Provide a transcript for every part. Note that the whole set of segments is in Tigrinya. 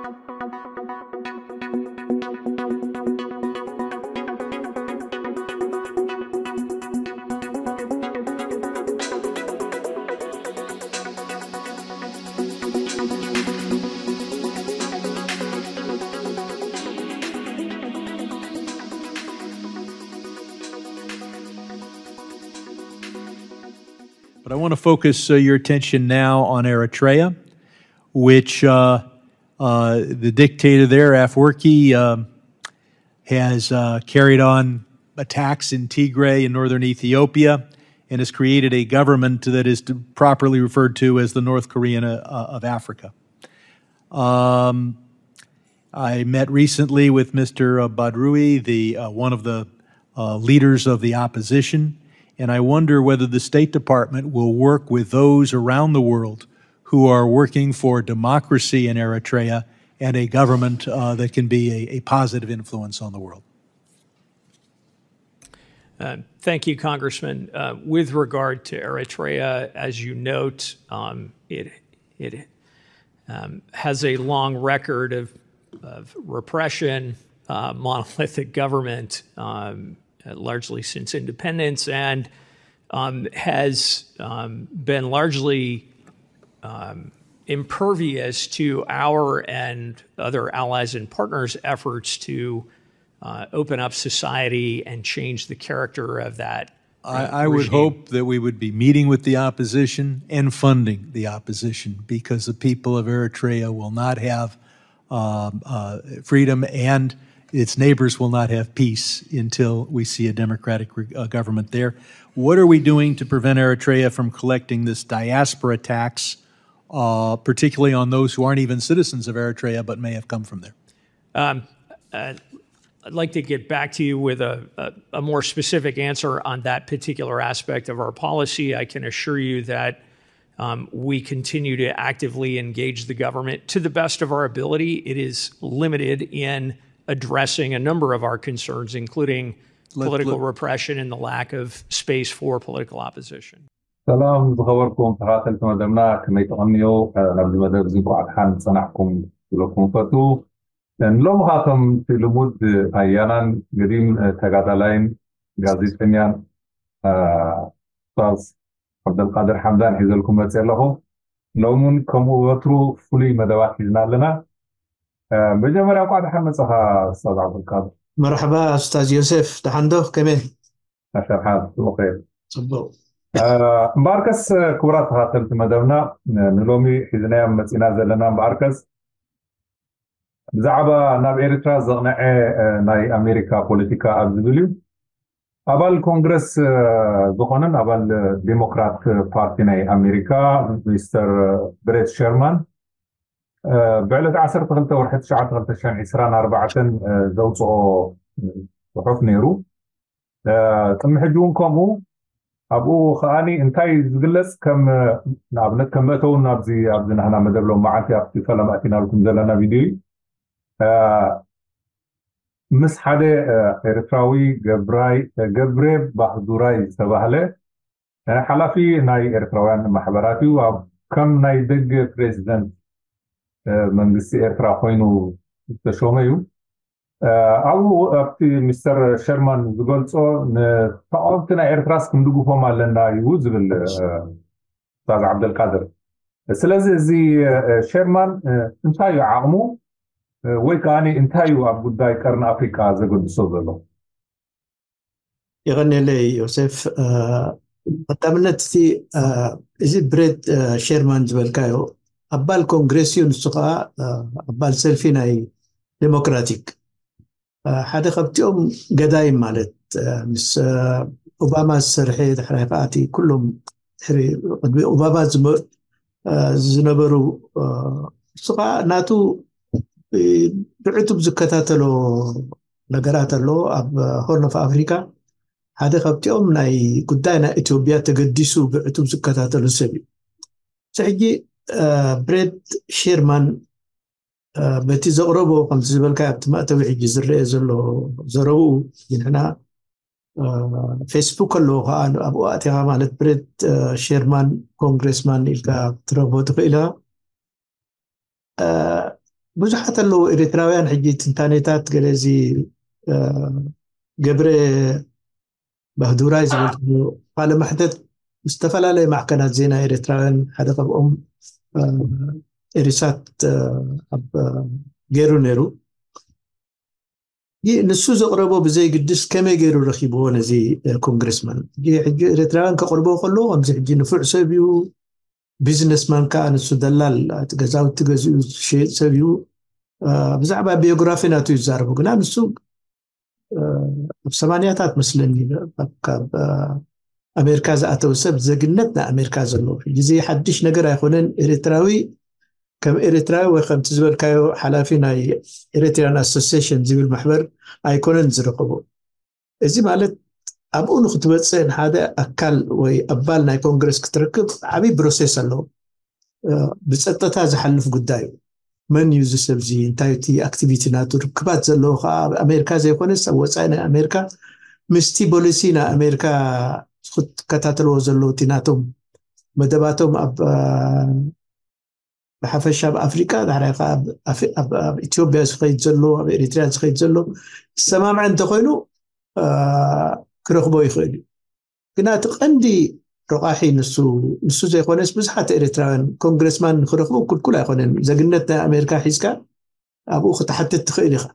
But I want to focus uh, your attention now on Eritrea, which uh, uh, the dictator there, Afwerki, um has uh, carried on attacks in Tigray in northern Ethiopia and has created a government that is to, properly referred to as the North Korean uh, of Africa. Um, I met recently with Mister Badrui, the uh, one of the uh, leaders of the opposition, and I wonder whether the State Department will work with those around the world who are working for democracy in Eritrea and a government uh, that can be a, a positive influence on the world. Uh, thank you, Congressman. Uh, with regard to Eritrea, as you note, um, it it um, has a long record of, of repression, uh, monolithic government, um, uh, largely since independence, and um, has um, been largely um, impervious to our and other allies and partners' efforts to uh, open up society and change the character of that. I, I would hope that we would be meeting with the opposition and funding the opposition, because the people of Eritrea will not have um, uh, freedom, and its neighbors will not have peace until we see a democratic uh, government there. What are we doing to prevent Eritrea from collecting this diaspora tax, uh, particularly on those who aren't even citizens of Eritrea but may have come from there? Um, uh, I'd like to get back to you with a, a, a, more specific answer on that particular aspect of our policy. I can assure you that um, we continue to actively engage the government to the best of our ability. It is limited in addressing a number of our concerns, including political repression and the lack of space for political opposition. ሰላም ዝኸበርኩም ተኸታተልቲ መደብና፣ ከመይ ትቐንዩ? ናብዚ መደብ እዚ እንኳዕ ደሓን ጸናሕኩም ክብለኩም ፈቱ። ንሎሚ ኸዓ ከምቲ ልሙድ ኣያናን ገዲም ተጋዳላይን ጋዜጠኛን ኡስታዝ ዓብደልቃድር ሓምዳን ሒዘልኩም መፅእ ኣለኹ። ሎሚ እውን ከምኡ ወትሩ ፍሉይ መደባት ሒዝና ኣለና። መጀመርያ እንኳዕ ደሓን መፀኻ ኡስታዝ ዓብደልቃድር። መርሓባ ኡስታዝ ዮሴፍ፣ ደሓን ዶ? ከመይ? ኣሸርሓ ብኸይር። ፅቡቅ። እምበኣርከስ ክቡራት ተኸታተልቲ መደብና፣ ንሎሚ ሒዝናዮም መፂና ዘለና እምበኣርከስ ብዛዕባ ናብ ኤርትራ ዘቕንዐ ናይ ኣሜሪካ ፖለቲካ ኣብ ዝብል እዩ። ኣባል ኮንግረስ ዝኾነን ኣባል ዴሞክራት ፓርቲ ናይ ኣሜሪካ ሚስተር ብሬት ሸርማን ብዕለት ዓሰርተ ክልተ ወርሒ ትሽዓተ ክልተ ሽሕን ዕስራን ኣርባዕተን ዘውፅኦ ፅሑፍ ነይሩ። ቅድሚ ሕጂ እውን ከምኡ ኣብኡ ከዓኒ እንታይ ዝግለፅ ከም ንኣብነት ከም መእተውን ኣብዚ ኣብዚ ናህና መደብ ሎም መዓልቲ ኣብቲ ፈለማ እቲናልኩም ዘለና ቪድዮ እዩ። ምስ ሓደ ኤርትራዊ ገብራይ ገብሬ ባህዱራይ ዝተባህለ ሓላፊ ናይ ኤርትራውያን ማሕበራት እዩ። ኣብ ከም ናይ ደገ ፕሬዚደንት መንግስቲ ኤርትራ ኮይኑ ዝተሾመ እዩ። ኣብኡ ኣብቲ ሚስተር ሸርማን ዝገልፆ ንተቃወምቲ ናይ ኤርትራስ ክንድግፎም ኣለና እዩ ዝብል ኡስታዝ ዓብደልቃድር። ስለዚ እዚ ሸርማን እንታይ እዩ ዓቕሙ ወይ ከዓ እንታይ እዩ ኣብ ጉዳይ ቀርኒ ኣፍሪቃ ዘገድሶ ዘሎ? የቐንየለይ ዮሴፍ። ቀዳምነት እቲ እዚ ብሬት ሸርማን ዝበልካዮ ኣባል ኮንግሬስ እዩ። ንሱ ከዓ ኣባል ሰልፊ ናይ ዴሞክራቲክ ሓደ ካብቲኦም ገዳይ ማለት ምስ ኦባማ ዝሰርሐ ድሕራይ ከዓ እቲ ኩሎም ድሕሪ ቅድሚ ኦባማ ዝነበሩ እሱ ከዓ ናቱ ብዕቱብ ዝከታተሎ ነገራት ኣሎ ኣብ ሆርን ኦፍ ኣፍሪካ ሓደ ካብቲኦም ናይ ጉዳይ ናይ ኢትዮጵያ ተገዲሱ ብዕቱብ ዝከታተሉ ሰብ እዩ። ሕጂ ብሬት ሼርማን በቲ ዘቕረቦ ከምቲ ዝበልካ ኣብቲ መእተዊ ሕጂ ዝረአ ዘሎ ዘረብኡ ንሕና ፌስቡክ ኣለዎ ከዓ ኣብኡ ኣእቲኻ ማለት ብሬት ሼርማን ኮንግሬስማን ኢልካ ክትረኽቦ ትኽእል ኢኻ። ብዙሓት ኣለዉ ኤርትራውያን ሕጂ ትንታኔታት ገለ እዚ ገብረ ባህዱራይ ዝብል ቃለ መሕተት ምስ ዝተፈላለየ ማዕከናት ዜና ኤርትራውያን ሓደ ካብኦም ኤሪሳት ገይሩ ነይሩ። ንሱ ዘቕረቦ ብዘይግድስ ከመይ ገይሩ ረኪብዎ ነዚ ኮንግረስማን? ሕጂ ኤርትራውያን ከቕርቦ ከለዎ ከምዚ ሕጂ ንፉዕ ሰብ እዩ፣ ቢዝነስማን ከዓ ንሱ ደላል ገዛውቲ ገዚኡ ዝሸየጥ ሰብ እዩ። ብዛዕባ ቢዮግራፊ ናቱ ይዛረቡ ግና ንሱ ኣብ ሰማንያታት መስለኒ ካብ ኣሜሪካ ዝኣተው ሰብ ዘግነት ናይ ኣሜሪካ ዘለዎ ሕጂ እዚ ሓድሽ ነገር ኣይኮነን። ኤርትራዊ ከም ኤርትራዊ ወይ ከምቲ ዝበልካዮ ሓላፊ ናይ ኤርትራን ኣሶሲሽን ዝብል ማሕበር ኣይኮነን ዝረከቦ። እዚ ማለት ኣብኡ ንክትበፅእ ንሓደ ኣካል ወይ ኣባል ናይ ኮንግረስ ክትረክብ ዓብይ ፕሮሴስ ኣለዎ። ብፀጥታ ዝሓልፍ ጉዳይ እዩ። መን እዩ እዚ ሰብ እዚ? እንታይ እቲ ኣክቲቪቲ ናቱ? ርክባት ዘለዎ ከዓ ኣብ ኣሜሪካ ዘይኮነስ ኣብ ወፃኢ ናይ ኣሜሪካ ምስቲ ፖሊሲ ናይ ኣሜሪካ ክትከታተልዎ ዘለዎ እቲ ናቶም መደባቶም ኣብ ብሓፈሻ ኣብ ኣፍሪቃ ዳሕራይ ከዓ ኣብ ኢትዮጵያ ዝኸይድ ዘሎ ኣብ ኤሪትርያ ዝኸይድ ዘሎ ዝሰማምዐ እንተኮይኑ ክረክቦ ይኽእል እዩ። ግና እቲ ቀንዲ ረቋሒ ንሱ ንሱ ዘይኮነስ ብዙሓት ኤርትራውያን ኮንግረስማን ንክረክቡ ክልኩል ኣይኮነን። ዘግነት ናይ ኣሜሪካ ሒዝካ ኣብኡ ክትሓትት ትኽእል ኢኻ።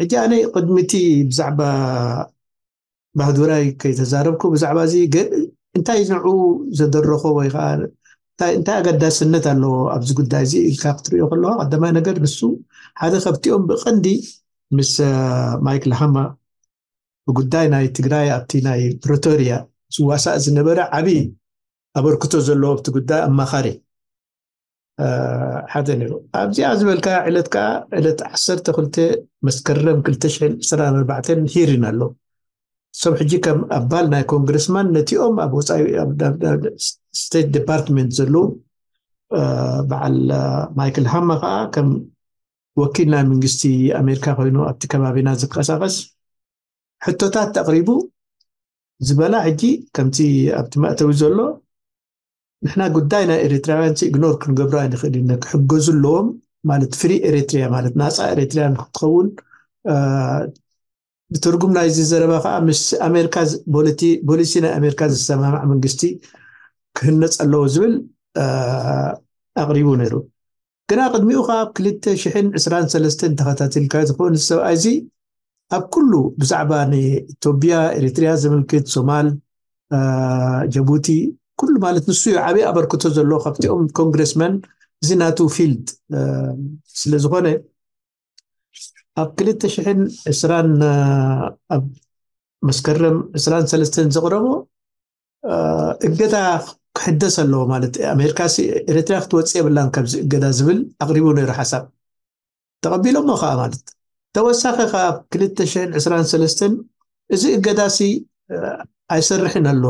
ሕጂ ኣነ ቅድሚቲ ብዛዕባ ባህዱራይ ከይተዛረብኩ ብዛዕባ እዚ እንታይ ንዑ ዘደረኾ ወይ ከዓ እንታይ ኣገዳስነት ኣለዎ ኣብዚ ጉዳይ እዚ ኢልካ ክትሪኦ ከለካ ቀዳማይ ነገር ንሱ ሓደ ከብቲኦም ብቀንዲ ምስ ማይክል ሃማ ብጉዳይ ናይ ትግራይ ኣብቲ ናይ ፕሪቶሪያ ዝዋሳእ ዝነበረ ዓብዪ ኣበርክቶ ዘለዎ ኣብቲ ጉዳይ ኣማኻሪ ሓደ ነይሩ። ኣብዚኣ ዝበልካ ዕለት ከዓ ዕለት ዓሰርተ ክልተ መስከረም ክልተ ሽሕን ዕስራን ኣርባዕተን ሂሪን ኣሎ። እሶም ሕጂ ከም ኣባል ናይ ኮንግረስማን ነቲኦም ኣብ ወፃኢ ስቴት ዲፓርትመንት ዘለዉ በዓል ማይክል ሃማ ከዓ ከም ወኪል ናይ መንግስቲ ኣሜሪካ ኮይኑ ኣብቲ ከባቢና ዝንቀሳቀስ ሕቶታት ኣቕሪቡ ዝበላ ሕጂ ከምቲ ኣብቲ መእተዊ ዘሎ ንሕና ጉዳይ ናይ ኤርትራውያን ኢግኖር ክንገብሮ ኣይንኽእል ኢና። ክሕገዙ ኣለዎም ማለት ፍሪ ኤርትሪያ ማለት ናፃ ኤርትሪያ ንክትኸውን ብትርጉም ናይዚ ዘረባ ከዓ ምስ ኣሜሪካ ፖሊሲ ናይ ኣሜሪካ ዝሰማማዕ መንግስቲ ክህነፅ ኣለዎ ዝብል ኣቕሪቡ ነይሩ። ግና ቅድሚኡ ከዓ ኣብ ክልተ ሽሕን ዕስራን ሰለስተን ተኸታቲልካ ዝኾነ ሰብኣይ እዚ ኣብ ኩሉ ብዛዕባ ንኢትዮጵያ ኤርትርያ ዝምልክት ሶማል ጀቡቲ ኩሉ ማለት ንሱ እዩ ዓብዪ ኣበርክቶ ዘለዎ ካብቲኦም ኮንግረስመን እዚ ናቱ ፊልድ ስለዝኾነ ኣብ ክልተ ሽሕን ዕስራን ኣብ መስከረም ዕስራን ሰለስተን ዘቕረቦ እገዳ ክሕደስ ኣለዎ ማለት ኣሜሪካ ኤርትራ ክትወፅእ የብላን ካብዚ እገዳ ዝብል ኣቕሪቡ ነይሩ ሓሳብ ተቐቢሎሞ ከዓ ማለት ተወሳኺ ከዓ ኣብ ክልተ ሽሕን ዕስራን ሰለስተን እዚ እገዳሲ ኣይሰርሕን ኣሎ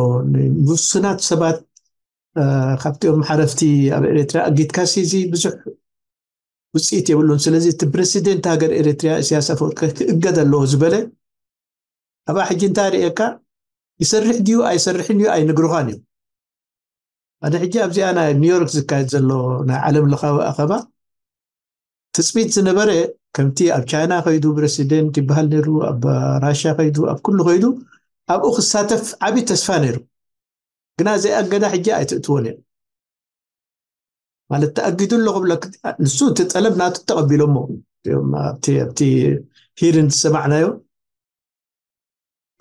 ውሱናት ሰባት ካብቲኦም ሓረፍቲ ኣብ ኤርትራ ኣጊድካሲ እዚ ብዙሕ ውፅኢት የብሉን። ስለዚ እቲ ፕረሲደንት ሃገር ኤርትርያ ኢሳያስ ኣፈወርቂ ክእገድ ኣለዎ ዝበለ ኣብኣ ሕጂ እንታይ ርእየካ ይሰርሕ ድዩ ኣይሰርሕን እዩ ኣይንግሩኻን እዩ። ኣነ ሕጂ ኣብዚኣ ናይ ኒውዮርክ ዝካየድ ዘሎ ናይ ዓለም ለኻዊ ኣኸባ ትፅቢት ዝነበረ ከምቲ ኣብ ቻይና ከይዱ ፕረሲደንት ይበሃል ነይሩ፣ ኣብ ራሽያ ከይዱ፣ ኣብ ኩሉ ከይዱ ኣብኡ ክሳተፍ ዓብዪ ተስፋ ነይሩ። ግና እዚኣ እገዳ ሕጂ ኣይትእትዎን እዮም ማለት ተኣጊዱ ኣሎ ክብለክ ንሱ እቲ ጠለብ ናቱ ተቐቢሎሞ ኣብቲ ኣብቲ ሂርን ዝሰማዕናዮ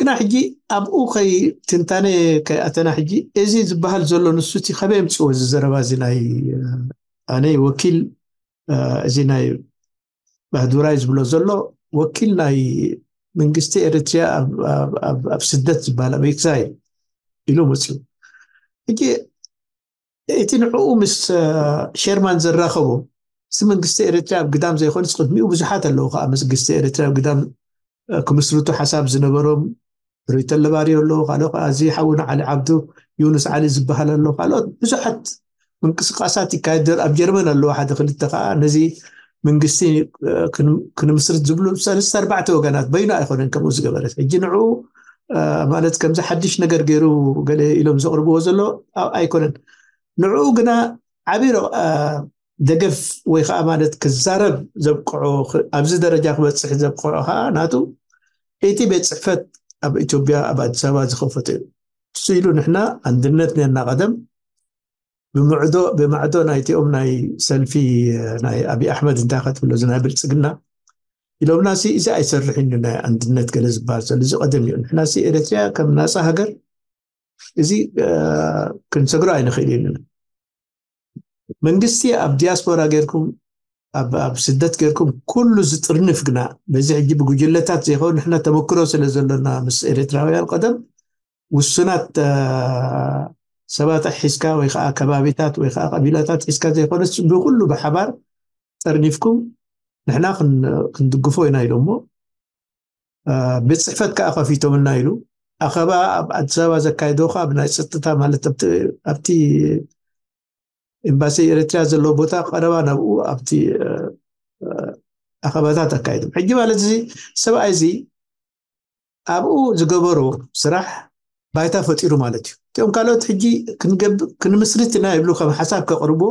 ግና ሕጂ ኣብኡ ከይ ትንታነ ከይኣተና ሕጂ እዚ ዝበሃል ዘሎ ንሱ እቲ ከበይ ምፅዎ እዚ ዘረባ እዚ ናይ ኣነ ወኪል እዚ ናይ ባህዱራይ ዝብሎ ዘሎ ወኪል ናይ መንግስቲ ኤርትሪያ ኣብ ስደት ዝበሃል ኣብ ኤክዛይል ኢሉ መፅኡ ሕጂ እቲ ንዕኡ ምስ ሸርማን ዘራኸቦ ስ መንግስቲ ኤርትሪያ ኣብ ግዳም ዘይኮነስ ቅድሚኡ ብዙሓት ኣለዉ ከዓ መንግስቲ ኤርትሪያ ኣብ ግዳም ክምስርቱ ሓሳብ ዝነበሮም ሩይ ተለባርዮ ኣለዉ ካልኦ ከዓ እዚ ሓውና ዓሊ ዓብዱ ዩኑስ ዓሊ ዝበሃል ኣሎ ካልኦት ብዙሓት ምንቅስቃሳት ይካየድ ኣብ ጀርመን ኣለዉ ሓደ ክልተ ከዓ ነዚ መንግስቲ ክንምስርት ዝብሉ ሰለስተ ኣርባዕተ ወገናት በይኑ ኣይኮነን ከምኡ ዝገበረት ሕጂ ንዕኡ ማለት ከምዚ ሓድሽ ነገር ገይሩ ገለ ኢሎም ዘቕርብዎ ዘሎ ኣይኮነን ንዕኡ ግና ዓብይ ደገፍ ወይ ከዓ ማለት ክዛረብ ዘብቅዖ፣ ኣብዚ ደረጃ ክበፅሕ ዘብቅዖ ከዓ ናቱ እቲ ቤት ፅሕፈት ኣብ ኢትዮጵያ ኣብ ኣዲስ ኣበባ ዝኸፈተ እዩ። እሱ ኢሉ ንሕና ኣንድነት ነና ቀደም ብምዕዶ ብማዕዶ ናይቲኦም ናይ ሰልፊ ናይ ኣብይ ኣሕመድ እንታይ ከትብሎ እዚ ናይ ብልፅግና ኢሎምና ሲ እዚ ኣይሰርሕን እዩ ናይ ኣንድነት ገለ ዝበሃል ዘሎ እዚ ቀደም እዩ። ንሕና ሲ ኤርትራ ከም ናፃ ሃገር እዚ ክንሰግሮ ኣይንኽእል እዩ። መንግስቲ ኣብ ዲያስፖራ ጌርኩም ኣብ ስደት ጌርኩም ኩሉ ዝጥርንፍ ግና በዚ ሕጂ ብጉጅለታት ዘይኸውን ንሕና ተመክሮ ስለ ዘሎና ምስ ኤርትራውያን ቀደም ውሱናት ሰባት ሒዝካ ወይ ከዓ ከባቢታት ወይ ከዓ ቀቢላታት ሒዝካ ዘይኮነስ ብኩሉ ብሓባር ጠርኒፍኩም ንሕና ክንድግፎ ኢና ኢሎሞ ቤት ፅሕፈት ከዓ ከፊቶምልና ኢሉ ኣኸባ ኣብ ኣዲስ ኣበባ ዘካይዶ ከዓ ብናይ ፀጥታ ማለት ኣብቲ ኤምባሲ ኤርትራ ዘለዎ ቦታ ቀረባ ናብኡ ኣብቲ ኣኸባታት ኣካይዶም። ሕጂ ማለት እዚ ሰብኣይ እዚ ኣብኡ ዝገበሮ ስራሕ ባይታ ፈጢሩ ማለት እዩ። እቲኦም ካልኦት ሕጂ ክንምስርት ኢና ይብሉ ከም ሓሳብ ከቕርቦ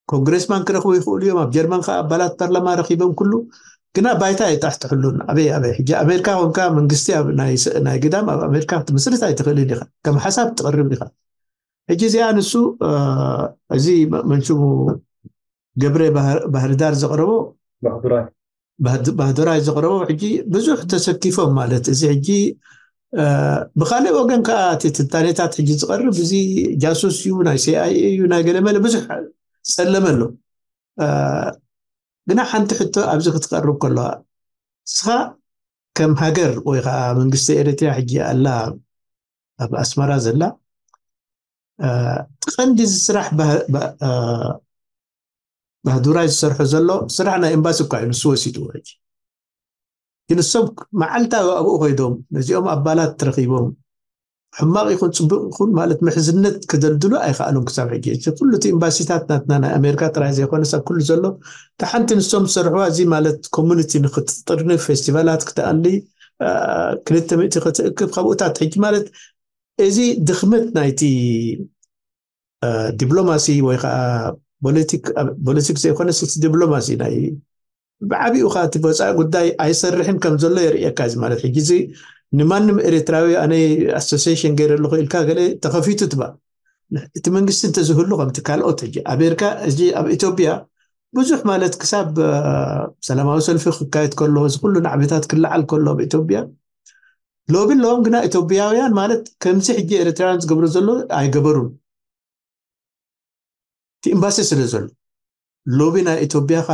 ኮንግሬስማን ክረኽቡ ይኽእሉ እዮም። ኣብ ጀርመን ከዓ ኣባላት ፓርላማ ረኺቦም ኩሉ ግና ባይታ ኣይጣሕትሕሉን። ኣበይ ኣበይ ሕጂ ኣሜሪካ ኮንካ መንግስቲ ናይ ግዳም ኣብ ኣሜሪካ ክትምስርት ኣይትኽእልን ኢኻ። ከም ሓሳብ ትቐርብ ኢኻ። ሕጂ እዚኣ ንሱ እዚ መንሽሙ ገብረ ባህርዳር ዘቕረቦ ባህዱራይ ዘቕረቦ ሕጂ ብዙሕ ተሰኪፎም ማለት እዚ ሕጂ ብካልእ ወገን ከዓ እቲ ትንታኔታት ሕጂ ዝቐርብ እዚ ጃሱስ እዩ ናይ ሲኣይኤ እዩ ናይ ገለመለ ብዙሕ ጸለመ ኣሎ። ግና ሓንቲ ሕቶ ኣብዚ ክትቀርብ ከለዋ እስኻ ከም ሃገር ወይ ከዓ መንግስቲ ኤርትራ ሕጂ ኣላ ኣብ ኣስመራ ዘላ እቲ ቀንዲ እዚ ስራሕ ባህዱራይ ዝሰርሖ ዘሎ ስራሕ ናይ ኤምባሲ እኳ እዩ ንሱ ወሲድዎ ሕጂ ግን እሶም መዓልታዊ ኣብኡ ኮይዶም ነዚኦም ኣባላት ረኺቦም ሕማቕ ይኹን ፅቡቅ ይኹን ማለት ምሕዝነት ክደልድሉ ኣይከኣሉን ክሳብ ሕጂ እዚ ኩሉ እቲ ኤምባሲታት ናትና ናይ ኣሜሪካ ጥራይ ዘይኮነ ሰብ ኩሉ ዘሎ ተሓንቲ ንሶም ዝሰርሕዋ እዚ ማለት ኮሚኒቲ ንክትጥርንፍ ፌስቲቫላት ክትኣሊ ክልተ ሚእቲ ክትእክብ ካብኡታት ሕጂ ማለት እዚ ድኽመት ናይቲ ዲፕሎማሲ ወይ ከዓ ፖለቲክ ዘይኮነ ስቲ ዲፕሎማሲ ናይ ብዓቢኡ ከዓ እቲ ወፃኢ ጉዳይ ኣይሰርሕን ከም ዘሎ የርእየካ እዚ ማለት ሕጂ እዚ ንማንም ኤርትራዊ ኣነ ኣሶሲሽን ገይረ ኣለኹ ኢልካ ገለ ተኸፊቱ ትባ እቲ መንግስቲ እንተዝህሉ ከምቲ ካልኦት ሕጂ ኣሜሪካ እዚ ኣብ ኢትዮጵያ ብዙሕ ማለት ክሳብ ሰላማዊ ሰልፊ ክካየድ ከሎ እዚ ኩሉ ናዕብታት ክለዓል ከሎ ኣብ ኢትዮጵያ ሎቢ ኣለዎም ግና ኢትዮጵያውያን ማለት ከምዚ ሕጂ ኤርትራውያን ዝገብሩ ዘሎ ኣይገበሩን እቲ ኤምባሲ ስለ ዘሎ ሎቢ ናይ ኢትዮጵያ ካ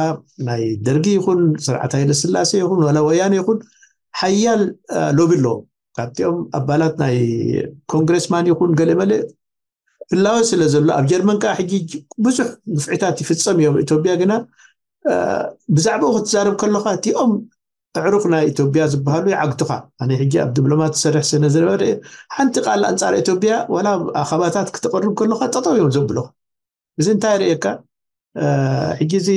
ናይ ደርጊ ይኹን ስርዓት ሃይለ ስላሴ ይኹን ዋላ ወያነ ይኹን ሓያል ሎቢ ኣለዎም ካብቲኦም ኣባላት ናይ ኮንግረስማን ይኹን ገለመለ ህላወ ስለ ዘሎ ኣብ ጀርመን ከዓ ሕጂ ብዙሕ ግፍዕታት ይፍፀም እዮም ኢትዮጵያ ግና ብዛዕባኡ ክትዛረብ ከለካ እቲኦም ኣዕሩኽ ናይ ኢትዮጵያ ዝበሃሉ ይዓግቱኻ ኣነ ሕጂ ኣብ ዲፕሎማት ዝሰርሕ ስነ ዝነበረ ሓንቲ ቃል ኣንፃር ኢትዮጵያ ዋላ ኣኸባታት ክተቐርብ ከለካ ጠጠው እዮም ዘብሉኻ እዚ እንታይ ርእየካ ሕጂ እዚ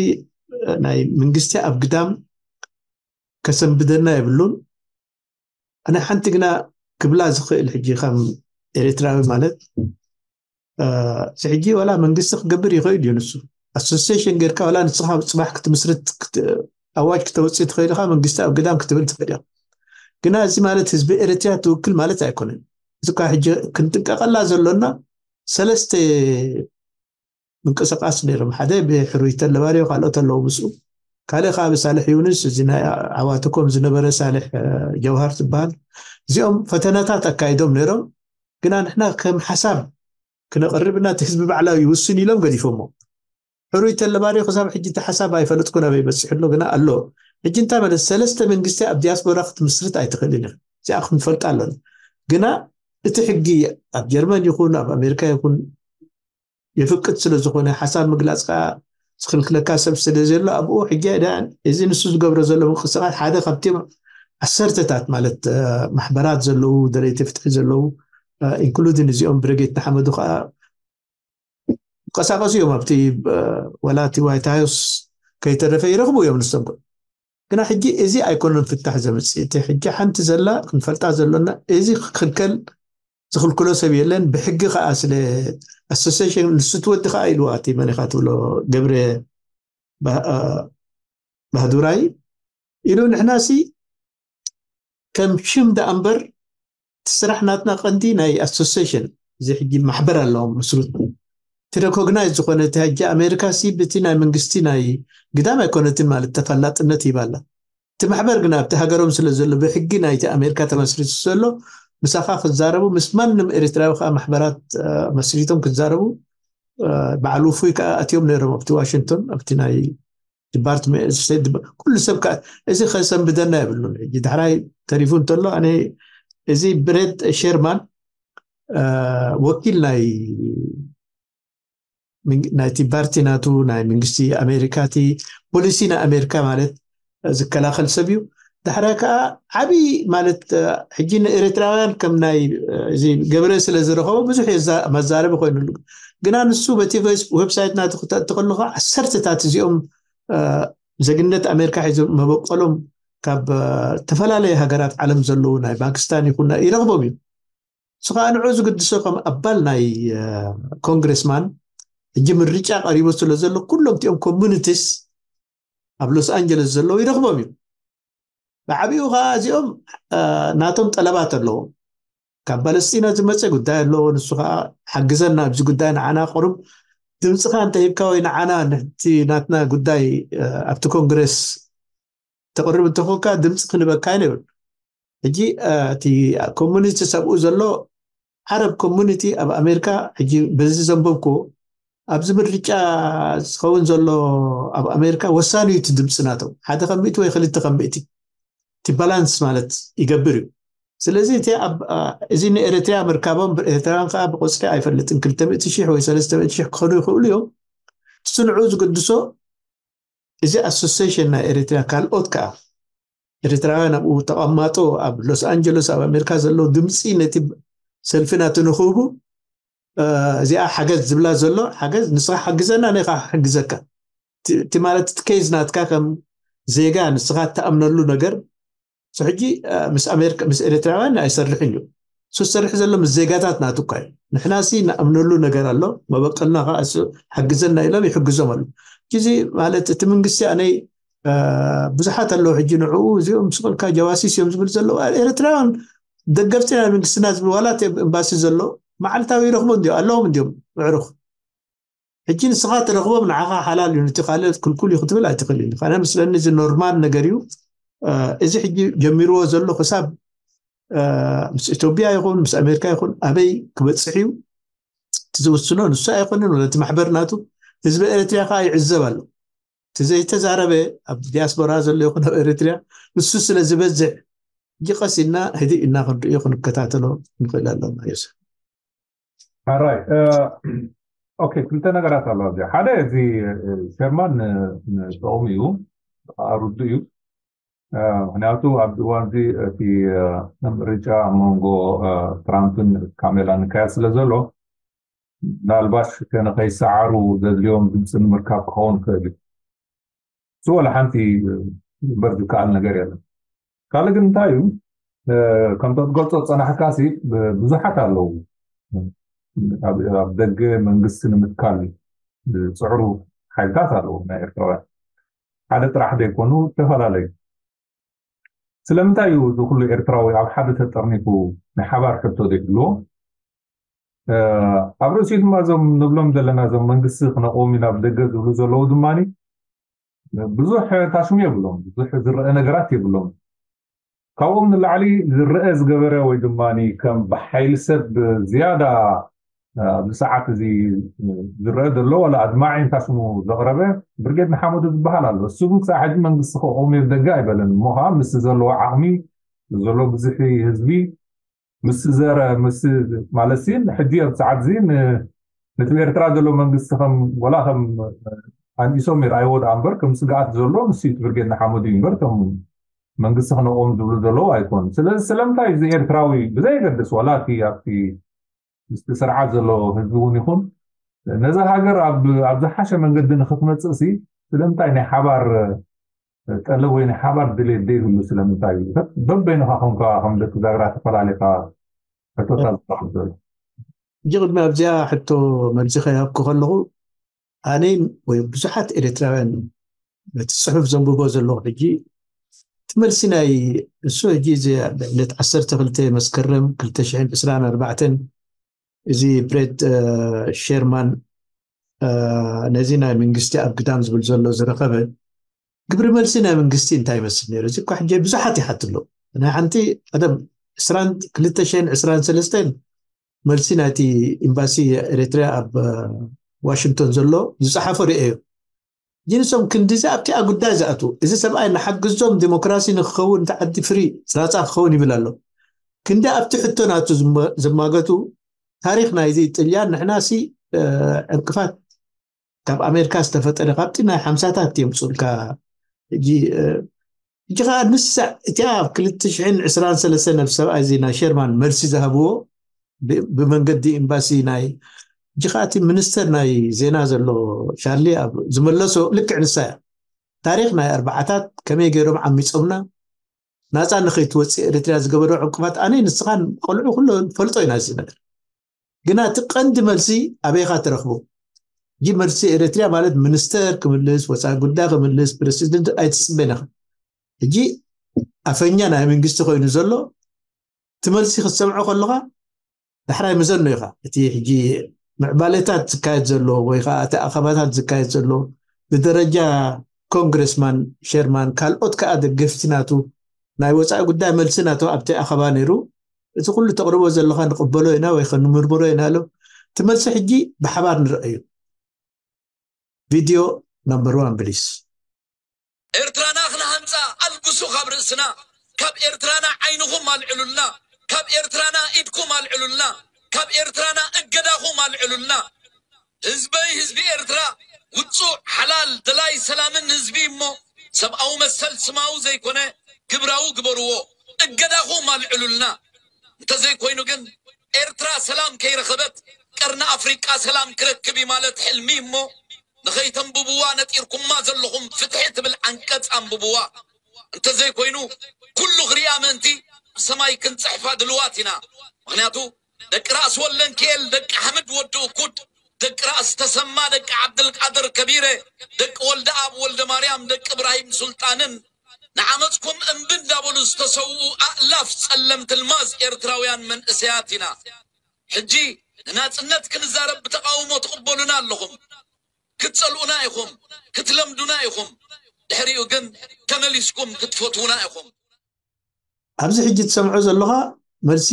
ናይ መንግስቲ ኣብ ግዳም ከሰንብደና የብሉን ኣነ ሓንቲ ግና ክብላ ዝኽእል ሕጂ ከም ኤርትራዊ ማለት እዚ ሕጂ ዋላ መንግስቲ ክገብር ይኽእል እዩ ንሱ ኣሶሲሽን ጌርካ ዋላ ንስኻ ጽባሕ ክትምስርት ኣዋጅ ክተውፅእ ትኽእል ኢኻ መንግስቲ ኣብ ግዳም ክትብል ትኽእል ኢኻ ግና እዚ ማለት ህዝቢ ኤርትራ ትውክል ማለት ኣይኮነን እዚ ኳ ሕጂ ክንጥንቀቐላ ዘሎና ሰለስተ ምንቅስቃስ ነይሮም ሓደ ብሕሩይ ተለባርዮ ካልኦት ኣለዉ ምስኡ ካልእ ከዓ ብሳልሕ ዩንስ እዚ ናይ ዓዋትኮም ዝነበረ ሳልሕ ጀውሃር ዝበሃል እዚኦም ፈተነታት ኣካይዶም ነይሮም ግና ንሕና ከም ሓሳብ ክነቕርብ እና እቲ ህዝቢ ባዕላዊ ይውስን ኢሎም ገዲፎሞ ሕሩይ ተለባርዮ ክሳብ ሕጂ እቲ ሓሳብ ኣይፈለጥኩን ኣበይ በፂሑ ኣሎ ግና ኣሎ ሕጂ እንታይ ማለት ሰለስተ መንግስቲ ኣብ ዲያስፖራ ክትምስርት ኣይትኽእልን እዚኣ ክንፈልጣ ኣለና ግና እቲ ሕጊ ኣብ ጀርመን ይኹን ኣብ ኣሜሪካ ይኹን የፍቅድ ስለ ዝኾነ ሓሳብ ምግላፅ ከዓ ዝኽልክለካ ሰብ ስለ ዘሎ ኣብኡ ሕጂ እዚ ንሱ ዝገብሮ ዘሎ ምንቅስቃስ ሓደ ካብቲ ዓሰርተታት ማለት ማሕበራት ዘለዉ ደለይቲ ፍትሒ ዘለዉ ኢንክሉድን እዚኦም ብረጌት ንሓመዱ ከዓ ይንቀሳቀሱ እዮም ኣብቲ ወላ እቲ ዋይት ሃውስ ከይተረፈ ይረኽቡ እዮም ንሶም ግና ሕጂ እዚ ኣይኮነን ፍታሕ ዘምፅእ እቲ ሕጂ ሓንቲ ዘላ ክንፈልጣ ዘሎና እዚ ክክልከል ዝኽልክሎ ሰብ የለን ብሕጊ ከዓ ስለ ኣሶሲሽን ንሱ ትወዲ ከዓ ኢሉ ኣቲ መን ኢኻ ትብሎ ገብረ ባህዱራይ ኢሉ ንሕናሲ ከም ሽም ደኣ እምበር እቲ ስራሕ ናትና ቀንዲ ናይ ኣሶሲሽን እዚ ሕጂ ማሕበር ኣለዎም መስሉት እቲ ሬኮግናይዝ ዝኾነ እቲ ሕጂ ኣሜሪካ ሲ ብቲ ናይ መንግስቲ ናይ ግዳም ኣይኮነትን ማለት ተፈላጥነት ይባላ እቲ ማሕበር ግና ኣብቲ ሃገሮም ስለ ዘሎ ብሕጊ ናይቲ ኣሜሪካ ተመስሪቱ ዘሎ ምሳኻ ክዛረቡ ምስ ማንም ኤርትራዊ ከዓ ማሕበራት መስሪቶም ክዛረቡ በዓል ውፉይ ከዓ ኣትዮም ነይሮም ኣብቲ ዋሽንግቶን ኣብቲ ናይ ዲፓርትመንት ስቴት ኩሉ ሰብ ከዓ እዚ ከሰንብደና የብሉን ሕጂ ዳሕራይ ተሪፉ እንተሎ ኣነ እዚ ብሬት ሼርማን ወኪል ናይ ናይቲ ፓርቲ ናቱ ናይ መንግስቲ ኣሜሪካ እቲ ፖሊሲ ናይ ኣሜሪካ ማለት ዝከላኸል ሰብ እዩ ዳሕራይ ከዓ ዓብዪ ማለት ሕጂ ንኤርትራውያን ከም ናይ እዚ ገብረ ስለ ዝረኸቦ ብዙሕ መዛረቢ ኮይኑሉ ግና ንሱ በቲ ዌብሳይት ናቱ ክተእቲ ከለኹ ዓሰርተታት እዚኦም ዜግነት ኣሜሪካ ሒዞም መበቆሎም ካብ ዝተፈላለዩ ሃገራት ዓለም ዘለዉ ናይ ፓኪስታን ይኹን ይረኽቦም እዩ እሱ ከዓ ንዑ ዝግድሶ ከም ኣባል ናይ ኮንግረስማን ሕጂ ምርጫ ቀሪቡ ስለ ዘሎ ኩሎም እቲኦም ኮሚኒቲስ ኣብ ሎስ ኣንጀለስ ዘለዉ ይረኽቦም እዩ ብዓብኡ ከዓ እዚኦም ናቶም ጠለባት ኣለዎም ካብ ፓለስጢና ዝመፀ ጉዳይ ኣለዎ ንሱ ከዓ ሓግዘና ኣብዚ ጉዳይ ንዓና ቅሩብ ድምፅካ እንተሂብካ ወይ ንዓና ነቲ ናትና ጉዳይ ኣብቲ ኮንግረስ ተቅርብ እንተኮንካ ድምፂ ክንበካ ይብል ሕጂ እቲ ኮሚኒቲ ሰብኡ ዘሎ ዓረብ ኮሚኒቲ ኣብ ኣሜሪካ ሕጂ በዚ ዘንበብኩ ኣብዚ ምርጫ ዝኸውን ዘሎ ኣብ ኣሜሪካ ወሳኒ እዩ እቲ ድምፂ ናቶም ሓደ ከሚእቲ ወይ ክልተ ከሚእቲ እቲ ባላንስ ማለት ይገብር እዩ ስለዚ እቲ እዚ ንኤርትራ ምርካቦም ኤርትራውያን ከዓ ብቆፅሪ ኣይፈልጥን ክልተ ሚእቲ ሺሕ ወይ ሰለስተ ሚእቲ ሺሕ ክኾኑ ይኽእሉ እዮም እሱ ንዑ ዝግድሶ እዚ ኣሶሲሽን ናይ ኤርትራ ካልኦት ከዓ ኤርትራውያን ኣብኡ ተቐማጦ ኣብ ሎስ ኣንጀለስ ኣብ ኣሜሪካ ዘለዉ ድምፂ ነቲ ሰልፊ ናቱ ንክህቡ እዚኣ ሓገዝ ዝብላ ዘሎ ሓገዝ ንስኻ ሓግዘና ናይ ከዓ ሕግዘካ እቲ ማለት እቲ ኬዝ ናትካ ከም ዜጋ ንስኻ እትኣምነሉ ነገር ሕጂ ምስ ኣሜሪካ ምስ ኤርትራውያን ኣይሰርሕን እዩ እሱ ዝሰርሕ ዘሎ ምስ ዜጋታት ናቱ እኳ እዩ ንሕናሲ ንኣምነሉ ነገር ኣሎ መበቀልና ከዓ እሱ ሓግዘና ኢሎም ይሕግዞም ኣሎ እዚ ማለት እቲ መንግስቲ ኣነይ ብዙሓት ኣለዉ ሕጂ ንዕኡ እዚኦም ስቕልካ ጀዋሲስ እዮም ዝብል ዘለዉ ኤርትራውያን ደገፍቲ ናይ መንግስትና ዝብል ዋላ እቲ ኤምባሲ ዘሎ መዓልታዊ ይረኽቦ እንዲዮ ኣለዎም እንዲዮም ምዕሩኽ ሕጂ ንስኻ ትረኽቦም ንዓኻ ሓላል እዩ ነቲ ካልእ ክልኩል እዩ ክትብል ኣይትኽእል እዩ ካነ ምስለኒ እዚ ኖርማል ነገር እዩ እዚ ሕጂ ጀሚርዎ ዘሎ ክሳብ ምስ ኢትዮጵያ ይኹን ምስ ኣሜሪካ ይኹን ኣበይ ክበፅሕ እዩ እቲ ዝውስኖ ንሱ ኣይኮንን ወላ እቲ ማሕበር ናቱ ህዝቢ ኤርትርያ ከዓ ይዕዘብ ኣሎ እቲ ዘይተዛረበ ኣብ ዲያስፖራ ዘሎ ይኹን ኣብ ኤርትርያ ንሱ ስለ ዝበዝሕ ሕጂ ቀስ ኢልና ህድእ ኢልና ክንርእዮ ክንከታተሎ ንኽእል ኣለና ዮሴፍ ሓራይ ኦኬ ክልተ ነገራት ኣለዋ እዚ ሓደ እዚ ሸርማን ንጠቕሙ እዩ ኣሩዱ እዩ ምክንያቱ ኣብዚ እዋን እዚ እቲ ምርጫ መንጎ ትራምፕን ካሜላ ንካየድ ስለ ዘሎ ምናልባሽ ከይሰዓሩ ዘድልዮም ድምፂ ንምርካብ ክኸውን ይኽእል እዩ እሱ ወላ ሓንቲ በር ዝከኣል ነገር የለን ካልእ ግን እንታይ እዩ ከም ተትገልፆ ዝፀናሕካ ሲ ብዙሓት ኣለዉ ኣብ ደገ መንግስቲ ንምትካል ዝፅዕሩ ሓይልታት ኣለዉ ናይ ኤርትራውያን ሓደ ጥራሕ ዘይኮኑ ዝተፈላለዩ ስለምንታይ እዩ እዚ ኩሉ ኤርትራዊ ኣብ ሓደ ተጠርኒፉ ናይ ሓባር ሕቶ ዘይብልዎ ኣብ ርእሲ ድማ እዞም ንብሎም ዘለና እዞም መንግስቲ ክነቆም ኢና ብደገ ዝብሉ ዘለዉ ድማ ብዙሕ ታሽሙ የብሎም ብዙሕ ዝረአ ነገራት የብሎም ካብኦም ንላዕሊ ዝረአ ዝገበረ ወይ ድማ ከም ብሓይሊ ሰብ ዝያዳ ኣብዚ ሰዓት እዚ ዝረአ ዘሎ ዋላ ኣድማዒ እንታሽሙ ዘቕረበ ብርጌድ ንሓመዱ ዝበሃል ኣሎ እሱ ግን ክሳብ ሕጂ መንግስቲ ከቆም ደገ ኣይበለን እሞ ከዓ ምስ ዘለዎ ዓቕሚ ዘሎ ብዙሒ ህዝቢ ምስ ዘረ ምስ ማለት ሕጂ ኣብ ሰዓት እዚ ነቲ ኤርትራ ዘሎ መንግስቲ ከም ወላ ከም ኣንኢሶም ይረኣይዎ ደኣ እምበር ከም ስግኣት ዘሎ ምስ ብርጌድ ንሓመዱ እዩ እምበር ከም መንግስቲ ክነቆም ዝብሉ ዘለዉ ኣይኮኑ ስለዚ ስለምንታይ እዚ ኤርትራዊ ብዘየገድስ ዋላ እቲ ኣብቲ ምስቲ ስርዓት ዘሎ ህዝቢ እውን ይኹን ነዛ ሃገር ኣብ ዝሓሸ መንገዲ ንክትመፅእ ሲ ስለምንታይ ናይ ሓባር ጠለብ ወይ ናይ ሓባር ድሌት ዘይብሉ ስለምንታይ እዩ በበይንካ ኮንካ ከም ደቂ ዛግራ ተፈላለካ ሕቶታት ዝረክብ ዘሎ ሕጂ ቅድሚ ኣብዚኣ ሕቶ መልሲ ከይሃብኩ ከለኹ ኣነን ወይ ብዙሓት ኤርትራውያን ነቲ ጽሑፍ ዘንብቦ ዘለኹ ሕጂ እቲ መልሲ ናይ እሱ ሕጂ እዚ ዕለት ዓሰርተ ክልተ መስከረም ክልተ ሽሕን ዕስራን ኣርባዕተን እዚ ብሬት ሸርማን ነዚ ናይ መንግስቲ ኣብ ግዳም ዝብል ዘሎ ዝረኸበ ግብሪ መልሲ ናይ መንግስቲ እንታይ ይመስል ነይሩ? እዚ እኳ ሕጂ ብዙሓት ይሓትሎ ናይ ሓንቲ ቀደም ዕስራን ክልተ ሽሕን ዕስራን ሰለስተን መልሲ ናይቲ ኤምባሲ ኤርትራ ኣብ ዋሽንግቶን ዘሎ ዝፀሓፎ ርኤ እዩ። ጅንሶም ክንዲዚ ኣብቲኣ ጉዳይ ዝኣትዉ እዚ ሰብኣይ ንሓግዞም ዴሞክራሲ ንክኸውን እቲ ዓዲ ፍሪ ስራፃ ክኸውን ይብል ኣሎ። ክንዲ ኣብቲ ሕቶ ናቱ ዝማገቱ ታሪኽ ናይዚ ጥልያን ንሕናሲ ዕንቅፋት ካብ ኣሜሪካ ዝተፈጠረ ካብቲ ናይ ሓምሳታት የምፅኡልካ። ሕጂ ሕጂ ከዓ ንሳ እቲኣ ኣብ ክልተ ሽሕን ዕስራን ሰለስተን ኣብ ሰብኣይ እዚ ናይ ሸርማን መልሲ ዝሃብዎ ብመንገዲ ኤምባሲ ናይ ሕጂ ከዓ እቲ ሚኒስተር ናይ ዜና ዘሎ ሻርሊ ኣብ ዝመለሶ ልክዕ ንሳ እያ። ታሪኽ ናይ ኣርባዓታት ከመይ ገይሮም ዓሚፆምና ናፃ ንኸይትወፅእ ኤርትራ ዝገበሮ ዕንቅፋት ኣነ ንስኻን ቆልዑ ኩሎ ፈልጦ ኢና እዚ ነገር። ግና እቲ ቀንዲ መልሲ ኣበይኻ ትረኽቦ? ሕጂ መልሲ ኤርትራ ማለት ሚኒስተር ክምልስ፣ ወፃኢ ጉዳይ ክምልስ፣ ፕረሲደንት ኣይትፅበን ኢኻ። ሕጂ ኣፈኛ ናይ መንግስቲ ኮይኑ ዘሎ እቲ መልሲ ክትሰምዖ ከለኻ ዳሕራይ ምዘኖ ኢኻ። እቲ ሕጂ ምዕባሌታት ዝካየድ ዘሎ ወይ ከዓ እቲ ኣኸባታት ዝካየድ ዘሎ ብደረጃ ኮንግረስማን ሸርማን ካልኦት ከዓ ደገፍቲ ናቱ ናይ ወፃኢ ጉዳይ መልሲ ናቱ ኣብቲ ኣኸባ ነይሩ። እቲ ኩሉ ተቕርቦ ዘለኻ ንቕበሎ ኢና ወይ ከንምርምሮ ኢና ኣሎ። እቲ መልሲ ሕጂ ብሓባር ንረአዩ። ቪድዮ ነምበር ዋን ብሊስ። ኤርትራና ክንሃንፃ ኣልግሱ ካብ ርእስና። ካብ ኤርትራና ዓይንኹም ኣልዕሉልና። ካብ ኤርትራና ኢድኩም ኣልዕሉልና። ካብ ኤርትራና እገዳኹም ኣልዕሉልና። ህዝበይ ህዝቢ ኤርትራ ውፁዕ ሓላል ደላይ ሰላምን ህዝቢ እሞ ሰብኣዊ መሰል ስማዊ ዘይኮነ ግብራዊ ግበርዎ። እገዳኹም ኣልዕሉልና። እንተዘይኮይኑ ግን ኤርትራ ሰላም ከይረኸበት ቀርኒ ኣፍሪቃ ሰላም ክረክብ እዩ ማለት ሕልሚ እሞ ንኸይተንብብዋ ነጢርኩማ ዘለኹም ፍትሒ ትብል ዓንቀፅ ኣንብብዋ። እንተዘይኮይኑ ኩሉ ክሪኣ ምእንቲ ሰማይ ክንፅሕፋ ድልዋት ኢና። ምክንያቱ ደቂ ራእሲ ወለንክኤል ደቂ ሓምድ ወዲ እኩድ ደቂ ራእሲ ተሰማ ደቂ ዓብደልቃድር ከቢረ ደቂ ወልደ ኣብ ወልደ ማርያም ደቂ እብራሂም ሱልጣንን ንዓመፅኩም እምቢ እንዳበሉ ዝተሰውኡ ኣእላፍ ፀለምቲ ልማዝ ኤርትራውያን መንእሰያት ኢና። ሕጂ ንናፅነት ክንዛረብ ብተቃውሞ ትቕበሉና ኣለኹም። ክትፀልኡና ኢኹም፣ ክትለምዱና ኢኹም። ድሕሪኡ ግን ተመሊስኩም ክትፈትዉና ኢኹም። ኣብዚ ሕጂ ትሰምዖ ዘለኻ መልሲ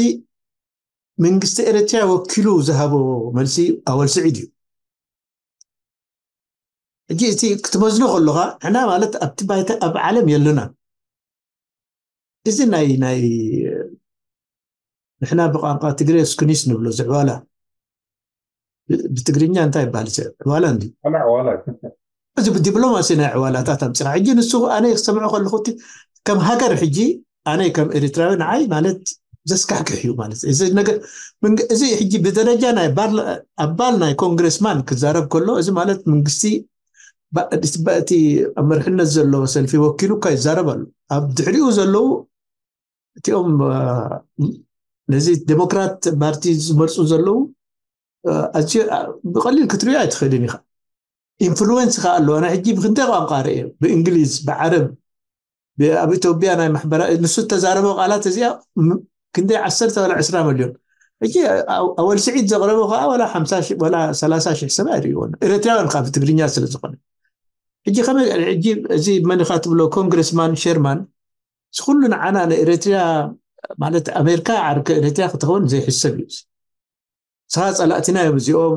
መንግስቲ ኤርትራ ወኪሉ ዝሃቦ መልሲ ኣወል ስዒድ እዩ። ሕጂ እቲ ክትመዝኖ ከለኻ ንሕና ማለት ኣብቲ ባይታ ኣብ ዓለም የለና። እዚ ናይ ናይ ንሕና ብቋንቋ ትግሬ ስኩኒስ ንብሎ ዝዕዋላ ብትግርኛ እንታይ ይባል ዕዋላ እንዲ እዚ ብዲፕሎማሲ ናይ ዕዋላታት ኣምፅኻ ሕጂ ንሱ ኣነ ክሰምዖ ከለኹ ከም ሃገር ሕጂ ኣነ ከም ኤርትራዊ ንዓይ ማለት ዘስካሕክሕ እዩ ማለት እዚ ነገር እዚ ሕጂ ብደረጃ ናይ ኣባል ናይ ኮንግረስማን ክዛረብ ከሎ እዚ ማለት መንግስቲ እቲ ኣብ መርሕነት ዘሎ ሰልፊ ወኪሉ እኳ ይዛረብ ኣሎ ኣብ ድሕሪኡ ዘለዉ እቲኦም ነዚ ዴሞክራት ፓርቲ ዝመርፁ ዘለዉ ኣዝዮ ብቀሊል ክትሪኦ ኣይትኽእልን ኢኻ ኢንፍሉወንስ ከዓ ኣለዎ ናይ ሕጂ ብክንደይ ቋንቋ ርእየ ብእንግሊዝ ብዓረብ ኣብ ኢትዮጵያ ናይ ማሕበራ ንሱ ተዛረቦ ቃላት እዚኣ ክንደይ ዓሰርተ ወላ ዕስራ ሚልዮን ሕጂ ኣወል ስዒድ ዘቕረቦ ከዓ ወላ ሓምሳ ወላ ሰላሳ ሽሕ ሰብ ኣይርእይዎን ኤርትራውያን ከዓ ብትግርኛ ስለ ዝኾነ ሕጂ ከመይ ሕጂ እዚ መን ኢኻ ትብሎ ኮንግረስማን ሸርማን ዝኩሉ ንዓና ንኤርትራ ማለት ኣሜሪካ ዓርከ ኤርትራ ክትኸውን ዘይሕሰብ እዩ ስኻ ፀላእትና እዮም እዚኦም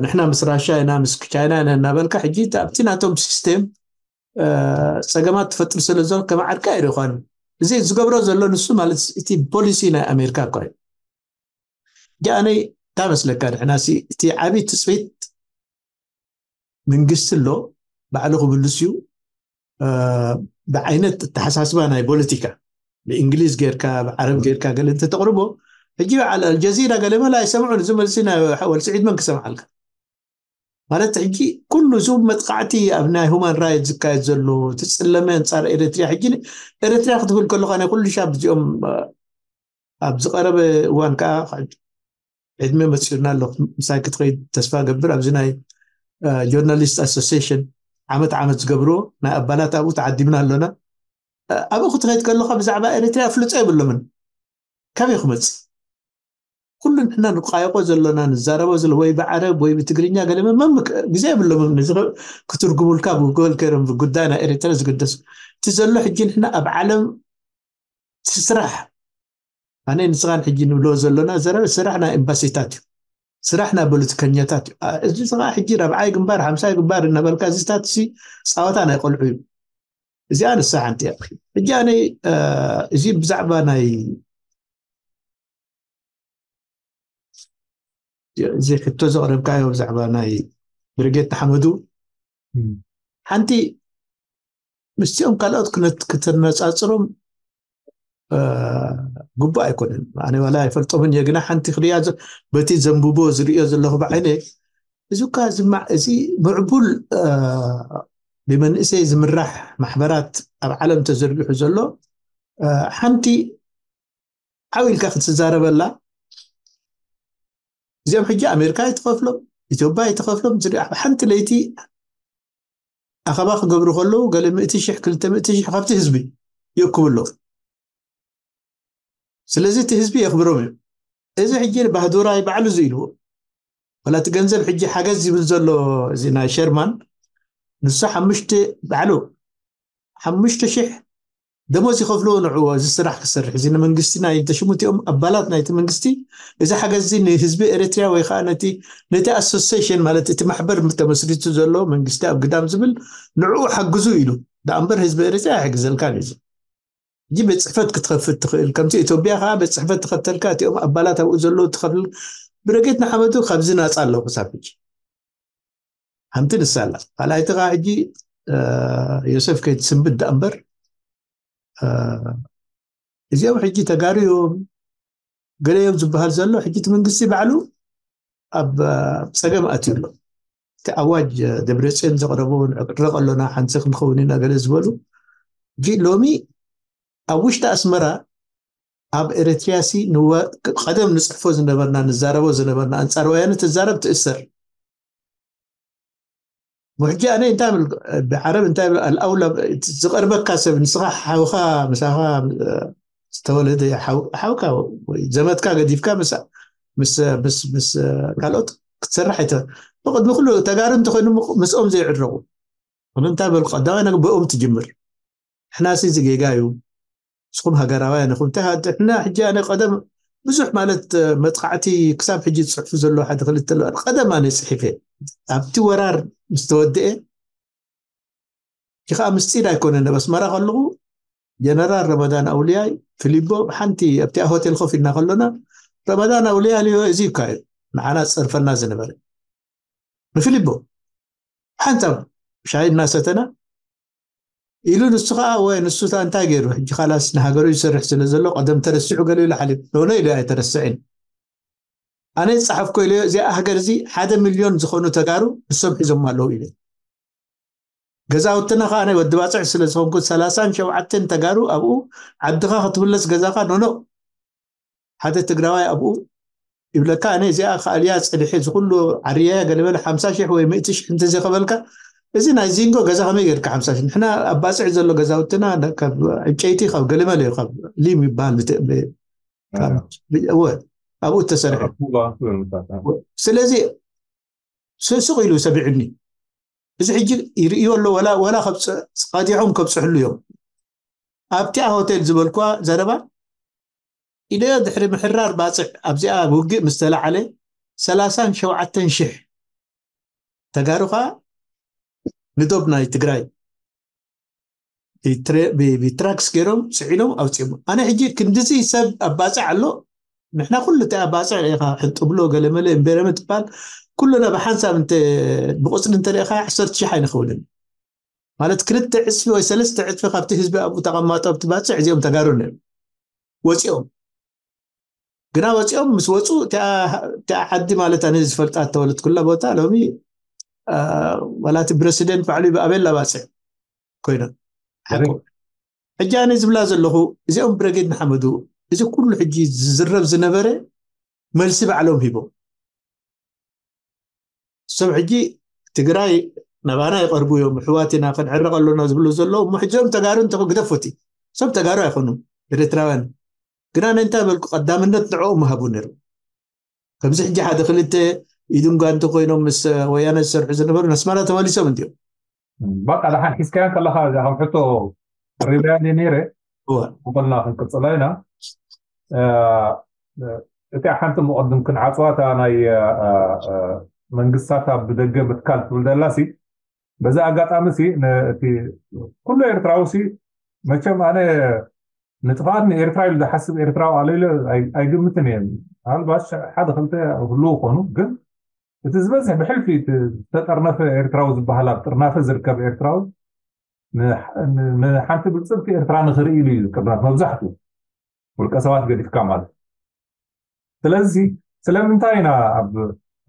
ንሕና ምስ ራሻ ኢና ምስ ቻይና ኢና እናበልካ ሕጂ ኣብቲ ናቶም ሲስቴም ፀገማት ትፈጥር ስለ ዘሎ ከም ዓርካ ኣይርኳን እዚ ዝገብሮ ዘሎ ንሱ ማለት እቲ ፖሊሲ ናይ ኣሜሪካ እኳ እዩ ሕጂ ኣነይ እንታይ መስለካ ንሕና እቲ ዓብዪ ትፅቢት መንግስቲ ኣሎ ባዕሉ ክምልስ እዩ ብዓይነት ኣተሓሳስባ ናይ ፖለቲካ ብእንግሊዝ ጌርካ ብዓረብ ጌርካ ገለ እንተተቕርቦ ሕጂ በዓል ኣልጀዚራ ገለ መላ ኣይሰምዑን እዚ መልሲ ናይ ወልስዒድ መን ክሰምዓልካ ማለት ሕጂ ኩሉ እዚ መጥቃዕቲ ኣብ ናይ ሁማን ራይት ዝካየድ ዘሎ ትፅለመ ኣንፃር ኤርትሪያ ሕጂ ኤርትሪያ ክትብል ከለካ ናይ ኩሉ ሻብ እዚኦም ኣብ ዝቀረበ እዋን ከዓ ዕድመ መፂኡና ኣሎ። ምሳይ ክትኸይድ ተስፋ ገብር። ኣብዚ ናይ ጆርናሊስት ኣሶሲሽን ዓመት ዓመት ዝገብርዎ ናይ ኣባላት ኣብኡ ተዓዲምና ኣሎና። ኣብኡ ክትኸይድ ከለካ ብዛዕባ ኤርትራ ፍልጦ የብሎምን። ካበይ ክመፅእ? ኩሉ ንሕና ንቋየቆ ዘሎና ንዛረቦ ዘሎ ወይ ብዓረብ ወይ ብትግርኛ ገለ መመም ግዜ የብሎምን። እዚ ክትርጉሙልካ ብጎል ከይሮም ጉዳይ ናይ ኤርትራ ዝግደሱ እቲ ዘሎ ሕጂ ንሕና ኣብ ዓለም ስራሕ ኣነ ንስኻን ሕጂ ንብሎ ዘሎና ዘረብ ስራሕ ናይ ኤምባሲታት እዩ። ስራሕ ናይ ፖለቲከኛታት እዩ። እዚ ስኻ ሕጂ ራብዓይ ግንባር ሓምሳይ ግንባር እናበልካ እዚ ስታትሲ ፃወታ ናይ ቆልዑ እዩ። እዚኣ ንሳ ሓንቲ እያ። ሕጂ ኣነ እዚ ብዛዕባ ናይ እዚ ሕቶ ዘቕረብካዮ ብዛዕባ ናይ ብርጌድ ንሓመዱ ሓንቲ ምስቲኦም ካልኦት ክትነፃፅሮም ግቡእ ኣይኮነን። ኣነ ዋላ ኣይፈልጦምን እየ፣ ግና ሓንቲ ክሪያ በቲ ዘንብቦ ዝርእዮ ዘለኹ ብዓይነ እዚ እኳ እዚ ምዕቡል ብመንእሰይ ዝምራሕ ማሕበራት ኣብ ዓለም ተዘርጊሑ ዘሎ ሓንቲ ዓው ኢልካ ክትዛረበላ እዚኦም ሕጂ ኣሜሪካ ኣይትኸፍሎም፣ ኢትዮጵያ ኣይትኸፍሎም። ዝሪኣ ሓንቲ ለይቲ ኣኸባ ክገብሩ ከለዉ ገለ ምእቲ ሽሕ ክልተ ምእቲ ሽሕ ካብቲ ህዝቢ ይእክቡ ኣለዉ። ስለዚ እቲ ህዝቢ የኽብሮም እዩ። እዚ ሕጂ ባህዱራይ ባዕሉ እዚ ኢልዎ ወላ እቲ ገንዘብ ሕጂ ሓገዝ ዝብል ዘሎ እዚ ናይ ሸርማን ንሱ ሓሙሽተ ባዕሉ ሓሙሽተ ሽሕ ደሞዝ ይኸፍልዎ ንዕዎ እዚ ስራሕ ክሰርሕ እዚ ንመንግስቲ ናይ ተሽሙቲኦም ኣባላት ናይቲ መንግስቲ እዚ ሓገዝ እዚ ንህዝቢ ኤርትራ ወይ ከዓ ነቲ ነቲ ኣሶሲሽን ማለት እቲ ማሕበር ተመስሪቱ ዘሎ መንግስቲ ኣብ ግዳም ዝብል ንዕኡ ሓግዙ ኢሉ ደኣ እምበር ህዝቢ ኤርትራ ኣይሕግዘልካን እዩ። ሕጂ ቤት ፅሕፈት ክትኸፍት ትኽእል ከምቲ ኢትዮጵያ ከዓ ቤት ፅሕፈት ትኸፍተልካ እቲኦም ኣባላት ኣብኡ ዘለዉ ትኸፍል ብረጌት ንሓመዱ ካብዚ ናፃ ኣለዉ ክሳብ ሕጂ ሓንቲ ንሳ ኣላ። ካልኣይቲ ከዓ ሕጂ ዮሴፍ ከይትስንብድ ደኣ እምበር እዚኦም ሕጂ ተጋሩ እዮም ገለ እዮም ዝበሃል ዘሎ ሕጂ እቲ መንግስቲ ባዕሉ ኣብ ፀገም ኣትዩ ኣሎ። እቲ ኣዋጅ ደብረፅዮን ዘቕረቦ ንዕረቕ ኣሎና ሓንቲ ክንኸውን ኢና ገለ ዝበሉ ሕጂ ሎሚ ኣብ ውሽጢ ኣስመራ ኣብ ኤርትርያ ሲ ቀደም ንፅሕፎ ዝነበርና ንዛረቦ ዝነበርና ኣንፃር ወያነ ትዛረብ ትእሰር። ሕጂ ኣነ እንታይ ብል ብዓረብ እንታይ ብል ኣልኣውላ ዝቐርበካ ሰብ ንስኻ ሓውኻ ምሳኻ ዝተወለደ ሓውካ ወይ ዘመትካ ገዲፍካ ምስ ምስ ምስ ካልኦት ክትሰርሕ ኣይተ ብቅድሚ ኩሉ ተጋሩ እንተኮይኑ ምስኦም ዘይዕረቁ ምንታይ በል ቀዳማይ ነገር ብኦም ትጅምር ንሕና ሲ ዝጌጋ እዩ ንስኹም ሃገራውያን ኢኹም እንታይ ንሕና ሕጂ ኣነ ቀደም ብዙሕ ማለት መጥቃዕቲ ክሳብ ሕጂ ዝፅሕፉ ዘለዉ ሓደ ክልተ ኣለዉ ቀደም ኣነ ፅሒፈ ኣብቲ ወራር ምስ ተወድአ እቲ ከዓ ምስጢር ኣይኮነን ኣብ ኣስመራ ከለኹ ጀነራል ረመዳን ኣውልያይ ፊሊቦ ብሓንቲ ኣብቲኣ ሆቴል ኮፍ ኢልና ከሎና ረመዳን ኣውልያ ልዮ እዚ እኳ እዩ ንዓና ዝፀርፈና ዝነበረ ንፊሊቦ ሓንሳብ ሻሂ እናሰተና ኢሉ ንሱ ከዓ ወይ ንሱ እንታይ ገይሩ ሕጂ ካላስ ንሃገሩ ይሰርሕ ስለ ዘሎ ቀደም ተረሲዑ ገለ ኢሉ ሓሊፉ ኖኖ ኢሉ ኣይተረስዕን ኣነ ዝፀሓፍኮ ኢለ እዚኣ ሃገር እዚ ሓደ ሚልዮን ዝኾኑ ተጋሩ ንሶም ሒዞም ኣለዉ ኢለ ገዛውትና ከዓ ናይ ወዲ ባፅዕ ስለ ዝኾንኩ ሰላሳን ሸውዓተን ተጋሩ ኣብኡ ዓድኻ ክትምለስ ገዛኻ ኖኖ ሓደ ትግራዋይ ኣብኡ ይብለካ ኣነ እዚኣ ከኣልያ ፀዲሐ ዝኩሉ ዓርያያ ገለበለ ሓምሳ ሽሕ ወይ ምእቲ ሽሕ እንተዘይከበልካ እዚ ናይ ዚንጎ ገዛ ከመይ ጌርካ ሓምሳ ሽሕ ንሕና ኣብ ባፅዕ ዘሎ ገዛውትና ካብ ዕንጨይቲ ካብ ገለመለ እዩ ካብ ሊም ይበሃል እወ ኣብኡ ተሰርሐ ስለዚ ስሱቕ ኢሉ ሰቢዑኒ እዚ ሕጂ ይርእዮ ኣሎ ወላ ወላ ቀዲሖም ከብፅሕሉ እዮም ኣብቲኣ ሆቴል ዝበልኳ ዘረባ ኢደዮ ድሕሪ ምሕራር ባፅዕ ኣብዚኣ ውግእ ምስ ተለዓለ ሰላሳን ሸውዓተን ሽሕ ተጋሩ ከዓ ንዶብ ናይ ትግራይ ብትራክስ ገይሮም ፅዒኖም ኣውፅኦም ኣነ ሕጂ ክንድዚ ሰብ ኣብ ባፅዕ ኣሎ ንሕና ኩሉ እቲ ኣብ ባፅዕ ኢኻ ሕጥብሎ ገለመለ እምቤረመ ትባል ኩሉና ብሓንሳብ እንተ ብቁፅሪ እንተሪእኻ ዓሰርተ ሽሕ ኣይንኸውንን ማለት ክልተ ዕፅፊ ወይ ሰለስተ ዕፅፊ ካብቲ ህዝቢ ኣብኡ ተቐማጦ ኣብቲ ባፅዕ እዚኦም ተጋሩ ነይሩ ወፂኦም ግና ወፂኦም ምስ ወፁ እቲኣ ዓዲ ማለት ኣነ ዝፈልጣ ተወለድኩላ ቦታ ሎሚ ዋላ እቲ ፕረሲደንት ባዕሉ ብኣቤላ ባፅዕ ኮይና ሓቁ ሕጂ ኣነ ዝብላ ዘለኹ እዚኦም ብረጌድ ንሓመዱ እዚ ኩሉ ሕጂ ዝዝረብ ዝነበረ መልሲ ባዕሎም ሂቦም። እሶም ሕጂ ትግራይ ናባና ይቐርቡ እዮም፣ ኣሕዋት ኢና፣ ክንዕረቕ ኣሎና ዝብሉ ዘለዉ እሞ፣ ሕጂ እዞም ተጋሩ እንተ ግደፉ፣ እቲ እሶም ተጋሩ ኣይኮኑን፣ ኤርትራውያን። ግና እንታይ በልኩ፣ ቀዳምነት ንዕኦም ምሃቡ ነይሩ። ከምዚ ሕጂ ሓደ ክልተ ኢድን ጓንቲ ኮይኖም ምስ ወያነ ዝሰርሑ ዝነበሩ፣ ነስመራ ተመሊሶም እንዲዮም። በቃ ደሓን ሒዝካያን ከለኻ እዚኣ ከም ሕቶ ቀሪበያ ነይረ። እወ። ኣበልና ክንቅፅላ ኢና። እ፣ እቲኣ ሓንቲ መቐድም ክንዓፅዋ፣ እታ ናይ እ፣ እ፣ መንግስታት ኣብ ደገ ምትካል ትብል ዘላ ሲ፣ በዚ ኣጋጣሚ ሲ፣ ነ-፣ እቲ ኩሉ ኤርትራዊ ሲ፣ መቸም ኣነ ንጥፋኣት ንኤርትራ ኢሉ ዝሓስብ ኤርትራዊ ኣሎ ኢለ ኣይ-፣ ኣይግምትን እየ። ምናልባት ሓደ ክልተ ህልው ይኾኑ፣ ግን እቲ ዝበዝሕ ብሕልፊ እቲ ዝተጠርነፈ ኤርትራዊ ዝበሃል፣ ኣብ ጥርናፈ ዝርከብ ኤርትራዊ ን-፣ ን-፣ ንሓንቲ ብልጽግቲ ኤርትራ ንኽርኢ ኢሉ እዩ ዝጥርነፍ መብዛሕትኡ፣ ውልቀ ሰባት ገዲፍካ ማለት። ስለዚ ስለምንታይ ኢና ኣብ፣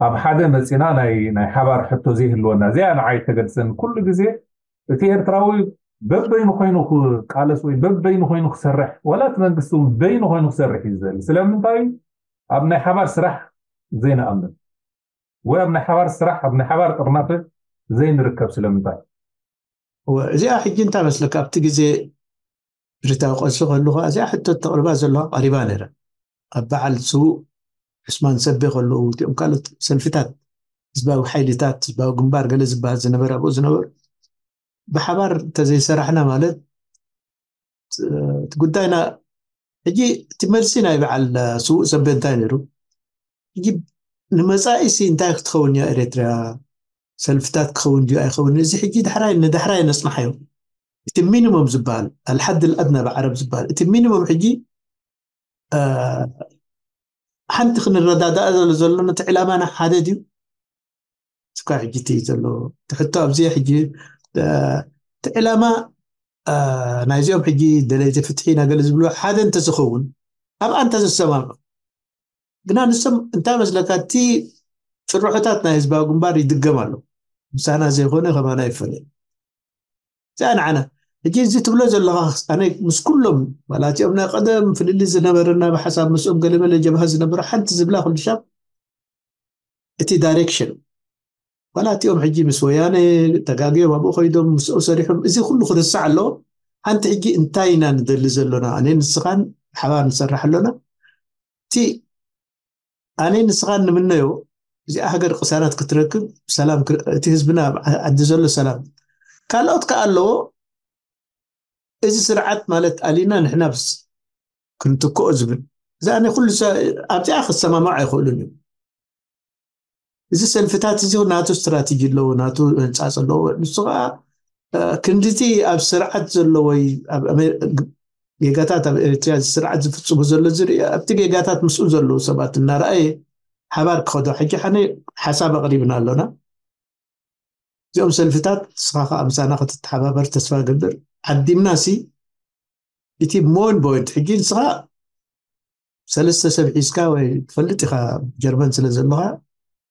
ኣብ ሓደ መጺና ናይ፣ ናይ ሓባር ሕቶ ዘይህልወና? እዚኣ ንዓይ ተገድሰኒ። ኩሉ ግዜ እቲ ኤርትራዊ በበይኑ ኮይኑ ክቃለስ ወይ በበይኑ ኮይኑ ክሰርሕ፣ ዋላ እቲ መንግስቲ እውን በይኑ ኮይኑ ክሰርሕ እዩ ዝደሊ። ስለምንታይ ኣብ ናይ ሓባር ስራሕ ዘይንኣምን? ወይ ኣብ ናይ ሓባር ስራሕ፣ ኣብ ናይ ሓባር ጥርናፈ ዘይንርከብ ስለምንታይ? እወ፣ እዚኣ ሕጂ እንታይ መስለካ፣ ኣብቲ ግዜ ብሪታዊ ቀልሲ ከሉ ከዓ እዚኣ ሕቶ ተቕርባ ዘለዋ ቀሪባ ነይራ። ኣብ በዓል ስዉእ ዑስማን ሰቤ ከለዉ፣ እቲኦም ካልኦት ሰልፍታት፣ ህዝባዊ ሓይልታት፣ ህዝባዊ ግንባር ገለ ዝበሃል ዝነበረ፣ ኣብኡ ዝነበሩ፣ ብሓባር እንተዘይሰራሕና ማለት፣ እ፣ እቲ ጉዳይና፣ ሕጂ እቲ መልሲ ናይ በዓል ስዉእ ሰቤ እንታይ ነይሩ? ሕጂ ንመጻኢሲ እንታይ ክትኸውን እያ ኤርትራ? ሰልፍታት ክኸውን ድዩ ኣይኸውን? እዚ ሕጂ ዳሕራይ፣ ንዳሕራይ ነጽንሓዮ። እቲ ሚኒሙም ዝበሃል፣ ኣልሓድ ኣልኣድና ብዓረብ ዝበሃል፣ እቲ ሚኒሙም ሕጂ፣ እ፣ ሓንቲ ክንረዳዳእ ዘሎ፣ ዘለና እቲ ዕላማና ሓደ ድዩ? እስካ ሕጂ እቲ ዘሎ እቲ ሕቶ ኣብዚ ሕጂ፣ እ፣ እቲ ዕላማ፣ እ፣ ናይዚኦም ሕጂ ደለይቲ ፍትሒ ኢና ገለ ዝብሉ ሓደ እንተዝኸውን፣ ኣብኣ እንተዝሰማምዑ። ግና ንሶም እንታይ መስለካ፣ እቲ ጭርሖታት ናይ ህዝባዊ ግንባር ይድገም ኣሎ። ምሳና ዘይኮነ ከማና ይፈለ። እዚኣ ንዓና ሕጂ እዚ ትብሎ ዘለኻ፣ ኣነ ምስ ኩሎም፣ ዋላ እቲኦም ናይ ቀደም ፍልልይ ዝነበረና፣ ብሓሳብ ምስኦም ገለመለ ጀብሃ ዝነበሩ፣ ሓንቲ ዝብላ ኩሉ ሻብ እቲ ዳይሬክሽን፣ ዋላ እቲኦም ሕጂ ምስ ወያነ ተጋግዮም ኣብኡ ከይዶም ምስኡ ሰሪሖም፣ እዚ ኩሉ ክርስዕ ኣለዎ። ሓንቲ ሕጂ እንታይ ኢና ንደሊ ዘሎና? ኣነ ንስኻን ሓባር ንሰርሕ ኣሎና። እቲ ኣነ ንስኻን ንምነዮ፣ እዚኣ ሃገር ቅሳነት ክትረክብ፣ ሰላም ክር-፣ እቲ ህዝብና ኣብ ዓዲ ዘሎ ሰላም። ካልኦት ከኣ ኣለዎ፣ እዚ ስርዓት ማለት ኣሊና ንሕና ብስ ክንትክኦ ዝብል። እዛ ኣነ ኩሉ ሰ-፣ ኣብዚኣ ክሰማማዕ ኣይኽእሉን እዩ። እዚ ሰልፍታት እዚ ናቱ ስትራቴጂ ኣለዎ፣ ናቱ ህንጻጽ ኣለዎ። ንሱ ከኣ፣ እ፣ ክንድቲ ኣብ ስርዓት ዘሎ ወይ ኣብ ኣሜ-፣ ግ-፣ ጌጋታት ኣብ ኤርትራ እዚ ስርዓት ዝፍጽሙ ዘሎ ዝርኢ፣ ኣብቲ ጌጋታት ምስኡ ዘለዉ ሰባት እናረኣየ ሓባር ክኸዶ። ሕጂ ሓነ ሓሳብ ኣቕሪብና ኣሎና። እዚኦም ሰልፍታት ንስኻ ከኣ ምሳና ክትተሓባበር ተስፋ ገብር። ዓዲምና ሲ፣ እቲ ሞን ቦይንት፣ ሕጂ ንስኻ ሰለስተ ሰብ ሒዝካ ወይ ትፈልጥ ኢኻ፣ ጀርመን ስለ ዘለኻ፣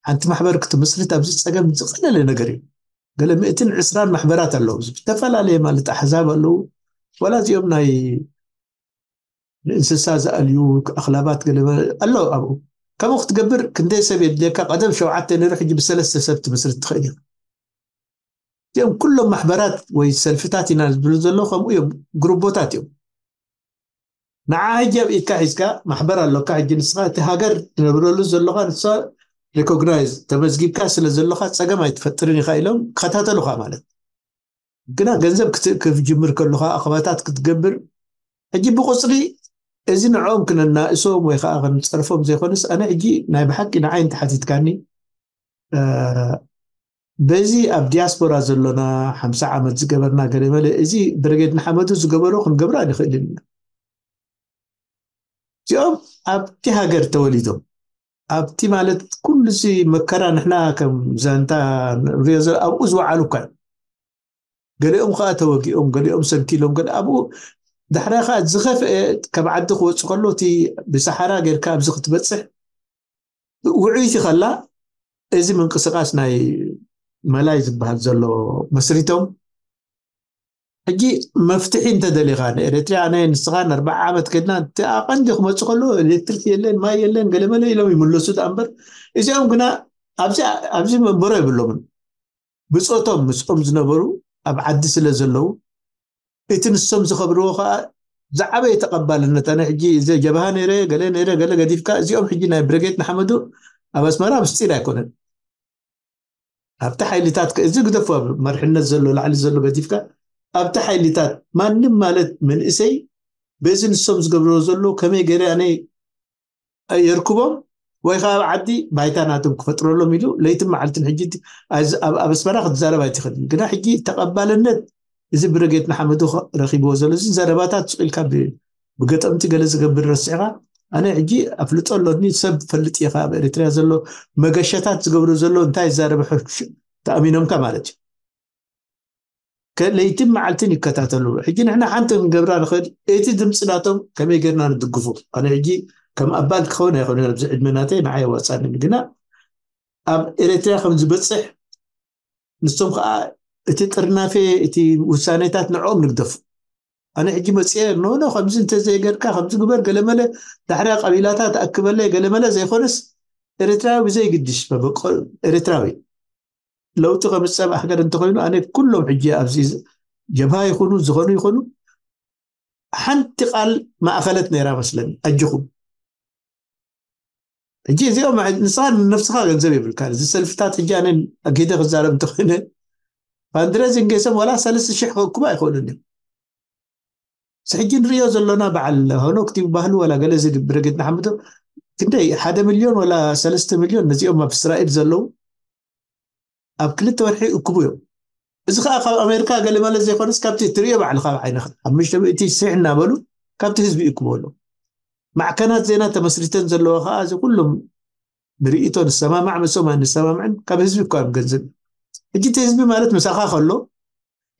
ሓንቲ ማሕበር ክትምስርት ኣብዚ ጸገም ዝቐለለ ነገር እዩ። ገለ ሚእትን ዕስራን ማሕበራት ኣለዉ፣ ዝተፈላለየ ማለት ኣሕዛብ ኣለዉ። ዋላ እዚኦም ናይ ንእንስሳ ዝኣልዩ ኣኽላባት ገለ ኣሎ ኣብኡ። ከምኡ ክትገብር ክንደይ ሰብ የድልየካ? ቀደም ሸውዓተ ነይሩ፣ ሕጂ ብሰለስተ ሰብ ትምስርት ትኽእል ኢኻ። እዚኦም ኩሎም ማሕበራት ወይ ሰልፍታት ኢና ዝብሉ ዘለዉ ከምኡ እዮም፣ ግሩቦታት እዮም። ንዓ ሕጂ ኣብ ኢድካ ሒዝካ ማሕበር ኣሎካ። ሕጂ ንስኻ እቲ ሃገር ትነብረሉ ዘሎኻ ንሳ ሪኮግናይዝ ተመዝጊብካ ስለ ዘሎኻ ጸገም ኣይትፈጥርን ኢኻ ኢሎም ክኸታተሉኻ ማለት። ግና ገንዘብ ክት-፣ ክትጅምር ከሎኻ ኣኸባታት ክትገብር፣ ሕጂ ብቁጽሪ እዚ ንዕኦም ክነናእሶም ወይ ከዓ ክንጸርፎም ዘይኮነስ፣ ኣነ ሕጂ ናይ ብሓቂ ንዓይ እንተሓቲትካኒ፣ እ፣ በዚ ኣብ ዲያስፖራ ዘሎና ሓምሳ ዓመት ዝገበርና ገለ መለ፣ እዚ ብርጌድ ንሓመዱ ዝገበሮ ክንገብሮ ኣይንኽእልን ኢና። እዚኦም ኣብቲ ሃገር ተወሊዶም፣ ኣብቲ ማለት ኩሉ እዚ መከራ ንሕና ከም ዛንታ ንሪኦ ዘ-፣ ኣብኡ ዝወዓሉ እኳ እዮም። ገሊኦም ከዓ ተወጊኦም፣ ገሊኦም ሰንኪሎም፣ ገለ ኣብኡ ዳሕራይ ከዓ ዝኸፍአ ካብ ዓዲ ክወፁ ከሎ እቲ ብሰሓራ ጌርካ ኣብዚ ክትበፅሕ ውዕይቲ ከላ፣ እዚ ምንቅስቃስ ናይ መላይ ዝበሃል ዘሎ መስሪቶም ሕጂ መፍትሒ እንተደሊኻ ንኤርትርያ ኣነ ንስኻን ኣርባዓ ዓመት ከድና እቲ ኣቐንዲ ክመፁ ከሎ ኤሌክትሪክ የለን ማይ የለን ገለመለ ኢሎም ይምለሱ ደኣ እምበር እዚኦም ግና ኣብዚ መንበሮ የብሎምን። ብፆቶም ምስኦም ዝነበሩ ኣብ ዓዲ ስለ ዘለዉ እቲ ንሶም ዝኸብርዎ ከዓ ዝዓበየ ተቐባልነት ኣነ ሕጂ እዚ ጀብሃ ነይረ ገለ ነይረ ገለ ገዲፍካ እዚኦም ሕጂ ናይ ብረጌት ንሓመዱ ኣብ ኣስመራ ምስጢር ኣይኮነን። ኣብቲ ሓይልታት እዚ ግደፎ ኣብ መርሕነት ዘሎ ላዕሊ ዘሎ ገዲፍካ ኣብቲ ሓይልታት ማንም ማለት መንእሰይ በዚ ንሶም ዝገብርዎ ዘሎ ከመይ ገይረ ኣነ የርክቦም ወይ ከዓ ኣብ ዓዲ ባይታ ናቶም ክፈጥረሎም ኢሉ ለይትን መዓልትን ሕጂ ኣብ ኣስመራ ክትዛረብ ኣይትኽእልን። ግና ሕጂ ተቐባልነት እዚ ብረጌት ንሓመዱ ረኪብዎ ዘሎ እዚ ዘረባታት ስቕ ኢልካ ብገጠምቲ ገለ ዝገብር ረሲዕካ ኣነ ሕጂ ኣፍልጦ ኣሎኒ ሰብ ፈልጥ ኢኻ ኣብ ኤርትርያ ዘሎ መገሸታት ዝገብሩ ዘሎ እንታይ ይዛረበ ተኣሚኖምካ ማለት እዩ። ለይትን መዓልትን ይከታተሉ። ሕጂ ንሕና ሓንቲ ክንገብራ ንኽእል እቲ ድምፂ ናቶም ከመይ ገርና ንድግፉ። ኣነ ሕጂ ከም ኣባል ክኸውን ኣይኮነ ኣብዚ ዕድመ ናተይ ንዓይ ኣዋፃኒ ግና ኣብ ኤርትርያ ከም ዝበፅሕ ንሶም ከዓ እቲ ጥርናፌ እቲ ውሳኔታት ንዕኦም ንግደፉ። ኣነ ሕጂ መፅአ ኖኖ ከምዚ እንተዘይገርካ ከምዚ ግበር ገለመለ ዳሕርያ ቀቢላታ ተኣክበለይ ገለመለ ዘይኮነስ ኤርትራዊ ብዘይግድሽ መበቆ ኤርትራዊ ለውጢ ከምፀእ ማሕገር እንተኮይኑ ኣነ ኩሎም ሕጂ ኣብዚ ጀብሃ ይኹኑ ዝኾኑ ይኹኑ ሓንቲ ቃል ማእኸለት ነይራ መስለኒ ኣጅኹም ሕጂ እዚኦም ንስኻ ነፍስኻ ገንዘብ የብልካ እዚ ሰልፍታት ሕጂ ኣነ ኣጊደ ክዛረብ እንተኮይነ ፋንድረዚን ገይሶም ዋላ ሰለስተ ሽሕ ክእክቡ ኣይኽእሉን እዮም ሕጂ ንሪኦ ዘሎና በዓል ሆኖክቲ ባህሉ ዋላ ገለ እዚ ብረጌድ ንሓምዶ ክንደይ ሓደ ሚልዮን ዋላ ሰለስተ ሚልዮን ነዚኦም ኣብ እስራኤል ዘለዉ ኣብ ክልተ ወርሒ እክቡ እዮም እዚ ከዓ ካብ ኣሜሪካ ገለ ማለት ዘይኮነስ ካብቲ ትሪኦ ባዕልካ ብዓይንካ ሓሙሽተ ሚእቲ ስሕ እናበሉ ካብቲ ህዝቢ ይእክቡ ኣለዉ ማዕከናት ዜና ተመስሪተን ዘለዋ ከዓ እዚ ኩሎም ንርእይቶ ንሰማማዕ መሶም ኣይንሰማማዕን ካብ ህዝቢ እኳ እዮም ገንዘብ ሕጂ እቲ ህዝቢ ማለት ምሳኻ ከሎ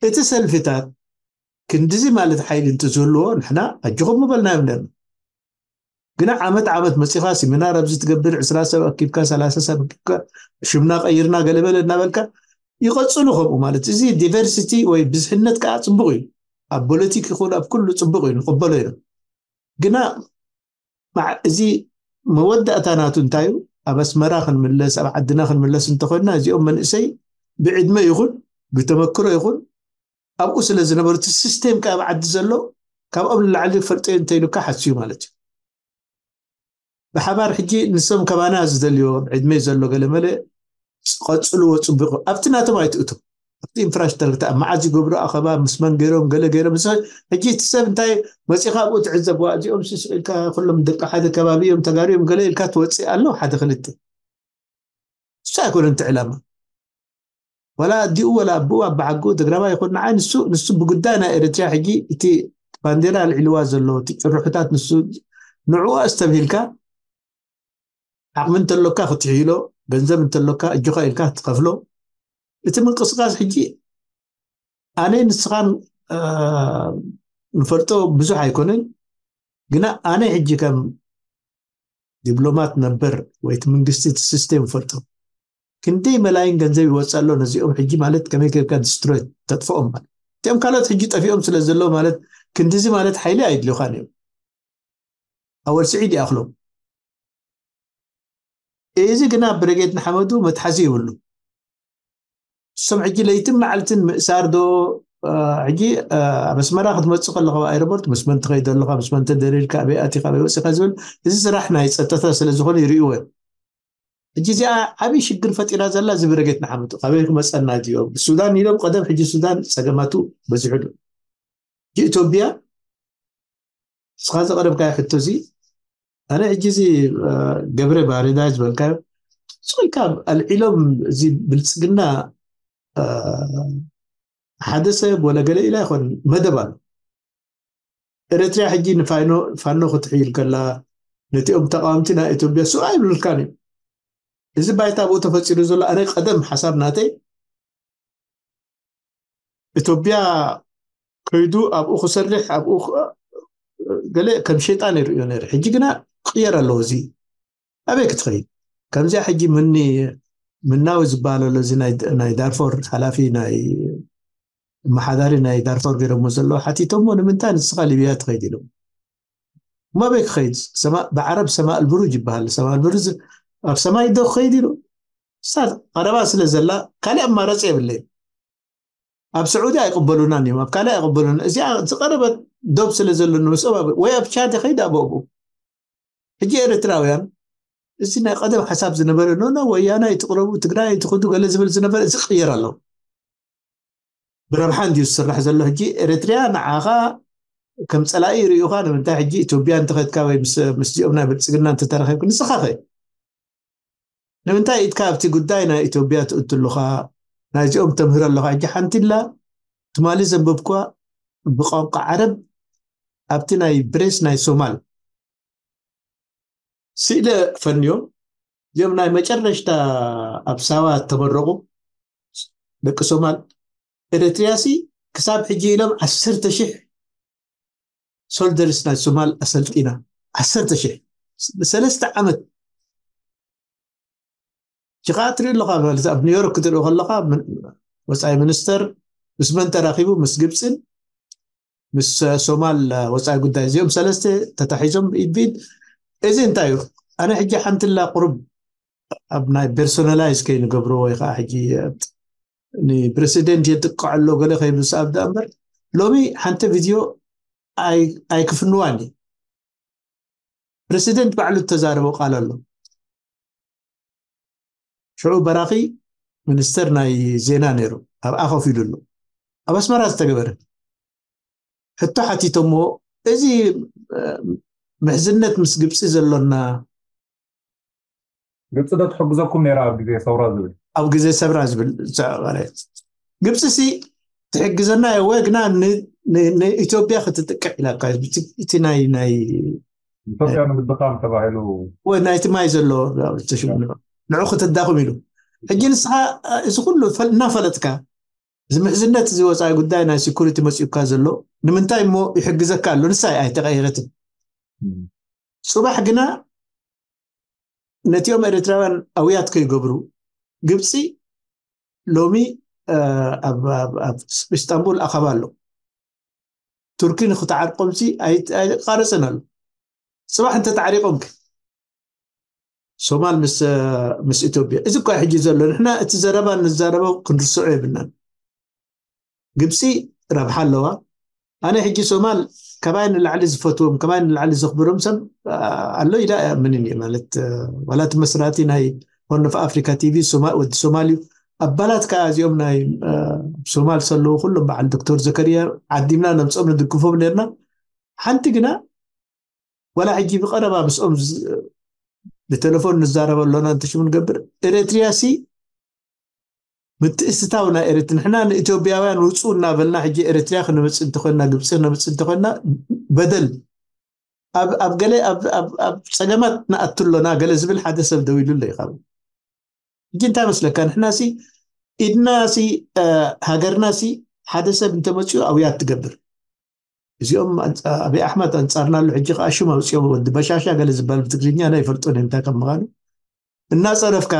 እቲ ሰልፍታት ክንድዚ ማለት ሓይሊ እንትዝህልዎ ንሕና ኣጆኹም ምበልናዮም ነርና ግና ዓመት ዓመት መፂኻ ሲሚናር ኣብዚ ትገብር ዕስራ ሰብ ኣኪብካ ሰላሳ ሰብ ኣኪብካ ሽምና ቀይርና ገለበለ እናበልካ ይቐፅሉ ከምኡ ማለት እዚ ዲቨርሲቲ ወይ ብዝሕነት ከዓ ፅቡቅ እዩ ኣብ ፖለቲክ ይኹን ኣብ ኩሉ ፅቡቅ እዩ ንቅበሎ ኢና ግና እዚ መወዳእታ ናቱ እንታይ እዩ ኣብ ኣስመራ ክንምለስ ኣብ ዓድና ክንምለስ እንተኮይንና እዚኦም መንእሰይ ብዕድመ ይኹን ብተመክሮ ይኹን ኣብኡ ስለ ዝነበሩ እቲ ሲስቴም ከ ኣብ ዓዲ ዘሎ ካብኦም ንላዕሊ ፈልጦ እንተኢሉካ ሓስዩ ማለት እዩ ብሓባር ሕጂ ንሶም ከባና ዝደልዮ ዕድመ ዘሎ ገለመለ ቀፅልዎ ፅቡቅ ኣብቲ ናቶም ኣይትእቱ ኣብቲ ኢንፍራስትራክተር ኣብ መዓዝ ይገብሩ ኣኸባ ምስ መን ገይሮም ገለ ገይሮም ሕጂ እቲ ሰብ እንታይ መፂኻ ኣብኡ ትዕዘብዋ እዚኦም ስስቅ ኢልካ ኩሎም ደቂ ሓደ ከባቢ እዮም ተጋሩ እዮም ገለ ኢልካ ትወፅእ ኣሎ ሓደ ክልተ እሱ ኣይኮነን እቲ ዕላማ ዋላ ኣዲኡ ዋላ ኣቦኡ ኣባዓጉ ትግራባ ይኹን ንዓይ ንሱ ንሱ ብጉዳይ ናይ ኤርትርያ ሕጂ እቲ ባንዴራ ኣልዒልዋ ዘሎ እቲ ጭርሑታት ንሱ ንዕኡ ኣስተብሂልካ ዓቕሚ እንተሎካ ክትሕይሎ ገንዘብ እንተሎካ እጆኻ ኢልካ ክትኸፍሎ እቲ ምንቅስቃስ ሕጂ ኣነ ንስኻን ንፈልጦ ብዙሕ ኣይኮነን ግና ኣነ ሕጂ ከም ዲፕሎማት ነበር ወይ እቲ መንግስቲ እቲ ሲስቴም ፈልጦ ክንደይ መላይን ገንዘብ ይወፅእ ኣሎ ነዚኦም ሕጂ ማለት ከመይ ጌርካ ዲስትሮይ ተጥፍኦም ማለት እቲኦም ካልኦት ሕጂ ጠፊኦም ስለ ዘለዉ ማለት ክንድዚ ማለት ሓይሊ ኣይድልዩኻን እዮም ኣወል ስዒድ ይኣኽሎም እዚ ግና ብረጌድ ንሓመዱ መትሓዚ ይብሉ እሶም ሕጂ ለይትን መዓልትን ምእሳር ዶ ሕጂ ኣብ ኣስመራ ክትመፅእ ከለካ ኣብ ኣይሮፖርት ምስ መን ትኸይድ ኣለካ ምስ መን ተደሪርካ ኣበይ ኣቲካ ኣበይ ወፂካ ዝብል እዚ ስራሕ ናይ ፀጥታ ስለ ዝኾነ ይርእዎ እዮም ሕጂ እዚኣ ዓብይ ሽግር ፈጢራ ዘላ እዚ ብረጌድ ንሓመዱ ካበይ ክመፀና ድዮ ብሱዳን ኢሎም ቀደም ሕጂ ሱዳን ፀገማቱ በዚሑ ኣሎ ኢትዮጵያ ንስኻ ዘቐረብካዮ ሕቶ እዚ ኣነ ሕጂ እዚ ገብረ ባሬዳ ዝበልካዮ ስቕ ኢልካ ኣልዒሎም እዚ ብልፅግና ሓደ ሰብ ወለ ገለ ኢላ ኣይኮን መደብ ኣሎ ኤርትርያ ሕጂ ንፋኖ ክትሕይል ከላ ነቲኦም ተቃወምቲ ናይ ኢትዮጵያ ስቕ ኣይብልካን እዩ እዚ ባይታ ብኡ ተፈፂሩ ዘሎ ኣነ ቀደም ሓሳብ ናተይ ኢትዮጵያ ከይዱ ኣብኡ ክሰርሕ ኣብኡ ገለ ከም ሸይጣን ይርእዮ ነይሩ ሕጂ ግና ክቅየር ኣለዎ እዚ ኣበይ ክትኸይድ ከምዚኣ ሕጂ ምኒ ምናዊ ዝበሃል ኣሎ እዚ ናይ ዳርፎር ሓላፊ ናይ መሓዳሪ ናይ ዳርፎር ገይሮሞ ዘለዉ ሓቲቶሞ፣ ንምንታይ ንስኻ ሊብያ ትኸይድ ኢሎም። እሞ ኣበይ ክኸይድ? ሰማ- ብዓረብ ሰማእ ኣልብሩጅ ይበሃል። ሰማእ ኣልብሩጅ ኣብ ሰማይ ዶ ክኸይድ ኢሉ? እሳ ቀረባ ስለ ዘላ ካልእ ኣማራፂ የብለይን። ኣብ ስዑዲ ኣይቅበሉናን እዮም፣ ኣብ ካልእ ኣይቅበሉና። እዚኣ ዝቀረበት ዶብ ስለ ዘሎ ንምስኦም ኣብ- ወይ ኣብ ቻድ ይኸይድ ኣብኡ። ሕጂ ኤርትራውያን እዚ ናይ ቀደም ሓሳብ ዝነበረ ኖ ኖ ወያናይ ትቅረቡ ትግራይ ትኽዱ ገለ ዝብል ዝነበረ እዚ ክቅየር ኣለዎ። ብረብሓ እንድዩ ዝስራሕ ዘሎ። ሕጂ ኤርትርያ ንዓኻ ከም ጸላኢ ይርእዩኻ። ንምንታይ ሕጂ ኢትዮጵያ እንተኸድካ ወይ ምስ ምስዚኦም ናይ ብልጽግና እንተተራኺብክ ንስኻ ኸ ንምንታይ ኢድካ ኣብቲ ጉዳይ ናይ ኢትዮጵያ ትእቱ ኣለኻ? ናይዚኦም ተምህር ኣለኻ። ሕጂ ሓንቲ ላ ትማሊ ዘንበብኳ ብቋንቋ ዓረብ ኣብቲ ናይ ብሬስ ናይ ሶማል ስእለ ፈንዮም እዚኦም ናይ መጨረሽታ ኣብ ሳዋ ተመረቑ ደቂ ሶማል። ኤርትርያ ሲ ክሳብ ሕጂ ኢሎም ዓሰርተ ሺሕ ሶልደርስ ናይ ሶማል ኣሰልጢና። ዓሰርተ ሺሕ ብሰለስተ ዓመት ጅኻ ትርኢ ኣለኻ ማለት ኣብ ኒውዮርክ ክትርኢ ከለኻ ምን- ወፃኢ ሚኒስተር ምስ መን ተራኺቡ? ምስ ግብፅን ምስ ሶማል ወፃኢ ጉዳይ እዚኦም ሰለስተ ተታሒዞም ብኢድ ብኢድ። እዚ እንታይ እዩ? ኣነ ሕጂ ሓንትላ ቁሩብ ኣብ ናይ ፐርሶናላይዝ ከይንገብሮ ወይ ከዓ ሕጂ ንፕረሲደንት የጥቅዖ ኣሎ ገለ ከይምስኣብ ደኣ እምበር ሎሚ ሓንቲ ቪድዮ ኣይ- ኣይክፍንዋን እዩ። ፕረሲደንት ባዕሉ እተዛረቦ ቃል ኣሎ። ሽዑ በራኺ ሚኒስተር ናይ ዜና ነይሩ ኣብኣ ኮፍ ኢሉ ኣሎ። ኣብ ኣስመራ ዝተገበረ ሕቶ ሓቲቶሞ እዚ ምሕዝነት ምስ ግብፂ ዘሎና ግብፂ ዶ ትሕግዘኩም ነይራ ኣብ ግዜ ሰውራ ዝብል ኣብ ግዜ ሰብራ ዝብል ዝሰዕበረ ግብፂ ሲ ትሕግዘና እወ ግና ንኢትዮጵያ ክትጥቅዕ ኢላካ እቲ ናይ ናይ ኢትዮጵያ ንምድኻም ተባሂሉ ወይ ናይቲ ማይ ዘሎ ተሽሙ ንዑ ክተዳኹም ኢሉ ሕጂ ንስኻ እዚ ኩሉ እናፈለጥካ እዚ ምሕዝነት እዚ ወፃኢ ጉዳይ ናይ ሴኩሪቲ መፅኡካ ዘሎ ንምንታይ እሞ ይሕግዘካ ኣሎ ንሳ ኣይተቀየረትን ፅባሕ ግና ነቲኦም ኤርትራውያን ኣውያት ከይገብሩ ግብፂ ሎሚ ኣብ ኢስታንቡል ኣኸባ ኣሎ ቱርኪ ንክተዓርቆም ሲ ኣይቃረፅን ኣሎ ፅባሕ እንተተዓሪቆም ከ ሶማል ምስ ኢትዮጵያ እዚ እኳ ሕጂ ዘሎ ንሕና እቲ ዘረባ ንዛረቦ ክንርስዖ የብልናን ግብፂ ረብሓ ኣለዋ ኣነ ሕጂ ሶማል ካባይ ንላዕሊ ዝፈትዎም ካባይ ንላዕሊ ዘኽብሮም ሰብ ኣሎ ኢላ ምንን እየ ማለት ዋላ እቲ መስራቲ ናይ ሆርን ኦፍ ኣፍሪካ ቲቪ ወዲ ሶማል እዩ ኣባላት ከዓ እዚኦም ናይ ሶማል ሰለዉ ኩሎም በዓል ዶክተር ዘከርያ ዓዲምና ነምፅኦም ንድግፎም ነርና ሓንቲ ግና ዋላ ሕጂ ብቀረባ ምስኦም ብቴሌፎን ንዛረብ ኣሎና እንተሽሙ ንገብር ኤርትርያ ሲ ምትእስታው ናይ ኤርትራ ንሕና ንኢትዮጵያውያን ውፁ እናበልና ሕጂ ኤርትርያ ክነምፅእ እንተኮንና ግብፂ ክነምፅእ እንተኮንና በደል ኣብ ገለ ኣብ ፀገማት ንኣቱ ኣሎና ገለ ዝብል ሓደ ሰብ ደው ኢሉ ኣሎ እዩ ካብ ሕጂ እንታይ መስለካ ንሕና ሲ ኢድና ሲ ሃገርና ሲ ሓደ ሰብ እንተመፅኡ ኣውያት ትገብር እዚኦም ኣብይ ኣሕመድ ኣንፃርና ኣሎ ሕጂ ከዓ ሽም ኣውፅኦም ወዲ በሻሻ ገለ ዝበሃል ብትግርኛ ናይ ፈልጦ እንታይ ከም ምዃኑ እናፀረፍካ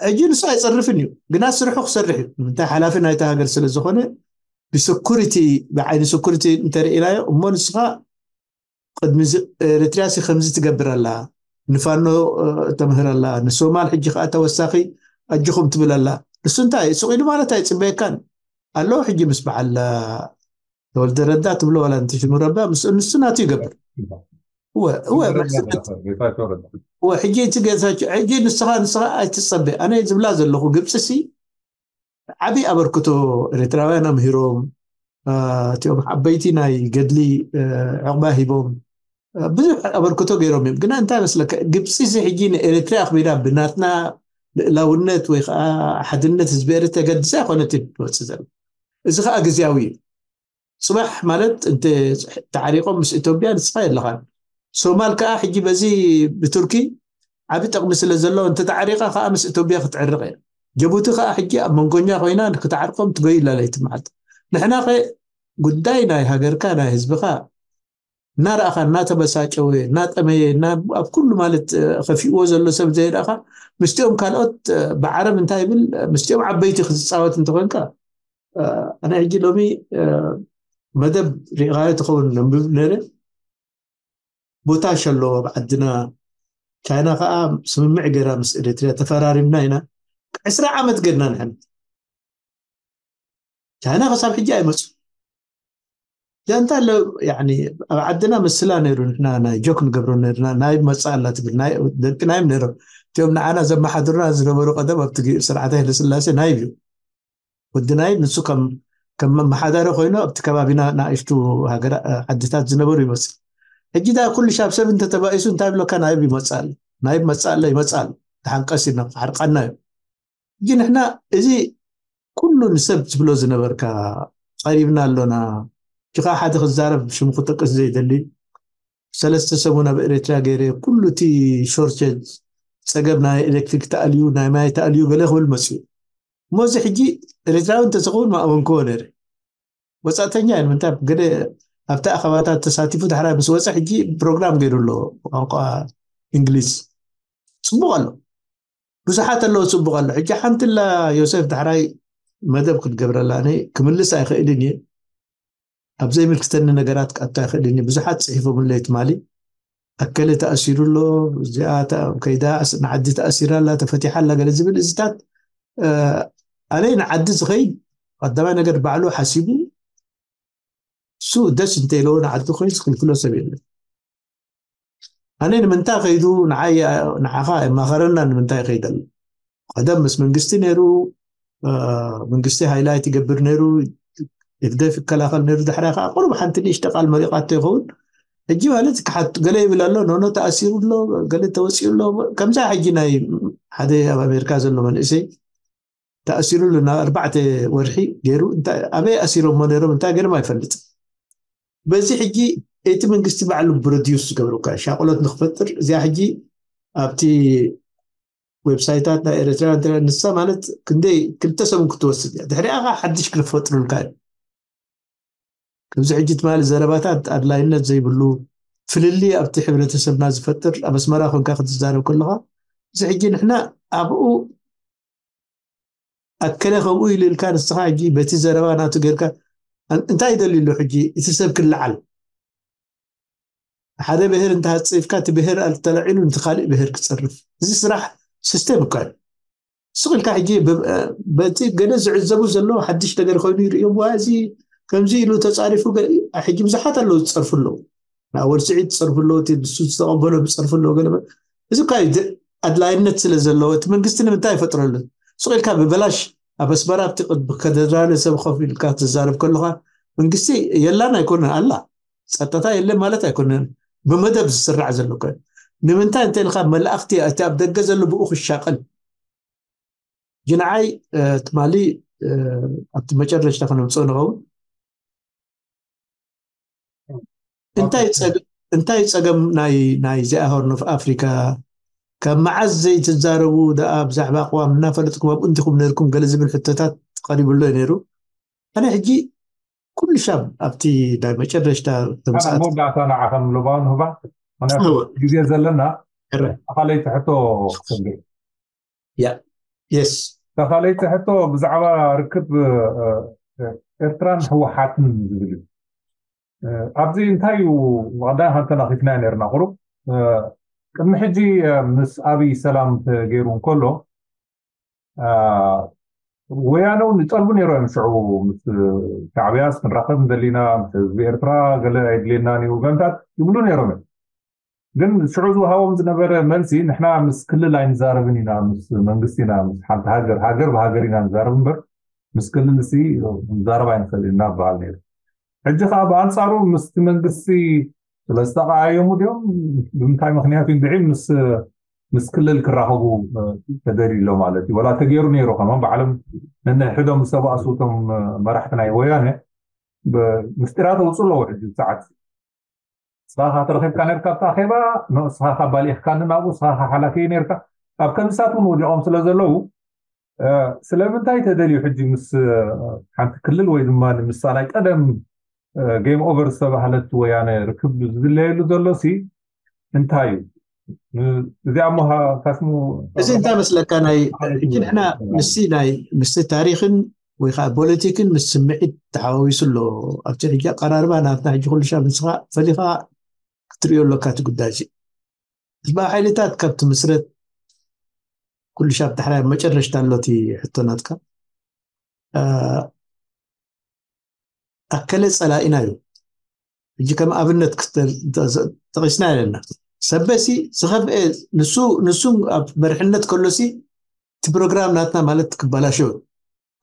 ሕጂ ንሱ ኣይፀርፍን እዩ ግና ስርሑ ክሰርሕ እዩ ንምንታይ ሓላፊ ናይቲ ሃገር ስለ ዝኾነ ብሰኩሪቲ ብዓይኒ ሰኩሪቲ እንተርኢናዮ እሞ ንስኻ ቅድሚ ኤርትርያ ሲ ከምዚ ትገብር ኣላ ንፋኖ ተምህር ኣላ ንሶማል ሕጂ ከዓ ተወሳኺ ኣጅኹም ትብል ኣላ ንሱ እንታይ ሱቕ ኢሉ ማለት ኣይፅበየካን ኣለዉ ሕጂ ምስ በዓል ተወልደ ረዳ ትብሎ ዋላ እንትሽሙ ረባ ምስ ንሱ ናቱ ይገብር እወ እወ ሕጂ እቲ ገዛቸው ሕጂ ንስኻ ንስኻ ኣይትፀበ ኣነ ዝብላ ዘለኹ ግብፂ ሲ ዓብዪ ኣበርክቶ ኤርትራውያን ኣምሂሮም እቲኦም ዓበይቲ ናይ ገድሊ ዕቕባ ሂቦም ብዙሕ ኣበርክቶ ገይሮም እዮም ግና እንታይ መስለካ ግብፂ ሲ ሕጂ ንኤርትራ ኣኽቢዳ ብናትና ልእላውነት ወይ ከዓ ሓድነት ህዝቢ ኤርትራ ገድሳ ኣይኮነት ትወፅእ ዘላ እዚ ከዓ ግዜያዊ እዩ ፅባሕ ማለት እንተ ተዓሪቆም ምስ ኢትዮጵያ ንስኻ የለኻን ሶማል ከዓ ሕጂ በዚ ብቱርኪ ዓብ ጠቕሚ ስለ ዘሎ እንተ ተዓሪቃ ከዓ ምስ ኢትዮጵያ ክትዕርቕ እያ ጀቡቲ ከዓ ሕጂ ኣብ መንጎኛ ኮይና ክትዓርቆም ትጎይ ኣለለይቲ መዓልቲ ንሕና ከ ጉዳይ ናይ ሃገርካ ናይ ህዝብኻ እናረኣኻ እናተበሳጨወ እናጠመየ ኣብ ኩሉ ማለት ከፊእዎ ዘሎ ሰብ ዘይረእኻ ምስቲኦም ካልኦት ብዓረብ እንታይ ይብል ምስቲኦም ዓበይቲ ክትፃወት እንተኮንካ ኣነ ሕጂ ሎሚ መደብ ሪኢኻዮ ትኸውን ነንብብ ነረ። ቦታ ሸለዎ ኣብ ዓድና። ቻይና ከዓ ስምምዕ ገይራ ምስ ኤሪትርያ ተፈራሪምና ኢና። ዕስራ ዓመት ገድና ንሕን ቻይና ክሳብ ሕጂ ኣይመፁ። ጃንታ ኣሎ። ኣብ ዓድና ምስላ ነይሩ። ንሕና ናይ ጆክ ንገብሮ ነርና። ናይ መፃ ኣላ ትብል ደቂ ናይም ነይሮም። እቲኦም ንዓና ዘመሓድሩና ዝነበሩ ቀደም ኣብቲ ስርዓት ሃይለስላሴ ናይብ እዩ። ወዲ ናይብ ንሱ ከም መመሓዳሪ ኮይኑ ኣብቲ ከባቢና ንኣሽቱ ዓድታት ዝነበሩ ይመስል። ሕጂ ዳ ኩሉ ሻብ ሰብ እንተተባኢሱ እንታይ ብለካ ናይብ ይመፃል፣ ናይብ መፃለ ይመፃል። ተሓንቀስ ኢና ክሓርቀና እዩ። ሕጂ ንሕና እዚ ኩሉ ንሰብ ትብሎ ዝነበርካ ቀሪብና ኣሎና። ጅኻ ሓደ ክዛረብ ሽሙ ክጠቅስ ዘይደሊ ሰለስተ ሰሙን ኣብ ኤሪትርያ ገይረ ኩሉ እቲ ሾርቴጅ ፀገብ ናይ ኤሌክትሪክ ተኣልዩ ናይ ማይ ተኣልዩ ገለ ክብል መፅኡ። እሞ እዚ ሕጂ ኤሪትራዊ እንተዝኸውን ማእመንክዎ ነይረ። ወፃእተኛ እየ ንምንታይ ገለ ኣብቲ ኣኸባታት ተሳቲፉ ዳሕራይ ምስ ወፀ ሕጂ ፕሮግራም ገይሩ ኣሎ ብቋንቋ እንግሊዝ። ፅቡቕ ኣሎ። ብዙሓት ኣለዉ ፅቡቕ ኣሎ። ሕጂ ሓንቲ ላ ዮሴፍ ዳሕራይ መደብ ክትገብረላ ኣነ ክምልስ ኣይኽእልን እየ። ኣብ ዘይምልክተኒ ነገራት ክኣቱ ኣይኽእልን እየ። ብዙሓት ፅሒፎምለይ ትማሊ ኣከለ ተኣሲሩ ኣሎ፣ እዚኣ ከይዳ ንዓዲ ተኣሲራ ኣላ ተፈቲሓ ኣላ ገለ ዝብል እዚታት ኣነ ንዓዲ ዝኸይድ ቀዳማይ ነገር ባዕሉ ሓሲቡ እሱ ደስ እንተኢለዎ ንዓዲ ኮይኑ ዝክልክሎ ሰብ የለን። ኣነ ንምንታይ ከይዱ ንዓይ ንዓኻ የማኸረና ንምንታይ ከይደሉ ቀደም ምስ መንግስቲ ነይሩ። መንግስቲ ሃይላይት ይገብር ነይሩ፣ ህግደፍ ይከላኸል ነይሩ። ድሕሪያ ከዓ ቁሩብ ሓንቲ ንእሽተ ቃል መሪቓቶ ይኸውን። ሕጂ ማለት ክሓት ገለ ይብል ኣሎ፣ ኖኖ ተኣሲሩ ኣሎ፣ ገለ ተወፂኡ ኣሎ። ከምዛ ሕጂ ናይ ሓደ ኣብ ኣሜሪካ ዘሎ መንእሰይ ተኣሲሩሉ ናብ ኣርባዕተ ወርሒ ገይሩ ኣበይ ኣሲሮሞ ነይሮም እንታይ ገይሮም ኣይፈልጥ። በዚ ሕጂ እቲ መንግስቲ ባዕሉ ብረድዩስ ዝገብረካ ሻቆሎት ንክፈጥር እዚኣ ሕጂ ኣብቲ ዌብሳይታት ናይ ኤርትራ ንሳ ማለት ክንደይ ክልተ ሰሙን ክትወስድ እያ። ድሕሪኣ ሓድሽ ክፈጥሩልካ እዩ። ከምዚ ሕጂ ትማሊ ዘረባታት ኣድላይነት ዘይብሉ ፍልልይ ኣብቲ ሕብረተሰብና ዝፈጥር ኣብ ኣስመራ ኮንካ ክትዛረብ ከለኻ እዚ ሕጂ ንሕና ኣብኡ ኣከለ ከምኡ ኢሉ ኢልካ ንስኻ ሕጂ በቲ ዘረባ ናቱ ጌርካ እንታይ ይደልዩ ኣሎ ሕጂ እቲ ሰብ ክለዓል ሓደ ብሄር እንተሃፀይፍካ እቲ ብሄር ኣልተለዒሉ ነቲ ካሊእ ብሄር ክፀርፍ እዚ ስራሕ ሲስተም እኳ እዩ። ስቕ ኢልካ ሕጂ በቲ ገለ ዝዕዘቡ ዘለዉ ሓድሽ ነገር ኮይኑ ይርእዮም ዋ እዚ ከምዚ ኢሉ ተፃሪፉ ሕጂ ብዙሓት ኣለዉ ዝፀርፉ ኣለዉ። ንኣወል ስዒድ ዝፀርፉ ኣለዉ እቲ ንሱ ዝተቐበሎ ዝፀርፉ ኣለዉ ገለ እዚ እኳ እዩ ኣድላይነት ስለ ዘለዎ እቲ መንግስቲ ንምንታይ ይፈጥረሉ? ስቕ ኢልካ ብበላሽ ኣብ ኣስመራ ኣብቲ ከደራለ ሰብ ኮፍ ኢልካ ትዛረብ ከለኻ መንግስቲ የላን ኣይኮነን ኣላ ጸጥታ የለን ማለት ኣይኮነን። ብመደብ ዝስራዕ ዘሎ እኮ ንምንታይ እንተ ኢልካ መላእኽቲ እቲ ኣብ ደገ ዘሎ ብኡ ክሻቐል ጅንዓይ ትማሊ ኣብቲ መጨረሽታ ከነምፅኦ ንኸውን እንታይ ጸገም ናይ ናይዚኣ ሆርን ኦፍ ኣፍሪካ ካብ መዓዝ ዘይትዛረቡ ደኣ ብዛዕባ ኣቅዋም እናፈለጥኩም ኣብኡ እንዲኹም ነርኩም ገለ ዝብል ሕቶታት ቀሪቡ ኣሎ ነይሩ። ኣነ ሕጂ ኩሉ ሻብ ኣብቲ ናይ መጨረሽታ ተምፅኣት መወዳእታ ንዓኸም ሎባውን ህባ ምክንያቱ ግዜ ዘለና ተኻለይቲ ሕቶ ክሰግር የስ ተኻለይቲ ሕቶ ብዛዕባ ርክብ ኤርትራን ህወሓትን ዝብል እዩ። ኣብዚ እንታይ እዩ ቀዳም ሃንተና ኺፍናዮ ነርና ቁሩብ ቅድሚ ሕጂ ምስ ኣብይ ሰላም ተገይሩ እንከሎ ወያነ እውን ይጠልቡ ነይሮ እዮም ሽዑ ምስ ሻዕብያስ ክንራኸብ እንደሊና ምስ ህዝቢ ኤርትራ ገለ ኣይድልየናን እዩ ገንታት ይብሉ ነይሮም እዮም። ግን ሽዑ ዝውሃቦም ዝነበረ መልሲ ንሕና ምስ ክልል ኣይንዛረብን ኢና ምስ መንግስቲ ኢና ምስ ሓንቲ ሃገር ሃገር ብሃገር ኢና ንዛረብ እምበር ምስ ክልል ሲ ንዛረብ ኣይንኽእል ኢና በሃል ነይሩ። ሕጂ ከዓ ብኣንፃሩ ምስቲ መንግስቲ ስለዝተቃየሙ ድዮም ብምንታይ ምክንያት እንድዒ ምስ ምስ ክልል ክራኸቡ ተደልዩ ኣሎ ማለት እዩ። ወላ ተገይሩ ነይሩ ከማን ባዕሎም ነንሕዶም ዝተባእሱ እቶም መራሕቲ ናይ ወያነ ምስጢራት ኣውፅኡ ኣለዉ። ሕጂ ሰዓት ስኻ ተረኺብካ ነርካ ኣብቲ ኣኼባ ንስኻ ባሊእኽካኒ ናብኡ ስኻ ሓላፊ ነርካ ኣብ ከምሳት እውን ወዲቖም ስለ ዘለዉ ስለምንታይ ተደልዩ ሕጂ ምስ ሓንቲ ክልል ወይ ድማ ምሳ ናይ ቀደም ጌም ኦቨር ዝተባህለት ወያነ ርክብ ዝድለየሉ ዘሎ ሲ እንታይ እዩ? እዚኣ እሞ ካስሙ እዚ እንታይ መስለካ ናይ ሕጂ ንሕና ምስቲ ናይ ምስቲ ታሪክን ወይ ከዓ ፖለቲክን ምስ ስምዒት ተሓዋዊሱ ኣሎ። ኣብቲ ሕጂ ኣቀራርባ ናትና ሕጂ ኩሉ ሻብ ንስኻ ፈሊኻ ክትሪኦ ኣለካ እቲ ጉዳይ እዚ። ህዝባዊ ሓይልታት ካብ ትምስረት ኩሉ ሻብ ዳሕራይ ኣብ መጨረሽታ ኣሎ እቲ ሕቶ ናትካ። ኣከለ ፀላኢና እዩ። ሕጂ ከም ኣብነት ጠቂስና ኣለና። ሰበሲ ዝኸፍአ ንሱ ንሱ ኣብ መርሕነት ከሎሲ እቲ ፕሮግራም ናትና ማለት ክበላሾ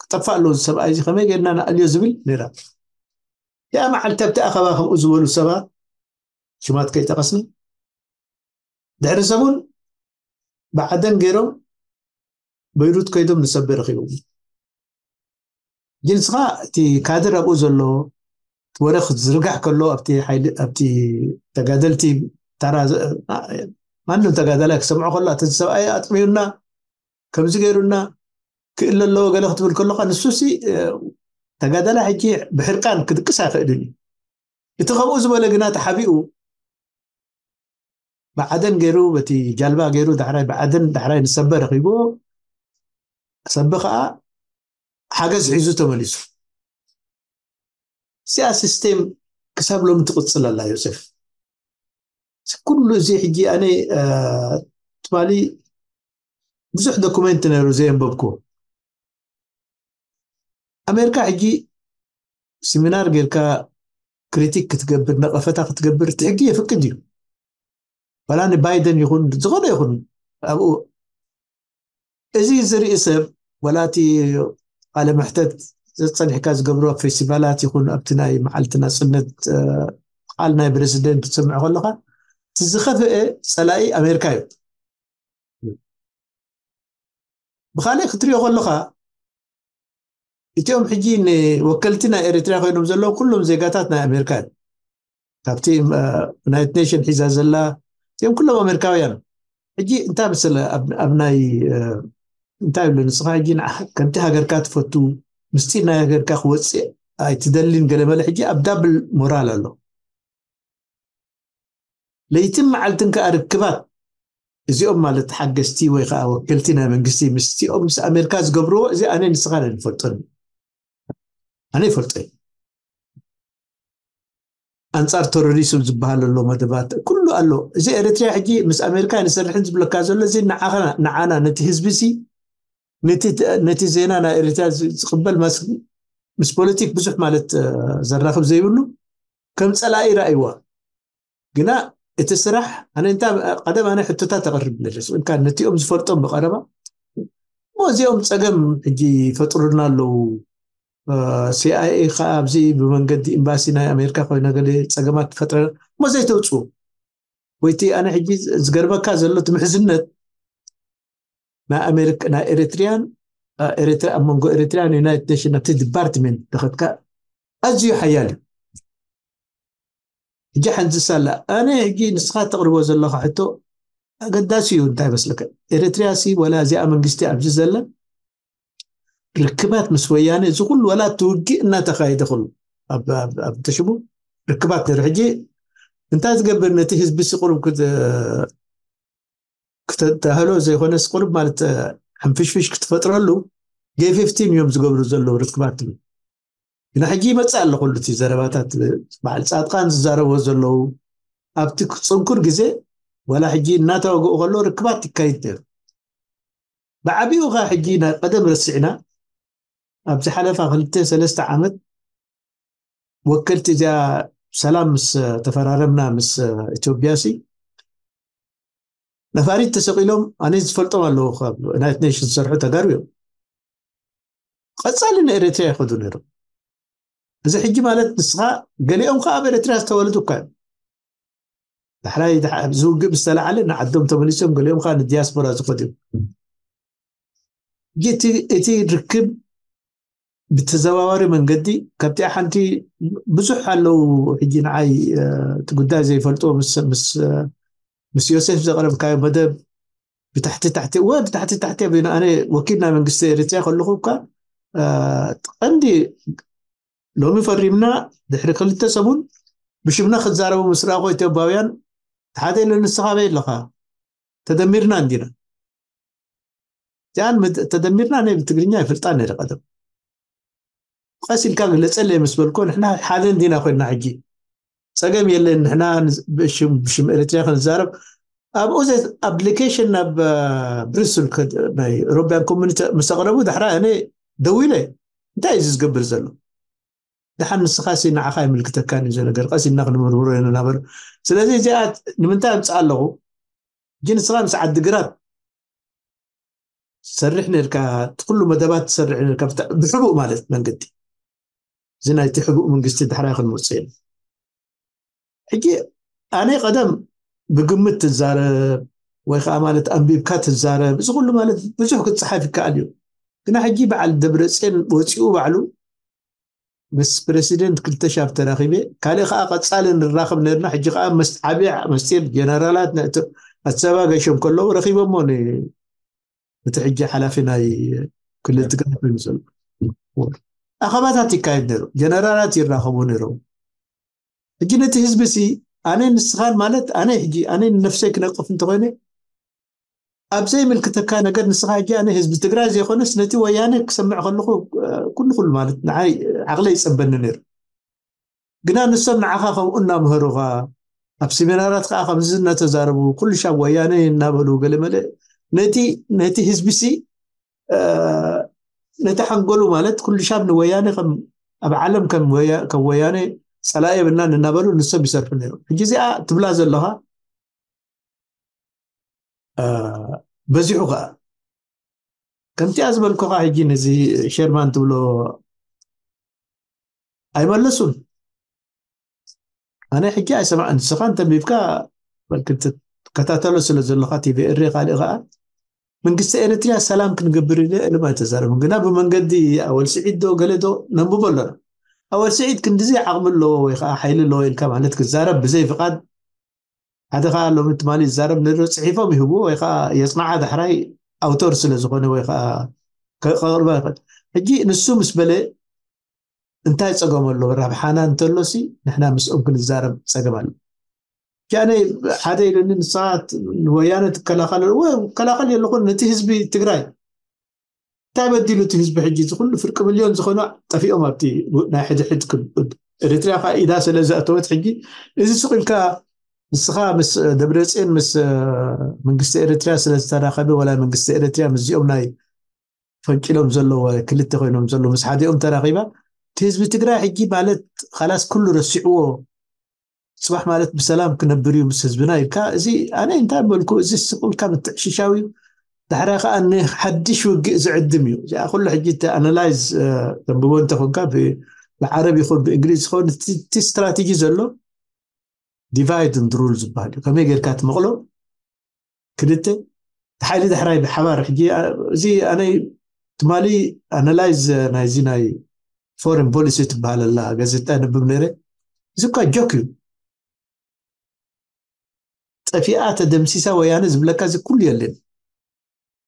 ክጠፋእ ኣለዎ። ሰብኣይ እዚ ከመይ ጌርና ንኣልዮ ዝብል ነይራ። እቲኣ መዓልቲ ኣብቲ ኣኸባ ከምኡ ዝበሉ ሰባት ሽማት ከይጠቀስና ድሕሪ ሰሙን ብዓደን ገይሮም በይሩት ከይዶም ንሰበ ረኪቦም። ግን ንስኻ እቲ ካድር ኣብኡ ዘሎ ወረ ክትዝርጋሕ ከሎ ኣብቲ ሓይሊ ኣብቲ ተጋደልቲ ታራ ማንም ተጋዳላይ ክሰምዖ ከሎ እቲ ሰብኣይ ኣጥሚዩና ከምዚ ገይሩና ክእል ኣለዎ ገለ ክትብል ከለካ ንሱሲ ተጋዳላይ ሕጂ ብሕርቃን ክድቅስ ኣይኽእልን እዩ። እቲ ከምኡ ዝበለ ግና ተሓቢኡ ብዓደን ገይሩ በቲ ጃልባ ገይሩ ዳሕራይ ብዓደን ዳሕራይ ንሰበ ረኪቡ ሰበ ከዓ ሓገዝ ሒዙ ተመሊሱ። እዚኣ ሲስቴም ክሳብ ሎሚ ትቕፅል ኣላ። ዮሴፍ ኩሉ እዚ ሕጂ ኣነ ትማሊ ብዙሕ ዶኩሜንት ነይሩ ዘየንበብኩ። ኣሜሪካ ሕጂ ሲሚናር ጌርካ ክሪቲክ ክትገብር ነቐፈታ ክትገብር እቲ ሕጊ የፍቅድ እዩ። ዋላ ንባይደን ይኹን ዝኾነ ይኹን ኣብኡ እዚ ዝርኢ ሰብ ዋላ እቲ ቃለ መሕተት ዘጸኒሕካ ዝገብሮ ኣብ ፌስቲቫላት ይኹን ኣብቲ ናይ መዓልቲ ናጽነት ቃል ናይ ፕረዚደንት ክትሰምዕ ከለኻ እቲ ዝኸፍአ ጸላኢ ኣሜሪካ እዩ። ብኻልእ ክትሪኦ ከለኻ እቲኦም ሕጂ ንወከልቲ ናይ ኤሪትርያ ኮይኖም ዘለዉ ኩሎም ዜጋታት ናይ ኣሜሪካ እዮም። ካብቲ ዩናይትድ ኔሽን ሒዛ ዘላ እቲኦም ኩሎም ኣሜሪካውያን። ሕጂ እንታይ መሰለ ኣብ ናይ እንታይ ይብሉ ንስኻ ሕጂ ከምቲ ሃገርካ ትፈቱ ምስጢር ናይ ሃገርካ ክወፅእ ኣይትደልን ገለመለ ሕጂ ኣብ ዳብል ሞራል ኣሎ። ለይትን መዓልትን ከዓ ርክባት እዚኦም ማለት ሓገዝቲ ወይ ከዓ ወከልቲ ናይ መንግስቲ ምስቲኦም ምስ ኣሜሪካ ዝገብርዎ እዚ ኣነ ንስኻ ንፈልጦን ኣነ ይፈልጦ ኣንፃር ቴሮሪስም ዝበሃል ኣሎ መደባት ኩሉ ኣሎ። እዚ ኤርትርያ ሕጂ ምስ ኣሜሪካ ንሰርሕን ዝብለካ ዘሎ እዚ ንዓና ነቲ ህዝቢ ሲ ነቲ ዜና ናይ ኤርትርያ ዝቅበል ምስ ፖለቲክ ብዙሕ ማለት ዘራኽብ ዘይብሉ ከም ፀላኢ ራእይዋ ግና እቲ ስራሕ ኣነ እንታ ቀደም ኣነ ሕቶታት ተቕርብ ነለስ እንካ ነቲኦም ዝፈልጦም ብቐረባ እሞ እዚኦም ፀገም ሕጂ ይፈጥሩና ኣለዉ። ሲኣይኤ ከዓ ኣብዚ ብመንገዲ ኤምባሲ ናይ ኣሜሪካ ኮይነ ገለ ፀገማት ትፈጥረ እሞ ዘይተውፅኡ ወይቲ ኣነ ሕጂ ዝገርመካ ዘሎ እቲ ምሕዝነት ናይ ኣሜሪካ ናይ ኤሪትሪያን ኤሪትሪ ኣብ መንጎ ኤሪትሪያን ዩናይትድ ኔሽን ኣብቲ ዲፓርትሜንት ተኸትካ ኣዝዩ ሓያል እዩ። ሕጂ ሓንዚ ሳላ ኣነ ሕጂ ንስኻ ተቕርቦ ዘለኻ ሕቶ ኣገዳሲ እዩ። እንታይ መስለካ ኤሪትሪያ ሲ ወላ እዚኣ መንግስቲ ኣብዚ ዘላ ርክባት ምስ ወያነ እዚ ኩሉ ወላ እቲ ውግእ እናተኻየደ ከሎ ኣብ ተሽሙ ርክባት ነይሩ። ሕጂ እንታይ ትገብር ነቲ ህዝቢ ሲ ቁሩብ ክተህሎ ዘይኮነስ ቁሩብ ማለት ሕንፍሽፍሽ ክትፈጥረሉ ጌፊፍቲን እዮም ዝገብሩ ዘለዉ ርክባት ትብል ግና ሕጂ ይመፅእ ኣሎ ኩሉ እቲ ዘረባታት በዓል ፃድቃን ዝዛረቦ ዘለዉ ኣብቲ ክፅንኩር ግዜ ዋላ ሕጂ እናተዋግኡ ከለዉ ርክባት ይካይድ ነይሩ። ብዓብኡ ከዓ ሕጂ ናይ ቀደም ረሲዕና ኣብ ዝሓለፋ ክልተ ሰለስተ ዓመት ወከልቲ እዚኣ ሰላም ምስ ተፈራረምና ምስ ኢትዮጵያ ሲ ነፋሪት ተሰቂሎም ኣነ ዝፈልጦም ኣለዉ ካብ ዩናይትድ ኔሽንስ ዝሰርሑ ተጋሩ እዮም። ቀፃሊ ንኤሪትሪያ ይኸዱ ነይሮም። እዚ ሕጂ ማለት ንስኻ ገሊኦም ከዓ ኣብ ኤሪትሪያ ዝተወለዱ እኳ እዮም። ዳሕራይ ዝውግእ ምስ ተላዓለ ንዓዶም ተመሊሶም ገሊኦም ከዓ ንዲያስፖራ ዝኸዱ እዮም። እቲ ርክብ ብተዘዋዋሪ መንገዲ ካብቲኣ ሓንቲ ብዙሕ ኣለዉ ሕጂ ንዓይ እቲ ጉዳይ ዘይፈልጥዎ ምስ ዮሴፍ ዘቕረብካዮ መደብ ብታሕቲ ታሕቲ እወ ብታሕቲ ታሕቲ ኣቢና ኣነ ወኪል ናይ መንግስቲ ኤሪትሪያ ከለኹ እኳ ቀንዲ ሎሚ ፈሪምና ድሕሪ ክልተ ሰሙን ብሽምና ክዛረቡ ምስ ረኣኹ ኢትዮጵያውያን ሓደ ኢለ ንስኻ በይ ኣለኻ ተደሚርና እንዲና እዚኣን ተደሚርና ናይ ብትግርኛ ይፍልጣ ነይረ ቀደም ቀስ ኢልካ ግለፀለይ ምስ በልኮ ንሕና ሓደ እንዲና ኮይና ሕጂ ጸገም የለን። ንሕና ብሽም ኤርትራ ክንዛረብ ኣብኡ ኣፕሊኬሽን ናብ ብሪስል ናይ ኤሮፒያን ኮሚኒቲ ምስ ኣቕረቡ ዳሕራ እኔ ደዊለ እንታይ እዩ ዝገብር ዘሎ? ደሓን ንስኻ ሲ ንዓኻ ይምልክተካን እዩ ነገር ቀስ ኢልና ክንምርምሮ ኢና እናበሉ። ስለዚ እዚኣ ንምንታይ ኣምፅኣ ኣለኹ? ሕጂ ንስኻ ምስ ዓዲግራት ትሰርሕ ነርካ፣ እቲ ኩሉ መደባት ትሰርሕ ነርካ ብታ- ብሕቡእ ማለት መንገዲ እዚ ናይቲ ሕቡእ መንግስቲ ዳሕራይ ክንወፅእ ኢና። ሕጂ ኣነ ቀደም ብግምት ትዛረብ ወይ ከዓ ማለት ኣንቢብካ ትዛረብ፣ እዚ ኩሉ ማለት ብዙሕ ክትፀሓፍ ይከኣል እዩ። ግና ሕጂ በዓል ደብረፅዮን ወፂኡ ባዕሉ ምስ ፕረሲደንት ክልተ ሻብ ተራኺበ፣ ካልእ ከዓ ቀፃሊ ንራኸብ ነርና። ሕጂ ከዓ መስ ዓብያ መስጢር ጀነራላት ኣዲስ ኣበባ ገሾም ከለዉ ረኺቦሞ እቲ ሕጂ ሓላፊ ናይ ክልል ትግራይ ኮይኑ ዘሎ ኣኸባታት ይካየድ ነይሩ። ጀነራላት ይራኸቡ ነይሮም። ሕጂ ነቲ ህዝቢ ሲ ኣነ ንስኻን ማለት ኣነ ሕጂ ኣነ ንነፍሰይ ክነቅፍ እንተኾይነ ኣብ ዘይምልክተካ ነገር ንስኻ ሕጂ ኣነ ህዝቢ ትግራይ ዘይኮነስ ነቲ ወያነ ክሰምዕ ከለኹ ኩሉ ኩሉ ማለት ንዓይ ዓቕለ ይፀበኒ ነይሩ። ግና ንሶም ንዓኻ ከምኡ እናምሃሩኻ ኣብ ሴሚናራት ከዓ ከምዚ እናተዛረቡ ኩሉ ሻብ ወያነ እናበሉ ገለመለ ነቲ ነቲ ህዝቢ ሲ ነቲ ሓንጎሉ ማለት ኩሉ ሻብ ንወያነ ከም ኣብ ዓለም ከም ወያ- ከም ወያነ ፀላኢ የብልናን እናበሉ ንሶም ይሰርሑ ነይሮም። ሕጂ እዚኣ ትብላ ዘለኻ በዚሑ ከዓ ከምቲኣ ዝበልኩኻ ሕጂ ነዚ ሸርማን ትብሎ ኣይመለሱን። ኣነ ሕጂ ኣይሰማዕን። ንስኻ እንተንቢብካ በልክትከታተሎ ስለ ዘለኻ ቲቪ ኤሪ ካልእ ከዓ መንግስቲ ኤርትርያ ሰላም ክንገብር ኢለ እልም ኣይተዛረብን። ግና ብመንገዲ ኣወል ስዒድ ዶ ገለ ዶ ነንብቦ ኣለና። ኣወል ስዒድ ክንድዚ ዓቕሚ ኣለዎ ወይ ከዓ ሓይሊ ኣለዎ ኢልካ ማለት ክዛረብ ብዘይ ፍቓድ ሓደ ከዓ ሎሚ ትማሊ ዝዛረብ ነዶ ፅሒፎም ይህቡ ወይ ከዓ የፅናዓ ዳሕራይ ኣውቶር ስለ ዝኾነ ወይ ከዓ ከቕርባ ይኽእል። ሕጂ ንሱ ምስ በለ እንታይ ፀገም ኣሎ? ረብሓና እንተሎሲ ንሕና ምስኦም ክንዛረብ ፀገም ኣሎ። ጃነ ሓደ ኢሉኒ ንስኻ ንወያነ ትከላኸል ወይ ከላኸል የለኹን ነቲ ህዝቢ ትግራይ እንታይ በዲሉ እቲ ህዝቢ ሕጂ እዚ ኩሉ ፍርቂ ሚልዮን ዝኾኑ ጠፊኦም ኣብቲ ናይ ሕድሕድ ክብድ ኤርትርያ ከዓ ኢዳ ስለ ዘእተወት ሕጂ እዚ ስቕ ኢልካ ንስኻ ምስ ደብረፅዮን ምስ መንግስቲ ኤርትርያ ስለ ዝተራኸበ ወላ መንግስቲ ኤርትርያ ምስዚኦም ናይ ፈንቂሎም ዘለዉ ክልተ ኮይኖም ዘለዉ ምስ ሓዲኦም ተራኺባ እቲ ህዝቢ ትግራይ ሕጂ ማለት ካላስ ኩሉ ረሲዕዎ ፅባሕ ማለት ብሰላም ክነብር እዩ ምስ ህዝብና ኢልካ እዚ ኣነ እንታይ በልኩ እዚ ስቁልካ ምትዕሽሻው እዩ ዳሕራይ ከዓ ንሓድሽ ውግእ ዝዕድም እዩ እዚኣ ኩሉ ሕጂ ኣናላይዝ ተንብቦ እንተኮንካ ብዓረብ ይኹን ብእንግሊዝ ዝኸውን እቲ ስትራቴጂ ዘሎ ዲቫይድ ን ሩል ዝበሃል እዩ ከመይ ጌርካ ትመቕሎ ክልተ ሓይሊ ዳሕራይ ብሓባር ሕጂ እዚ ኣነ ትማሊ ኣናላይዝ ናይዚ ናይ ፎረን ፖሊሲ ትበሃል ኣላ ጋዜጣ የንብብ ነይረ እዚ እኳ ጆክ እዩ ጠፊኣ ተደምሲሳ ወያነ ዝብለካ እዚ ኩሉ የለን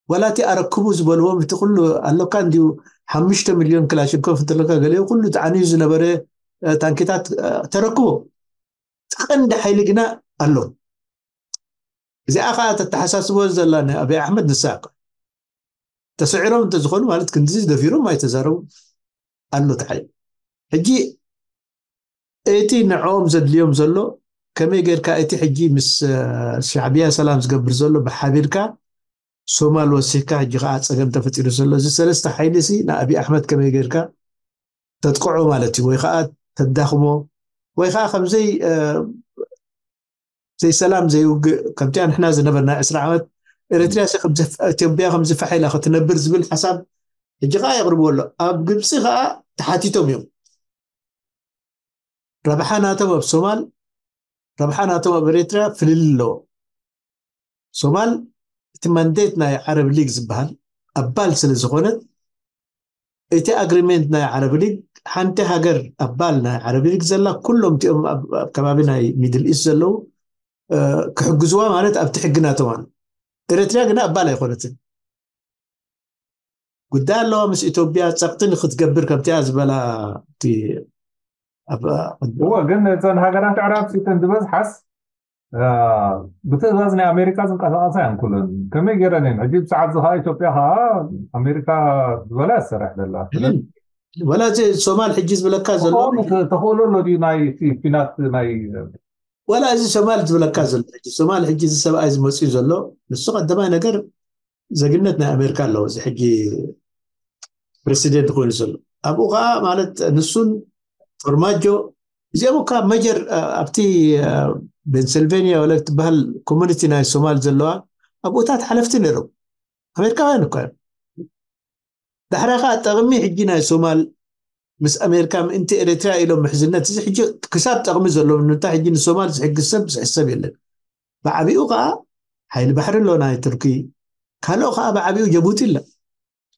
ዋላ እቲ ኣረክቡ ዝበልዎም እቲ ኩሉ ኣሎካ እንዲዩ ሓሙሽተ ሚልዮን ክላሽንኮፍ እንተለካ ገሊኡ ኩሉ ተዓንዩ ዝነበረ ታንኪታት ተረክቦ እቲ ቀንዲ ሓይሊ ግና ኣሎ እዚኣ ከዓ ተተሓሳስቦ ዘላ ናይ ኣብይ ኣሕመድ ንሳ እኮ ተስዒሮም እንተዝኾኑ ማለት ክንድዚ ደፊሮም ኣይተዛረቡ ኣሎ እቲ ሓይሊ ሕጂ እቲ ንዕኦም ዘድልዮም ዘሎ ከመይ ጌርካ እቲ ሕጂ ምስ ሻዕብያ ሰላም ዝገብር ዘሎ ብሓቢርካ ሶማል ወሲኽካ ሕጂ ከዓ ፀገም ተፈጢሩ ዘሎ እዚ ሰለስተ ሓይሊ ሲ ንኣብይ ኣሕመድ ከመይ ጌርካ ተጥቅዖ ማለት እዩ ወይ ከዓ ተዳኽሞ ወይ ከዓ ከምዘይ ዘይሰላም ዘይውግእ ከምቲኣ ንሕና ዝነበርና ዕስራ ዓመት ኤርትርያ ኢትዮጵያ ከምዚ ፋሕ ኢላ ክትነብር ዝብል ሓሳብ ሕጂ ከዓ የቕርብዎ ኣሎ ኣብ ግብፂ ከዓ ተሓቲቶም እዮም ረብሓ ናቶም ኣብ ሶማል ረብሓ ናቶም ኣብ ኤርትርያ ፍልል ኣለዎ ሶማል እቲ ማንዴት ናይ ዓረብ ሊግ ዝበሃል ኣባል ስለ ዝኾነት እቲ ኣግሪሜንት ናይ ዓረብ ሊግ ሓንቲ ሃገር ኣባል ናይ ዓረብ ሊግ ዘላ ኩሎም እቲኦም ኣብ ከባቢ ናይ ሚድል ኢስት ዘለዉ ክሕግዝዋ ማለት ኣብቲ ሕጊ ናቶም ኣሎ ኤርትርያ ግና ኣባል ኣይኮነትን ጉዳይ ኣለዋ ምስ ኢትዮጵያ ፀቕጢ ንክትገብር ከምቲኣ ዝበላ እቲ ኣብ እወ ግን እተን ሃገራት ኣዕራብ ሲተን ዝበዝሓስ ብትእዛዝ ናይ ኣሜሪካ ዝንቀሳቐሳ እየን ኩለን ከመይ ገይረን እየን ሕጂ ብሰዓት ዝኸዓ ኢትዮጵያ ከዓ ኣሜሪካ ዝበላ ትሰርሕ ዘላ ስለዚ ወላ እዚ ሶማል ሕጂ ዝብለካ ዘሎ ተኽእሎ ኣሎ ድዩ ናይ እቲ ኲናት ናይ ወላ እዚ ሶማል ዝብለካ ዘሎ ሕጂ ሶማል ሕጂ እዚ ሰብኣይ ዝመፅኡ ዘሎ ንሱ ቀዳማይ ነገር ዜግነት ናይ ኣሜሪካ ኣለዎ። እዚ ሕጂ ፕሬሲደንት ኮይኑ ዘሎ ኣብኡ ከዓ ማለት ንሱን ፎርማጆ እዚኦም እኳ መጀር ኣብቲ ፔንስልቬኒያ ወላ ትበሃል ኮሚኒቲ ናይ ሶማል ዘለዋ ኣብኡታት ሓለፍቲ ነይሮም ኣሜሪካውያን እኳ እዮም። ዳሕራ ከዓ ጠቕሚ ሕጂ ናይ ሶማል ምስ ኣሜሪካ ምእንቲ ኤርትራ ኢሎም ምሕዝነት እዚ ሕጂ ክሳብ ጠቕሚ ዘለዎም ንምንታይ ሕጂ ንሶማል ዝሕግዝ ሰብ ዝሕሰብ የለን። ብዓቢኡ ከዓ ሓይሊ ባሕሪ ኣሎ ናይ ቱርኪ። ካልኦ ከዓ ብዓቢኡ ጀቡቲ ኣላ።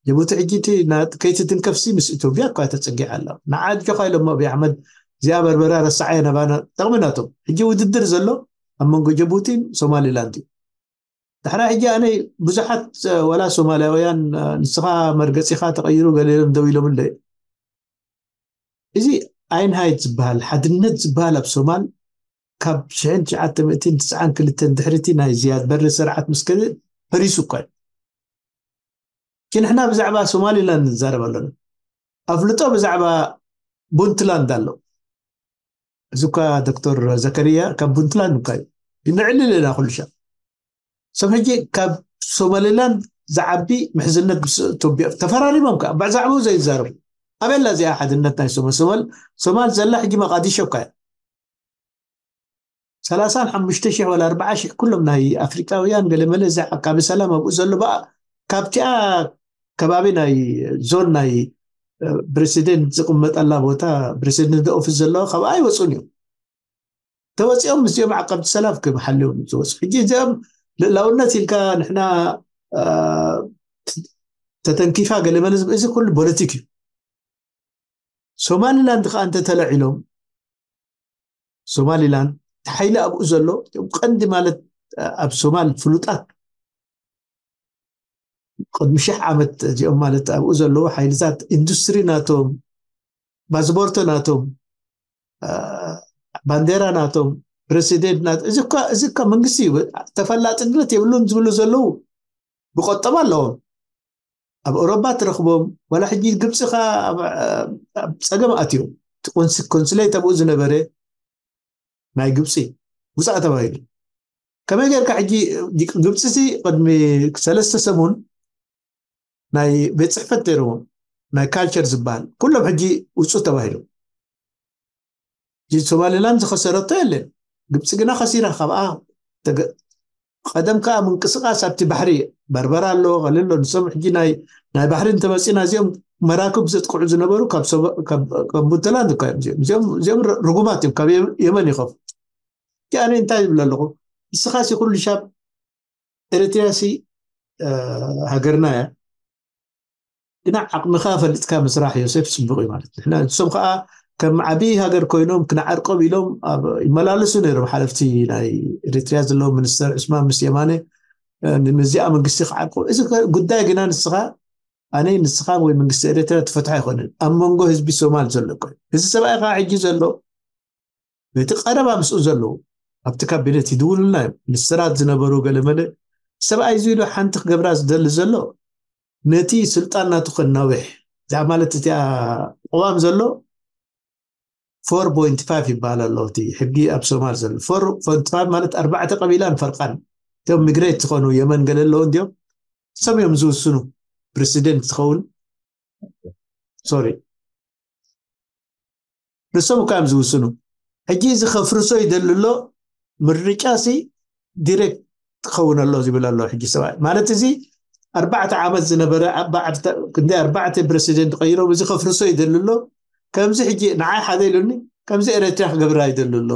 ጀቡቲ ሕጂ እቲ ና- ከይትትንከፍሲ ምስ ኢትዮጵያ እኳ ተፀጊዓ ኣላ። ንዓ ኣጆኻ ኢሎሞ ኣብይ ኣሕመድ እዚኣ በርበራ ረሳዓየ ናባና ጠቕሚ ናቶም። ሕጂ ውድድር ዘሎ ኣብ መንጎ ጀቡቲን ሶማሊላንድ እዩ። ዳሕራ ሕጂ ኣነ ብዙሓት እ፣ ወላ ሶማልያውያን እ፣ ንስኻ መርገፂኻ ተቐይሩ ገለ ኢሎም ደው ኢሎም እንደ እዚ ኣይንሃይት ዝበሃል ሓድነት ዝበሃል ኣብ ሶማል ካብ ሽሕን ትሽዓተ ሚእትን ትስዓን ክልተን ድሕርቲ ናይ ዝያድ በሪ ስርዓት ምስ ከደ ፈሪሱ እኳ እዩ። ግን ንሕና ብዛዕባ ሶማሊላንድ ንዛረብ ኣለና። ኣፍልጦ ብዛዕባ ቡንትላንድ ኣሎ። እዚ እኳ ዶክተር ዘከርያ ካብ ቡንትላንድ እኳ እዩ። ነዕልል ኢና ኩሉ ሻዕ። ሰብ ሕጂ ካብ ሶማሊላንድ ዝዓቢ ምሕዝነት ምስ ኢትዮጵያ ተፈራሪሞም ከዓ ብዛዕባኡ ዘይዛረቡ ኣበላ እዚኣ ሓድነት ናይ ሶማል ሶማል ሶማል ዘላ ሕጂ መቃዲሾ እኳ እያ። ሰላሳን ሓሙሽተ ሺሕ ወላ ኣርባዓ ሺሕ ኩሎም ናይ ኣፍሪቃውያን ገለመለ እዚ ዓቃቢ ሰላም ኣብኡ ዘሎ በኣ ካብቲኣ ከባቢ ናይ ዞን ናይ ፕሬሲደንት ዝቕመጠላ ቦታ ፕሬሲደንት ኦፊስ ዘለዋ ካብኣ ኣይወፁን እዮም። ተወፂኦም ምስዚኦም ዓቀብቲ ሰላም ክም ሓልዮም ዝወፁ ሕጂ እዚኦም ልእላውነት ኢልካ ንሕና አ፣ ተተንኪፋ ገለመለ ዝብ- እዚ ኩሉ ፖለቲክ እዩ። ሶማሊላንድ ከዓ እንተተለዒሎም ሶማሊላንድ እቲ ሓይሊ ኣብኡ ዘሎ እቶም ቀንዲ ማለት አ፣ ኣብ ሶማል ፍሉጣት ቅድሚ ሽሕ ዓመት እዚኦም ማለት ኣብኡ ዘለዉ ሓይልታት ኢንዱስትሪ ናቶም ባስፖርቶ ናቶም አ፣ ባንዴራ ናቶም ፕሬሲደንት ናቶ እዚ እኳ እዚ እኳ መንግስቲ እዩ ተፈላጥነት የብሉን ዝብሉ ዘለዉ ብቆጠባ ኣለዎም ኣብ ኤውሮፓ ትረኽቦም ዋላ ሕጂ ግብፂ ካ ኣብ ኣብ ፀገም ኣትዮም እቲ ኮንስ- ኮንስሌት ኣብኡ ዝነበረ ናይ ግብፂ ውፃእ ተባሂሉ ከመይ ጌርካ ሕጂ ግብፂ ሲ ቅድሚ ሰለስተ ሰሙን ናይ ቤት ፅሕፈት ነይርዎም ናይ ካልቸር ዝበሃል ኩሎም ሕጂ ውፁ ተባሂሉ ሕጂ ሶማሊላንድ ዝኸሰረቶ የለን ግብፂ ግና ከሲራ ካብኣ ተገ- ቀደም ከዓ ምንቅስቃስ ኣብቲ ባሕሪ በርበራ ኣሎ ቀሊ ኣሎ ንሶም ሕጂ ናይ ናይ ባሕሪ እንተመፂና እዚኦም መራክብ ዘጥቅዑ ዝነበሩ ካብ ሶማ- ካብ- ካብ ቡንተላንድ እኳ እዮም እዚኦም እዚኦም እዚኦም ር- ርጉማት እዮም ካብ የም- የመን ይኸፉ እቲ ኣነ እንታይ ይብል ኣለኹ ንስኻ ሲ ኩሉ ሻብ ኤርትራ ሲ እ፣ ሃገርና እያ ግና ዓቕምኻ ፈሊጥካ ምስራሕ ዮሴፍ ፅቡቅ እዩ ማለት ንሕና ንሶም ከዓ ከም ዓብዪ ሃገር ኮይኖም ክነዓርቆም ኢሎም ኣብ ይመላለሱ ነይሮም ሓለፍቲ ናይ ኤርትራ ዘለዉ ሚኒስተር ዑስማን ምስ የማነ እ፣ ንምዚኣ መንግስቲ ክዓርቆ እዚ ከ- ጉዳይ ግና ንስኻ ኣነ ንስኻ ወይ መንግስቲ ኤርትራ ትፈትሖ ኣይኮነን ኣብ መንጎ ህዝቢ ሶማል ዘሎ እኮ እዩ። እዚ ሰብኣይ ከዓ ሕጂ ዘሎ ነቲ ቀረባ ምስኡ ዘለዉ ኣብቲ ካቢነት ይድውሉልና እዮም ሚኒስተራት ዝነበሩ ገለመለ ሰብኣይ እዚ ኢሉ ሓንቲ ክገብራ ዝደሊ ዘሎ ነቲ ስልጣን ናቱ ከናውሕ እዚኣ ማለት እቲኣ ቅዋም ዘሎ ፎር ፖይንት ፋይቭ ይበሃል ኣሎ እቲ ሕጊ ኣብ ሶማል ዘሎ ፎር ፖይንት ፋይቭ ማለት ኣርባዕተ ቀቢላን ፈርቃን እቶም ሚግሬት ዝኾኑ የመን ገለ ኣለዉ እንዲዮም ንሶም እዮም ዝውስኑ ፕሬሲደንት ትኸውን ሶሪ ንሶም እኳ እዮም ዝውስኑ ሕጂ እዚ ከፍርሶ ይደሊ ኣሎ ምርጫ ሲ ዲሬክት ክኸውን ኣሎ ዝብል ኣሎ ሕጂ ሰብኣይ ማለት እዚ ኣርባዕተ ዓመት ዝነበረ ኣባ ዓርተ- ክንደይ ኣርባዕተ ፕረሲደንት ቀይሮም እዚ ከፍርሶ ይደሊ ኣሎ ከምዚ ሕጂ ንዓይ ሓደ ኢሉኒ ከምዚ ኤረትርያ ክገብራ ይደሊ ኣሎ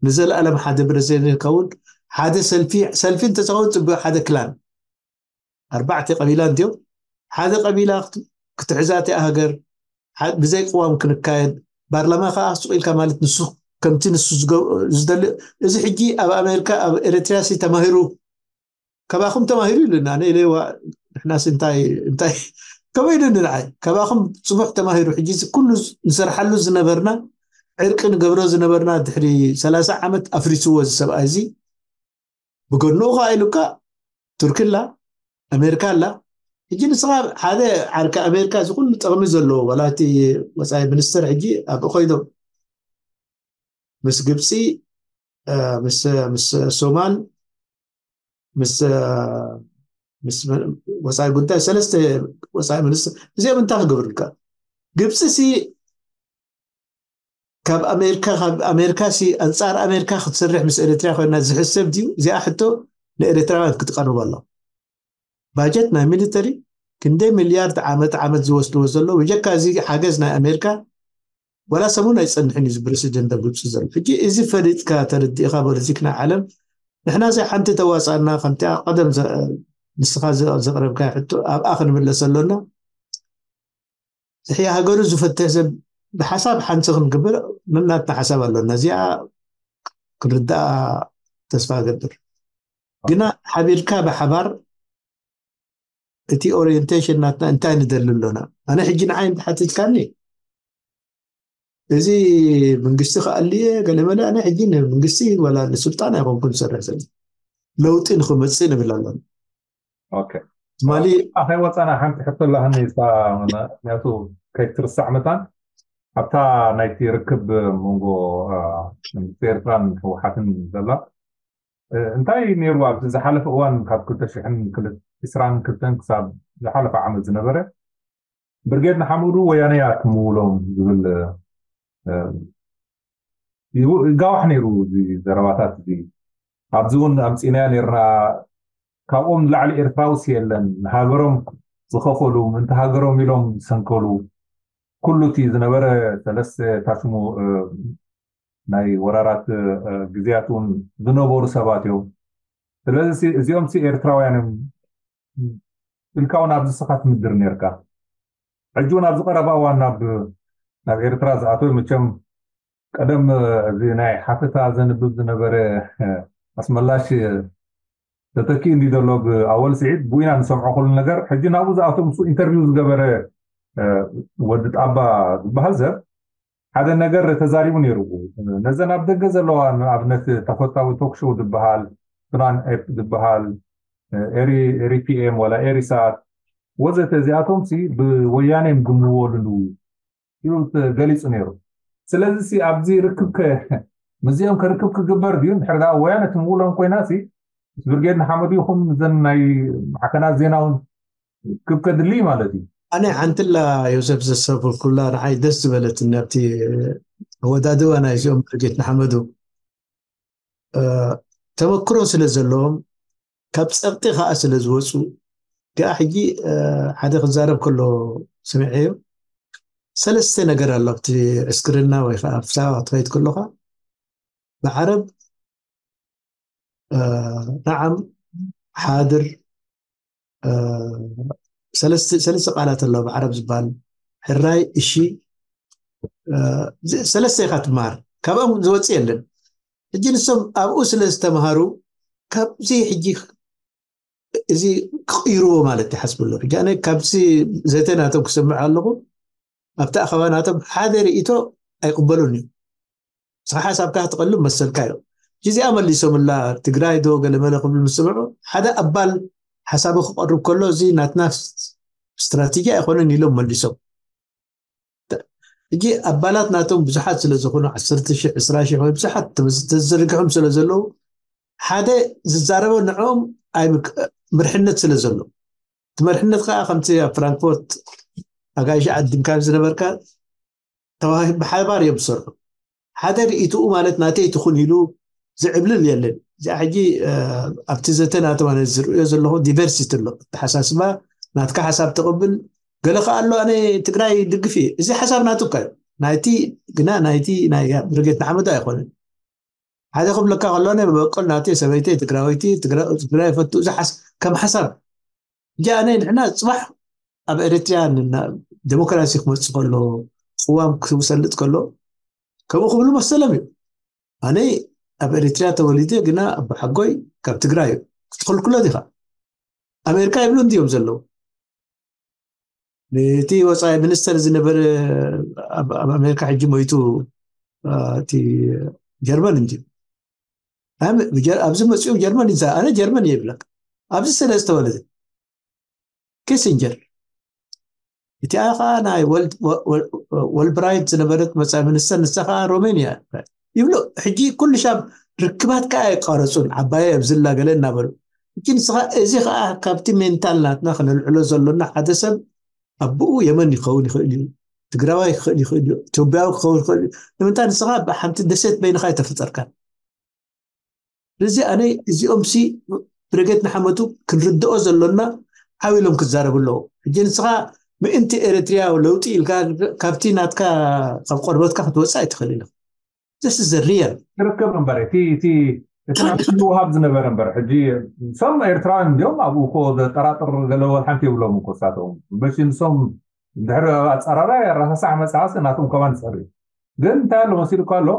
ንዘለኣለም ሓደ ፕረሲደንት ክኸውን ሓደ ሰልፊ ሰልፊ እንተዝኸውን ፅቡቅ ሓደ ክላን ኣርባዕተ ቀቢላ እንድዮም ሓደ ቀቢላ ክት- ክትሕዛ እቲኣ ሃገር ሓ- ብዘይ ቅዋም ክንካየድ ባርላማ ከዓ ስቕ ኢልካ ማለት ንሱ ከምቲ ንሱ ዝገ- ዝደሊ እዚ ሕጂ ኣብ ኣሜሪካ ኣብ ኤረትርያ ሲ ተማሂሩ ካባኹም ተማሂሩ ኢሉና ኣነ ኢለዋ ንሕናስ እንታይ እንታይ ከምኡ ኢሉኒ ንዓይ ካባኹም ፅቡሕ ተማሂሩ ሕጂ እዚ ኩሉ ንሰርሓሉ ዝነበርና ዕርቂ ንገብሮ ዝነበርና ድሕሪ ሰላሳ ዓመት ኣፍሪስዎ እዚ ሰብኣይ እዚ ብጎንኡ ከዓ ኢሉካ ቱርኪ ኣላ ኣሜሪካ ኣላ ሕጂ ንስኻ ሓደ ዓርኪ ኣሜሪካ እዚ ኩሉ ጥቕሚ ዘለዎ ዋላ እቲ ወፃኢ ሚኒስትር ሕጂ ኣብኡ ኮይኖም ምስ ግብፂ፣ እ፣ ምስ ምስ ሶማል፣ ምስ እ፣ ምስ ወፃኢ ጉዳይ ሰለስተ ወፃኢ ሚኒስትር እዚኦም እንታይ ክገብሩልካ? ግብፂ ሲ ካብ ኣሜሪካ ካብ ኣሜሪካ ሲ ኣንፃር ኣሜሪካ ክትሰርሕ ምስ ኤርትራ ኮይና ዝሕሰብ ድዩ? እዚኣ ሕቶ ንኤርትራውያን ክትቀርብ ኣሎ። ባጀት ናይ ሚሊተሪ ክንደይ ሚልያርድ ዓመት ዓመት ዝወስድዎ ዘሎ ብጀካ እዚ ሓገዝ ናይ ኣሜሪካ ዋላ ሰሙን ኣይፀንሕን እዩ። እዚ ፕረሲደንት ኣብ ግብፂ ዘሎ ሕጂ እዚ ፈሊጥካ ተረዲእካ ፖለቲክ ናይ ዓለም ንሕና እዚ ሓንቲ ተዋፃእና ከምቲ ቀደም ዘ- ንስኻ ዘ- ዘቕረብካ ሕቶ ኣብኣ ክንምለስ ኣሎና። ዝሕያ ሃገሩ ዝፈትሕ ሰብ ብሓሳብ ሓንቲ ክንግብር ነናትና ሓሳብ ኣሎና። እዚኣ ክርዳኣ ተስፋ እገብር። ግና ሓቢርካ ብሓባር እቲ ኦሪየንቴሽን ናትና እንታይ ንደሊ ኣሎና? ኣነ ሕጂ ንዓይ እንተሓቲትካኒ እዚ መንግስቲ ክኣልየ ገለመለ ኣነ ሕጂ ንመንግስቲ ወላ ንስልጣን ኣይኮንኩን ዝሰርሕ ዘሎ ለውጢ ንክመፅእ ንብል ኣሎና። ኦኬ ትማሊ ከይወፃና ሓንቲ ሕቶ ኣላህኒ ምክንያቱ ከይትርሳዕ መታን ኣብታ ናይቲ ርክብ መንጎ ኤርትራን ህወሓትን ዘላ እንታይ ነይሩ ኣብዚ ዝሓለፈ እዋን ካብ ክልተ ሽሕን ዕስራን ክልተን ክሳብ ዝሓለፈ ዓመት ዝነበረ ብርጌድ ንሓመዱ ወያነ እያ ትምውሎም ዝብል ይጋዋሕ ነይሩ። እዚ ዘረባታት እዚ ኣብዚ እውን ኣምፂናያ ነርና። ካብኦም ንላዕሊ ኤርትራውስ የለን። ንሃገሮም ዝኸፈሉ ምእንቲ ሃገሮም ኢሎም ዝሰንከሉ ኩሉ እቲ ዝነበረ ሰለስተ ታሽሙ ናይ ወራራት ግዜያት እውን ዝነበሩ ሰባት እዮም። ስለዚ እዚኦም ሲ ኤርትራውያን እዮም ኢልካ እውን ኣብዚ ስኻ ትምድር ነርካ። ሕጂ እውን ኣብዚ ቀረባ እዋን ናብ ናብ ኤርትራ ዝኣተው መቸም ቀደም እዚ ናይ ሓተታ ዘንብብ ዝነበረ ኣስመላሽ ተተኪ እንዲ ዘሎ ብኣወል ስዒድ ብኢና ንሰምዖ ኩሉ ነገር ሕጂ ናብኡ ዝኣተው ምስ ኢንተርቪው ዝገበረ ወዲ ጣባ ዝበሃል ሰብ ሓደ ነገር ተዛሪቡ ነይሩ። ነዘን ኣብ ደገ ዘለዋ ንኣብነት ተፈታዊ ቶክሾው ዝበሃል ፍናን ኤፕ ዝበሃል ኤሪ ፒኤም ወላ ኤሪ ሳት ወዘተ እዚኣቶም ሲ ብወያኔ እዮም ዝምወሉ ኣለዉ ኢሉ ገሊፁ ነይሩ። ስለዚ ሲ ኣብዚ ርክብ ከ ምስዚኦም ከርክብ ክግበር ድዩ? እንድሕር ዳ ወያነ ትምውሎም ኮይና ሲ ምስ ብርጌድ ንሓመዱ ይኹን እዘን ናይ ማዕከናት ዜና እውን ክብ ከድሊ ማለት እዩ። ኣነ ሓንትላ ዮሴፍ ዘሰብኩላ ንዓይ ደስ ዝበለትኒ ኣብቲ ኣወዳድባ ናይዚኦም ብርጌድ ንሓመዱ ተመክሮ ስለ ዘለዎም ካብ ፀቕጢ ከዓ ስለ ዝወፁ ገኣ ሕጂ ሓደ ክዛረብ ከሎ ስምዐዮ ሰለስተ ነገር ኣሎ ኣብቲ ዕስክርና ወይ ከዓ ኣብቲ ሳባ ክትኸይድ ከለካ ብዓረብ ናዓም ሓድር ሰለስተ ቃላት ኣሎ ብዓረብ ዝበሃል ሕራይ እሺ ሰለስተ ኢካ ትመሃር ካብኦም ዝወፅእ የለን ሕጂ ንሶም ኣብኡ ስለ ዝተምሃሩ ካብዚ ሕጂ እዚ ክቕይርዎ ማለት ይሓስቡ ኣለዉ ሕጂ ኣነ ካብዚ ዘተ ናቶም ክሰምዕ ኣለኹ ኣብቲ ኣኸባ ናቶም ሓደ ርእቶ ኣይቅበሉን እዩ ንስኻ ሓሳብካ ክትቐልብ መሰልካ እዩ እዚኣ መሊሶምላ ትግራይ ዶ ገለመለ ክብሉ ምስ ስምዑ ሓደ ኣባል ሓሳቡ ክቐርብ ከሎ እዚ ናትና ስትራቴጂ ኣይኮነን ኢሎም መሊሶም ሕጂ ኣባላት ናቶም ብዙሓት ስለ ዝኾኑ ዓሰርተ ሺሕ ዕስራ ሺሕ ወይ ብዙሓት ተዘርጊሖም ስለ ዘለዉ ሓደ ዝዛረቦ ንዕኦም ምርሕነት ስለ ዘሎ እቲ መርሕነት ከዓ ከምቲ ኣብ ፍራንክፎርት ኣጋይሽ ዓዲምካ ዝነበርካ ተዋሂ ብሓባር እዮም ዝሰርሑ ሓደ ርእትኡ ማለት ናተይ ትኹን ኢሉ ዝዕብልል የለን እዚኣ ሕጂ ኣብቲ ዘተ ናተማነ ዝርእዮ ዘለኹ ዲቨርሲቲ ኣሎ ኣተሓሳስባ ናትካ ሓሳብ ተቕብል ገለ ከዓ ኣሎ ኣነ ትግራይ ድግፍ እየ እዚ ሓሳብ ናትካ እዩ ናይቲ ግና ናይቲ ናይ ብርጌት ንሓመዱ ኣይኮነን ሓደ ክብለካ ከሎ ናይ መበቆል ናተይ ሰበይተይ ትግራወይቲ ትግራይ ፈቱ እዚ ከም ሓሳብ ሕጂ ኣነ ንሕና ፅባሕ ኣብ ኤሪትሪያ ዴሞክራሲ ክመፅእ ከሎ ቅዋም ክሰልጥ ከሎ ከምኡ ክብሉ መሰሎም እዩ ኣነ ኣብ ኤሪትሪያ ተወሊደ ግና ኣቦሓጎይ ካብ ትግራይ እዩ ክትኽልክሎ ዲኻ ኣሜሪካ ይብሉ እንድዮም ዘለዉ እቲ ወፃኢ ሚኒስተር ዝነበረ ኣብ ኣሜሪካ ሕጂ ሞይቱ እቲ ጀርመን እንድዩ ኣብዚ መፅኡ ጀርመን ይዛ ኣነ ጀርመን እየ ይብለካ ኣብዚ ስለ ዝተወለደ ኪሲንጀር፣ እቲኣ ከዓ ናይ ወልብራይት ዝነበረት መፃኢ ሚኒስተር፣ ንሳ ከዓ ሮሜንያ ይብሎ። ሕጂ ኩሉ ሻብ ርክባት ከዓ ኣይቋረፁን፣ ዓባየ ኣብዝላ ገለ እናበሉ። ሕጂ ንስኻ፣ እዚ ከዓ ካብቲ ሜንታል ናትና ክነልዕሎ ዘሎና፣ ሓደ ሰብ ኣቦኡ የመን ይኸውን ይኽእል እዩ፣ ትግራዋይ ክኽእል ይኽእል እዩ፣ ኢትዮጵያዊ ክኸውን ይኽእል እዩ። ንምንታይ ንስኻ ብሓንቲ ደሴት በይንኻ ኣይተፈጠርካን? ስለዚ ኣነ እዚኦም ሲ ብረገድ ንሓመቱ ክንርድኦ ዘሎና ዓው ኢሎም ክዛረቡ ኣለዎ። ሕጂ ንስኻ ምእንቲ ኤርትርያ ለውጢ ኢልካ ካብቲ ናትካ ካብ ቆርበትካ ክትወፅእ ኣይትኽእል ኢኻ። This is the real። ትርከብ እምበር እቲ እቲ እቲ ናብቲ ምውሃብ ዝነበረ እምበር ሕጂ ንሶም ኤርትራውያን እንዲኦም ኣብኡ እኮ ዘጠራጥር ገለ ወላ ሓንቲ የብሎም እኮ እሳቶም በሽ ንሶም ድሕሪ ኣፀራራይ ኣረሳሳሕ መፅሓሲ ናቶም ከማን ዝፀር እዩ ግን እንታይ ኣሎ መሲሉ እኳ ኣሎ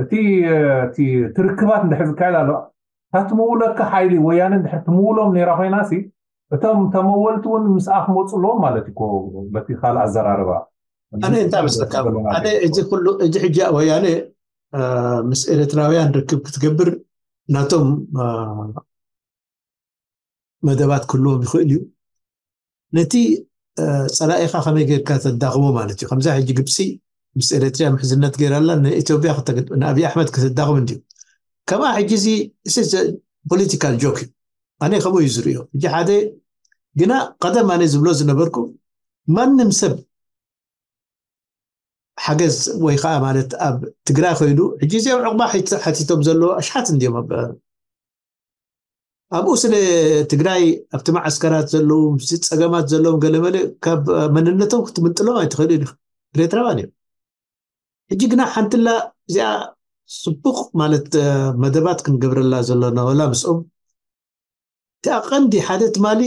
እቲ እቲ ትርክባት እንድሕር ዝካየድ ኣሎ እታ ትምውለካ ሓይሊ ወያነ እንድሕር ትምውሎም ነይራ ኮይና ሲ እቶም ተመወልቲ እውን ምስኣ ክመፁ ኣለዎም ማለት እዩ በቲ ካልእ ኣዘራርባ ኣነ እንታይ መስለካ ኣነ እዚ ኩሉ እዚ ሕጂ ወያነ ምስ ኤርትራውያን ርክብ ክትገብር ናቶም መደባት ክህልዎም ይኽእል እዩ ነቲ ፀላኢኻ ከመይ ጌርካ ተዳኽሞ ማለት እዩ ከምዛ ሕጂ ግብፂ ምስ ኤርትርያ ምሕዝነት ገይራላ ንኢትዮጵያ ንኣብይ ኣሕመድ ከተዳኽም እንድዩ ከምኣ ሕጂ እዚ ፖለቲካል ጆክ እዩ ኣነ ከምኡ እዩ ዝርእዮ ሕጂ ሓደ ግና ቀደም ኣነ ዝብሎ ዝነበርኩ ማንም ሰብ ሓገዝ ወይ ከዓ ማለት ኣብ ትግራይ ኮይዱ ሕጂ እዚኦም ዕቑባ ሓቲቶም ዘለዎ ኣሽሓት እንዲዮም ኣብኡ ስለ ትግራይ ኣብቲ ማዓስከራት ዘለዉ ምስ ፀገማት ዘለዎም ገለመለ ካብ መንነቶም ክትምንጥሎም ኣይትኽእልን ኢኻ ኤርትራውያን እዮም ሕጂ ግና ሓንትላ እዚኣ ፅቡቕ ማለት መደባት ክንገብረላ ዘሎና ወላ ምስኦም እቲኣ ቀንዲ ሓደ ትማሊ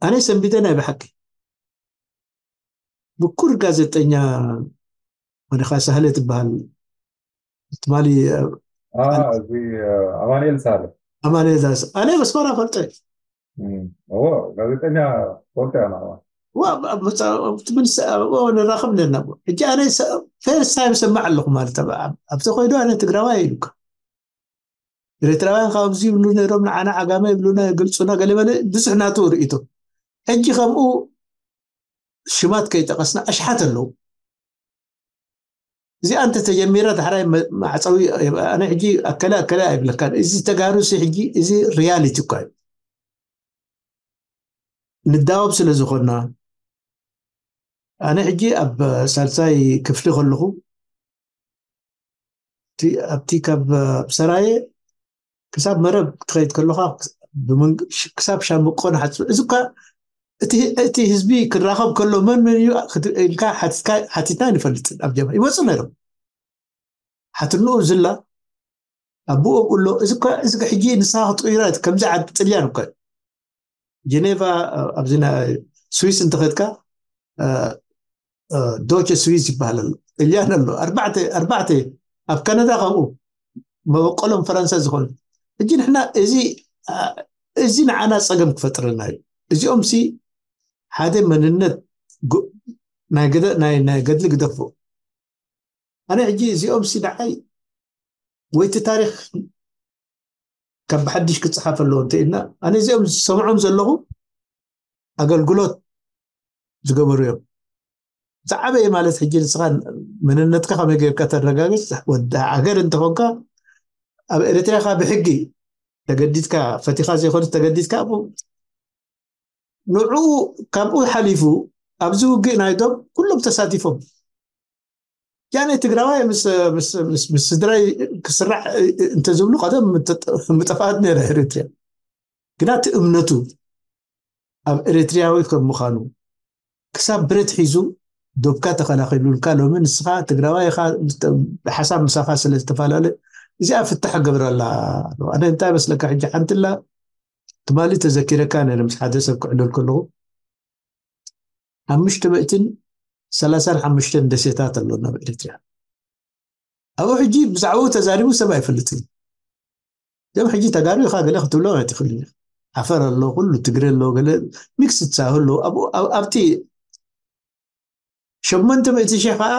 ኣነ ሰንቢደ ናይ ብሓቂ ብኩር ጋዜጠኛ ወዲኻ ሳህለ ትበሃል ትማሊ እዚ ኣማኑኤል ሳለ ኣማኑኤል ዛስ ኣነ መስመራ ፈልጠ ጋዜጠኛ ፈልጠ ንራኸብ ነና ሕጂ ኣነ ፈርስት ታይም ሰማዕ ኣለኹ ማለት ኣብቲ ኮይዱ ኣነ ትግራዋይ ኢሉካ ኤርትራውያን ካብዚ ይብሉ ነይሮም ንዓና ዓጋመ ይብሉና ይገልፁና ገለመለ ብዙሕ ናቱ ርእቶ ሕጂ ከምኡ ሽማት ከይጠቀስና ኣሽሓት ኣለዉ እዚኣ እንተተጀሚራ ዳሕራይ ማዕፀዊ ኣነ ሕጂ ኣከለ ኣከለ ኣይብለካን እዚ ተጋሩ ሲ ሕጂ እዚ ሪያሊቲ እኳ እዩ ንዳወብ ስለ ዝኾና ኣነ ሕጂ ኣብ ሳልሳይ ክፍሊ ከለኹ ኣብቲ ካብ ሰራየ ክሳብ መረብ ክትኸይድ ከለኻ ክሳብ ሻምቆ ንሓት እዚ እኳ እቲ ህዝቢ ክራኸብ ከሎ መን መን እዩ ኢልካ ሓቲትና ንፈልጥን ኣብ ጀማ ይመፁ ነይሮም ሓትንኡ ዝላ ኣቦኦም ኣሎ እዚ እዚ ሕጂ ንስኻ ክትቅይሮ ከምዚ ዓዲ ጥልያን እኮ ጀኔቫ ኣብዚ ስዊስ እንተኸድካ ዶቸ ስዊስ ይበሃል ኣሎ ጥልያን ኣሎ ኣርባዕተ ኣብ ካናዳ ከምኡ መበቆሎም ፈረንሳ ዝኾኑ ሕጂ ንሕና እዚ እዚ ንዓና ፀገም ክፈጥረና እዩ እዚኦም ሲ ሓደ መንነት ናይ ገድሊ ግደፎ ኣነ ሕጂ እዚኦም ሲ ንዓይ ወይቲ ታሪክ ካብ ብሓድሽ ክፅሓፍ ኣለዎ እንተ ኢልና ኣነ እዚኦም ዝሰምዖም ዘለኹ ኣገልግሎት ዝገበሩ እዮም ዝዓበየ ማለት ሕጂ ንስኻ መንነትካ ከመይ ጌርካ ተረጋግፅ ወዲ ሃገር እንተኾንካ ኣብ ኤርትራካ ብሕጊ ተገዲድካ ፈቲኻ ዘይኮነ ተገዲድካ ንዕኡ ካብኡ ሓሊፉ ኣብዚ ውግእ ናይ ዶብ ኩሎም ተሳቲፎም ያኔ ትግራዋይ ምስ ስድራይ ክስራሕ እንተዝብሉ ቀደም ምጠፋኣት ነረ ኤርትርያ ግና እቲ እምነቱ ኣብ ኤርትርያዊ ከም ምዃኑ ክሳብ ብረት ሒዙ ዶብካ ተኸላኺሉልካ ሎሚ ንስኻ ትግራዋይ ኢኻ ብሓሳብ ምሳኻ ስለ ዝተፈላለ እዚኣ ፍታሕ ገብረላ ኣነ እንታይ መስለካ ሕጂ ሓንትላ ትማሊ ተዘኪረካ ነረ ምስ ሓደ ሰብ ክዕለል ከለኹ ሓሙሽተ ሚእትን ሰላሳን ሓሙሽተን ደሴታት ኣሎ ናብ ኤርትርያ ኣብኡ ሕጂ ብዛዕባኡ ተዛሪቡ ሰብ ኣይፈልጥን እዞም ሕጂ ተጋሩ ኢኻ ገለ ክትብሎም ኣይትኽእልን ኢኻ ዓፈር ኣሎ ኩሉ ትግሪ ኣሎ ገለ ሚክስ ትሳህ ኣሎ ኣብቲ ሸሞንተ ሚእቲ ሺሕ ከዓ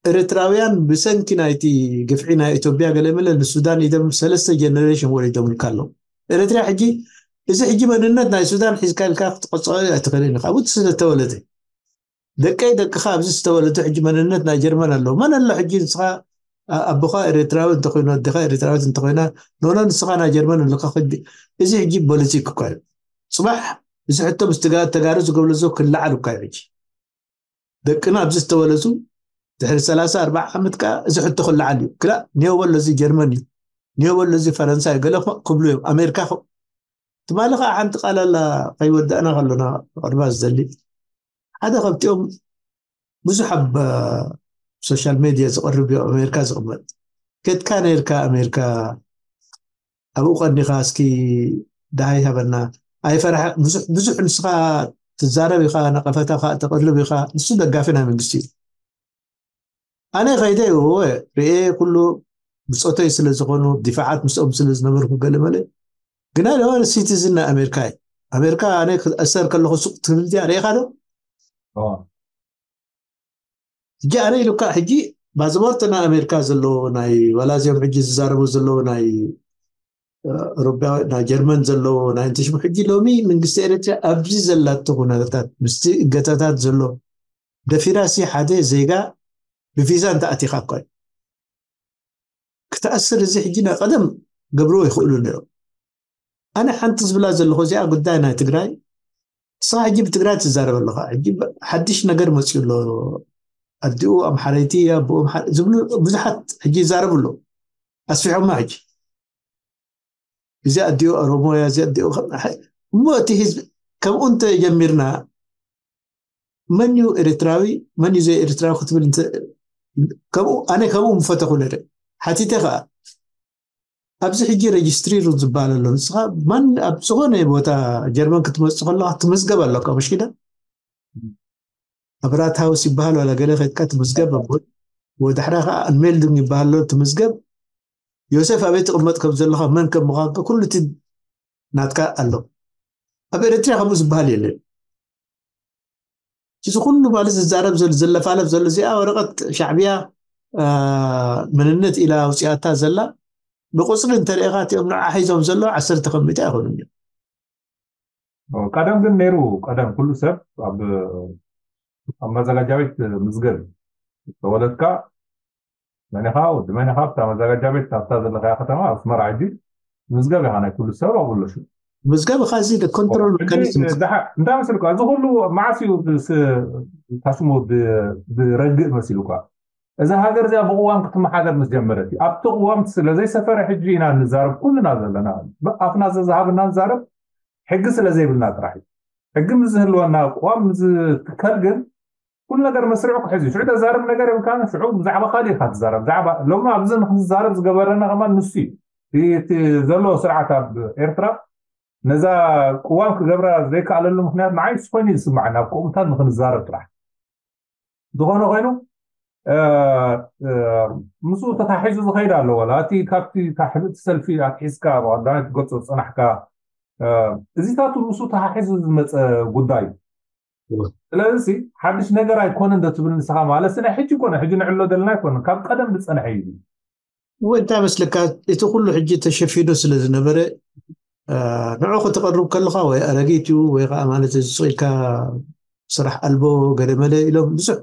ኤርትራውያን ብሰንኪ ናይቲ ግፍዒ ናይ ኢትዮጵያ ገለ መለ ንሱዳን ኢደም ሰለስተ ጀነሬሽን ወሪዶምልካ ኣለዉ ኤርትራ ሕጂ እዚ ሕጂ መንነት ናይ ሱዳን ሒዝካ ኢልካ ክትቆፅዖ ኣይትኽእልን ኢኻ። ኣብኡ ስለተወለደ ደቀይ ደቅኻ ኣብዚ ዝተወለዱ ሕጂ መንነት ናይ ጀርመን ኣለዎ። መን ኣሎ ሕጂ ንስኻ ኣቦኻ ኤርትራዊ እንተኮይኑ ኣዴኻ ኤርትራዊት እንተኮይና ኖኖ ንስኻ ናይ ጀርመን ኣለካ። እዚ ሕጂ ፖለቲክ እኳ እዩ። ፅባሕ እዚ ሕቶ ምስ ተጋሩ ዝገብሎ ዘሎ ክለዓል እኳ እዩ። ሕጂ ደቅና ኣብዚ ዝተወለዱ ድሕሪ ሰላሳ ኣርባዓ ዓመት ከዓ እዚ ሕቶ ክለዓል እዩ። ክላእ ኒዮ በሎ እዚ ጀርመን እዩ፣ ኒዮ በሎ እዚ ፈረንሳ እዩ፣ ገለ ክብሉ እዮም። ኣሜሪካ ትማሊ ከዓ ሓንቲ ቃል ኣላ፣ ከይወዳእና ከሎና ቅርባ ዝደሊ ሓደ ካብቲኦም ብዙሕ ኣብ ሶሻል ሜድያ ዝቐርብ እዩ፣ ኣሜሪካ ዝቕመጥ። ከድካ ነርካ ኣሜሪካ ኣብኡ ቀኒኻ እስኪ ደሃይ ሃበና። ኣይፈርሐ ብዙሕ ብዙሕ ንስኻ ትዛረብ ኢኻ፣ ነቐፈታ ከዓ ተቕርብ ኢኻ። ንሱ ደጋፊ ናይ መንግስቲ እዩ። ኣነ ከይደ እወ ርኤ ኩሉ ብፆተይ ስለ ዝኾኑ ዲፋዓት ምስኦም ስለ ዝነበርኩ ገለመለ ግና ለዋለ ሲቲዝን ናይ ኣሜሪካ እዩ። ኣሜሪካ ኣነ ክእሰር ከለኹ ሱቅ ትብል እዚኣ ርኤኻ ዶ? ሕጂ ኣነ ኢሉካ ሕጂ ፓስፖርት ናይ ኣሜሪካ ዘለዎ ናይ ዋላ እዚኦም ሕጂ ዝዛረቡ ዘለዎ ናይ ሮባ ናይ ጀርመን ዘለዎ ናይ እንትሽሙ ሕጂ ሎሚ መንግስቲ ኤርትራ ኣብዚ ዘላቶ ኩነታት ምስቲ እገታታት ዘሎ ደፊራሲ ሓደ ዜጋ ብቪዛ እንተኣቲኻ እኳ እዩ ክትኣስር። እዚ ሕጂ ናይ ቀደም ገብርዎ ይኽእሉ ነይሮም። ኣነ ሓንቲ ዝብላ ዘለኹ እዚኣ ጉዳይ ናይ ትግራይ ንስኻ ሕጂ ብትግራይ ትዛረብ ኣለኻ። ሕጂ ሓድሽ ነገር መፅኡ ኣሎ። ኣዲኡ ኣምሓረይቲ እያ ብኡ ዝብሉ ብዙሓት ሕጂ ይዛረቡ ኣለዉ። ኣስፊሖማ ሕጂ እዚ ኣዲኡ ኦሮሞ እያ እዚ ኣዲኡ እሞ እቲ ህዝቢ ከምኡ እንተ ጀሚርና መን እዩ ኤርትራዊ መን እዩ ዘይ ኤርትራዊ ክትብል ከምኡ ኣነ ከምኡ ምፈተኹ ነረ ሓቲተ ከዓ ኣብዚ ሕጂ ሬጅስትሪ ሩት ዝበሃል ኣሎ። ንስኻ ማን ኣብ ዝኾነ ቦታ ጀርመን ክትመፅእ ከለካ ትምዝገብ ኣለካ። መሽኪዳ ኣብ ራት ሃውስ ይበሃል ዋላ ገለ ከድካ ትምዝገብ። ወዳሕራ ከዓ ኣንሜልዱንግ ይበሃል ኣሎ ትምዝገብ። ዮሴፍ ኣበይ ትቕመጥ ከም ዘለካ መን ከም ምዃንካ ኩሉ እቲ ናትካ ኣሎ። ኣብ ኤርትራ ከምኡ ዝበሃል የለን። እዚ ኩሉ ማለት ዝዛረብ ዘሎ ዘለፋለፍ ዘሎ እዚኣ ወረቐት ሻዕብያ መንነት ኢላ ኣውፅኣታ ዘላ ብቁፅሪ እንተሪእኻ እቲኦም ንዓ ሒዞም ዘለዉ ዓሰርተ ከም ሚእቲ ኣይኮኑን እዮም። ቀደም ግን ነይሩ። ቀደም ኩሉ ሰብ ኣብ ኣብ መዘጋጃ ቤት ምዝገብ ተወለድካ መን ኢኻ ወዲ መን ኢኻ ኣብታ መዘጋጃ ቤት ኣብታ ዘለኻያ ከተማ ኣብ ኣስመራ ሕጂ ምዝገብ ኢኻ ናይ ኩሉ ሰብ ኣብሎ ሽም ምዝገብ ኢኻ እዚ ኮንትሮል መካኒዝም እንታይ መስልካ እዚ ኩሉ መዓስ እዩ ታስሙ ብረግእ መሲሉካ እዛ ሃገር እዚኣ ብቅዋም ክትመሓደር ምስ ጀመረት እዩ ኣብቲ ቅዋም ስለዘይሰፈረ ሕጂ ኢና ንዛረብ ኩልና ዘለና ኣፍና ዘዝሃብና ንዛረብ ሕጊ ስለዘይብልና ጥራሕ እዩ ሕጊ ምዝህልወና ቅዋም ምዝትከል ግን ኩሉ ነገር መስርዑ ክሕዝ እዩ ሽዑ ተዛረብ ነገር የብልካ ሽዑ ብዛዕባ ካልእ ኢካ ትዛረብ ብዛዕባ ሎሚ ኣብዚ ንክንዛረብ ዝገበረና ከማን ንሱ እዩ እቲ ዘሎ ስርዓት ኣብ ኤርትራ ነዛ ቅዋም ክገብራ ዘይከኣለሉ ምክንያት ንዓይ ንሱ ኮይኑ እዩ ዝስማዓኒ ኣብ ከምኡታት ንክንዛረብ ጥራሕ ዝኾነ ኮይኑ ምስኡ ተታሒዙ ዝኸይድ ኣሎ ዋላ እቲ ካብቲ ካሕብእቲ ሰልፊ ኣትሒዝካ ብቀዳማይ ትገልፆ ዝፀናሕካ እዚታቱ ምስኡ ተሓሒዙ ዝመፀ ጉዳይ እዩ ስለዚ ሓድሽ ነገር ኣይኮነ እንዶ ትብል ንስኻ ማለት ናይ ሕጂ ኮነ ሕጂ ንዕሎ ዘለና ኣይኮነ ካብ ቀደም ዝፀንሐ እዩ ወይ እንታይ መስለካ እቲ ኩሉ ሕጂ ተሸፊኑ ስለ ዝነበረ ንዑ ክትቐርብ ከለኻ ወይ ኣረጊት እዩ ወይ ከዓ ማለት እዚ ኢልካ ስራሕ ኣልቦ ገለመለ ኢሎም ብዙሕ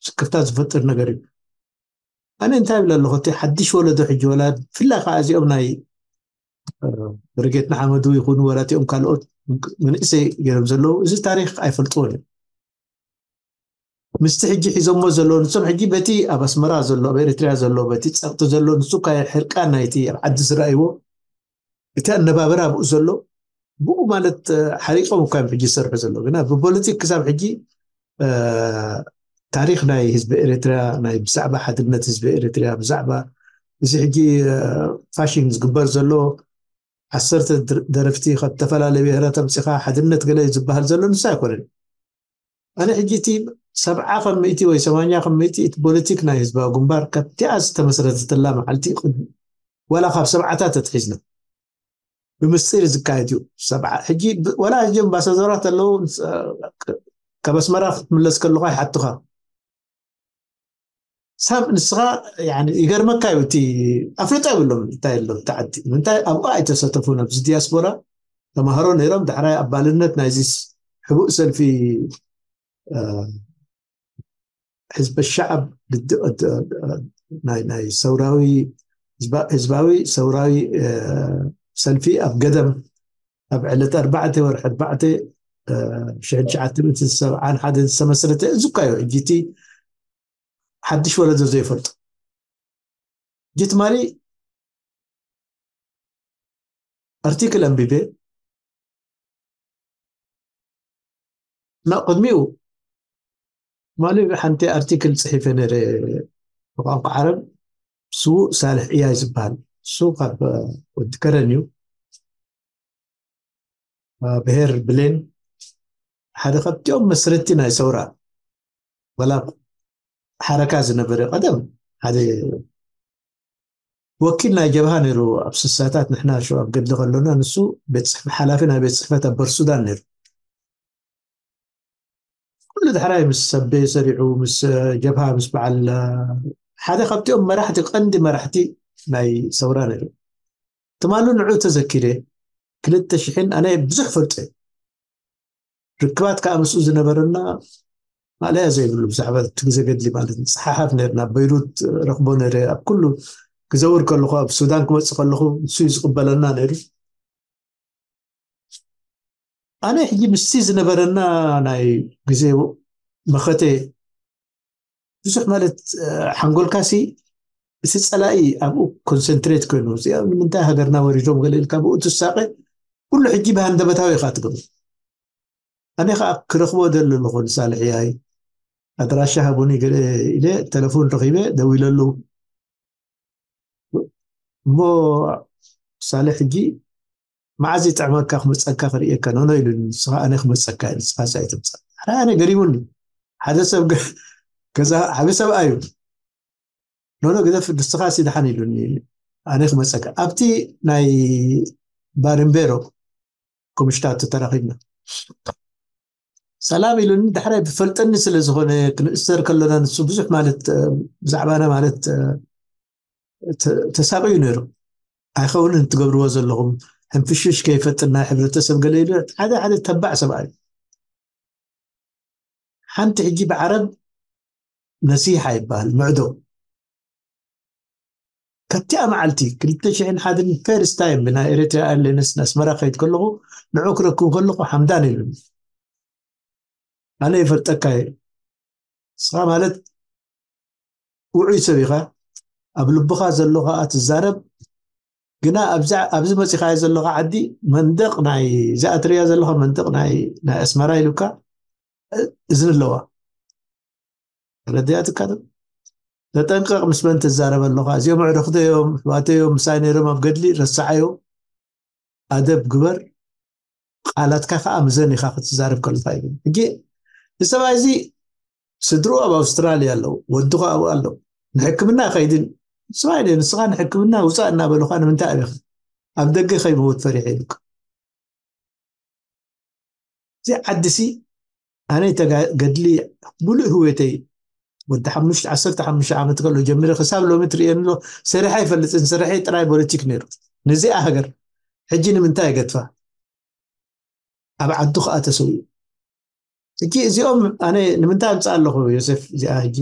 ስክፍታ ዝፈጥር ነገር እዩ ኣነ እንታይ ይብል ኣለኹ እቲ ሓድሽ ወለዶ ሕጂ ወላ ብፍላይ ከዓ እዚኦም ናይ ብርጌድ ንሓመዱ ይኹኑ ወላ እቲኦም ካልኦት መንእሰይ ገይሮም ዘለዉ እዚ ታሪክ ኣይፈልጥዎን እዮም ምስቲ ሕጂ ሒዞሞ ዘለዉ ንሶም ሕጂ በቲ ኣብ ኣስመራ ዘሎ ኣብ ኤርትርያ ዘሎ በቲ ፀቕጢ ዘሎ ንሱ ካ ሕርቃን ናይቲ ኣብ ዓዲ ዝረኣይዎ እቲ ኣነባበራ ኣብኡ ዘሎ ብኡ ማለት ሓሪቆም እኳ እዮም ሕጂ ዝሰርሑ ዘሎ ግና ብፖለቲክ ክሳብ ሕጂ ታሪክ ናይ ህዝቢ ኤርትርያ ናይ ብዛዕባ ሓድነት ህዝቢ ኤርትርያ ብዛዕባ እዚ ሕጂ ፋሽን ዝግበር ዘሎ ዓሰርተ ደረፍቲ ካብ ዝተፈላለዩ ብሄራት ኣምፂኻ ሓድነት ገለ ዝበሃል ዘሎ ንሱ ኣይኮነን ኣነ ሕጂ እቲ ሰብዓ ከም ሚእቲ ወይ ሰማንያ ከም ሚእቲ እቲ ፖለቲክ ናይ ህዝባዊ ግንባር ካብቲኣ ዝተመስረተትላ መዓልቲ ዋላ ካብ ሰብዓታት ኣትሒዝና ብምስጢር ዝካየድ እዩ ሰብዓ ሕጂ ዋላ ሕጂ ኣምባሳደራት ኣለዉ ካብ ኣስመራ ክትምለስ ከለካ ይሓቱኻ ሳም ንስኻ ይገርመካ እዩ እቲ ኣፍልጦ የብሎም እንታይ የሎም ተዓዲ ምንታይ ኣብኡ ኣይተሰተፉን ኣብዚ ዲያስፖራ ተማሃሮ ነይሮም። ዳሕራይ ኣባልነት ናይዚ ስ- ሕቡእ ሰልፊ፣ እ፣ ሕዝበ ሸዓብ ግድ- እ፣ እ፣ ናይ ናይ ሰውራዊ ህዝባ- ህዝባዊ ሰውራዊ፣ እ፣ ሰልፊ ኣብ ገደም ኣብ ዕለት ኣርባዕተ ወርሒ ኣርባዕተ፣ እ፣ ሽሕን ትሽዓተ ሚእትን ሰብዓን ሓደን ዝተመስረተ። እዚ እኳ እዩ ሕጂ እቲ ሓድሽ ወለዶ ዘይፈልጦ። ሕጂ ትማሊ ኣርቲክል ኣንቢበ፣ እና ቅድሚኡ ማሊ ሓንቲ ኣርቲክል ጽሒፈ ነይረ ብቋንቋ ዓረብ። ስዉእ ሳልሕ እያይ ዝበሃል፣ እሱ ካብ ወዲ ከረን እዩ። ብሄር ብሌን ሓደ ካብቲኦም መስረቲ ናይ ሰውራ፣ ወላ ሓረካ ዝነበረ ቀደም ሓደ ወኪል ናይ ጀብሃ ነይሩ። ኣብ ስሳታት ንሕና ሸው ኣብ ገድሊ ከሎና ንሱ ቤት ጽሕፈት፣ ሓላፊ ናይ ቤት ጽሕፈት ኣብ በርሱዳን ነይሩ። ኩሉ ዳሕራይ ምስ ሰቤ ሰሪዑ፣ ምስ ጀብሃ፣ ምስ በዓል ሓደ ካብቲኦም መራሕቲ፣ ቀንዲ መራሕቲ ናይ ሰውራ ነይሩ። ትማሉ ንዑ ተዘኪረ። ክልተ ሽሕን ኣነ ብዙሕ ፈልጠ። ርክባት ከዓ ምስኡ ዝነበረና ማለያ ዘይብሉ፣ ብዛዕባ እቲ ግዜ ገድሊ ማለት ንፀሓሓፍ ነርና። ኣብ በይሩት ረኽቦ ነረ። ኣብ ኩሉ ክዘውር ከለኹ፣ ኣብ ሱዳን ክመፅእ ከለኹ ንሱ እዩ ዝቕበለና ነይሩ። ኣነ ሕጂ ምስቲ ዝነበረና ናይ ግዜ መኸተ ብዙሕ ማለት፣ ሓንጎልካሲ እቲ ፀላኢ ኣብኡ ኮንሰንትሬት ኮይኑ፣ እዚኣ ንምንታይ ሃገርና ወሪዶም ገለ ኢልካ ብኡ ትሳቐ። ኩሉ ሕጂ ብሃንደበታዊ ኢኻ ትገብር። ኣነ ከዓ ክረኽቦ ደሊ ኣለኹ ንሳልሕያይ፣ ኣድራሻ ሃቡኒ ገለ ኢለ፣ ተለፎን ረኺበ፣ ደዊለሉ። እሞ ሳልሕ ሕጂ መዓዝ ይጥዕመካ ክመፀካ ክርእየካ? ኖኖ ኢሉኒ። ንስኻ ኣነ ክመፀካ እየ፣ ንስኻ ሳ ኣይትምፃእ። ኣነ ኣነ ገሪሙኒ። ሓደ ሰብ ገ- ገዛ ዓቢ ሰብኣይ እዩ። ኖኖ ግደፍ፣ ንስኻ ሲ ደሓን ኢሉኒ። ኣነ ክመፀካ ኣብቲ ናይ ባርምቤሮ ኮምሽታቱ ተራኺብና። ሰላም ኢሉኒ። ዳሕራይ ብፈልጠኒ ስለ ዝኾነ፣ ክንእሰር ከለና ንሱ ብዙሕ ማለት ብዛዕባና ማለት ተሳቕዩ ነይሩ። ኣይኸውንን ትገብርዎ ዘለኹም፣ ሕንፍሽሽ ከይፈጥር ናይ ሕብረተሰብ ገለ ኢሉ ሓደ ሓደ ተባዕ ሰብኣይ። ሓንቲ ሕጂ ብዓረብ ነሲሓ ይበሃል ምዕዶ። ካብቲኣ መዓልቲ ክልተ ሽሕን ሓደን ፈርስት ታይም ብናይ ኤርትራ ኤርላይንስ ንኣስመራ ከይድ ከለኹ ንዑ ክረክብ ከለኹ ሓምዳን ኢሉኒ። ኣነ ይፈልጠካ እየ። ንስኻ ማለት ውዑይ ሰብ ኢኻ። ኣብ ልብኻ ዘሎ ኸኣ ትዛረብ። ግና ኣብዛ- ኣብዚ መጺኻዮ ዘለኻ ዓዲ መንደቕ ናይ- እዚኣ ትርእያ ዘለኻ መንደቕ ናይ ናይ ኣስመራ ኢሉካ እዝኒ ኣለዋ። ረድያትካ ዶ? ተጠንቀቕ ምስ መን ትዛረብ ኣለኻ። እዚኦም ኣዕሩኽተይ እዮም፣ ኣሕዋተይ እዮም፣ ምሳይ ነይሮም ኣብ ገድሊ፣ ረስዓዮ። ኣደብ ግበር። ቃላትካ ከዓ ምዘን ኢኻ ክትዛረብ ከለኻ እዩ። ሕጂ እዚ ሰብኣይ እዚ ስድርኡ ኣብ ኣውስትራልያ ኣለዉ፣ ወዱ ከዓ ኣብኡ ኣለዉ። ንሕክምና ከይድን ሰብኣይ ደ ንስኻ ንሕክምና ውፃእ እናበሉኻ ንምንታይ ኣበኻ ኣብ ደገ ከይመውት ፈሪሐ ኢሉካ። እዚ ዓዲ ሲ ኣነ ተጋ- ገድሊ ሙሉእ ህወተይ ወዲ ሓሙሽተ ዓሰርተ ሓሙሽተ ዓመት ከሎ ጀሚረ ክሳብ ሎሚ ትርእየኒ ኣሎ። ሰሪሐ ኣይፈልጥን። ሰሪሐ ጥራይ ፖለቲክ ነይሩ። ነዚኣ ሃገር ሕጂ ንምንታይ ገድፋ? ኣብ ዓዱ ከዓ ተሰዊኡ። ሕጂ እዚኦም ኣነ ንምንታይ ኣምፅእ ኣለኹ? ዮሴፍ፣ እዚኣ ሕጂ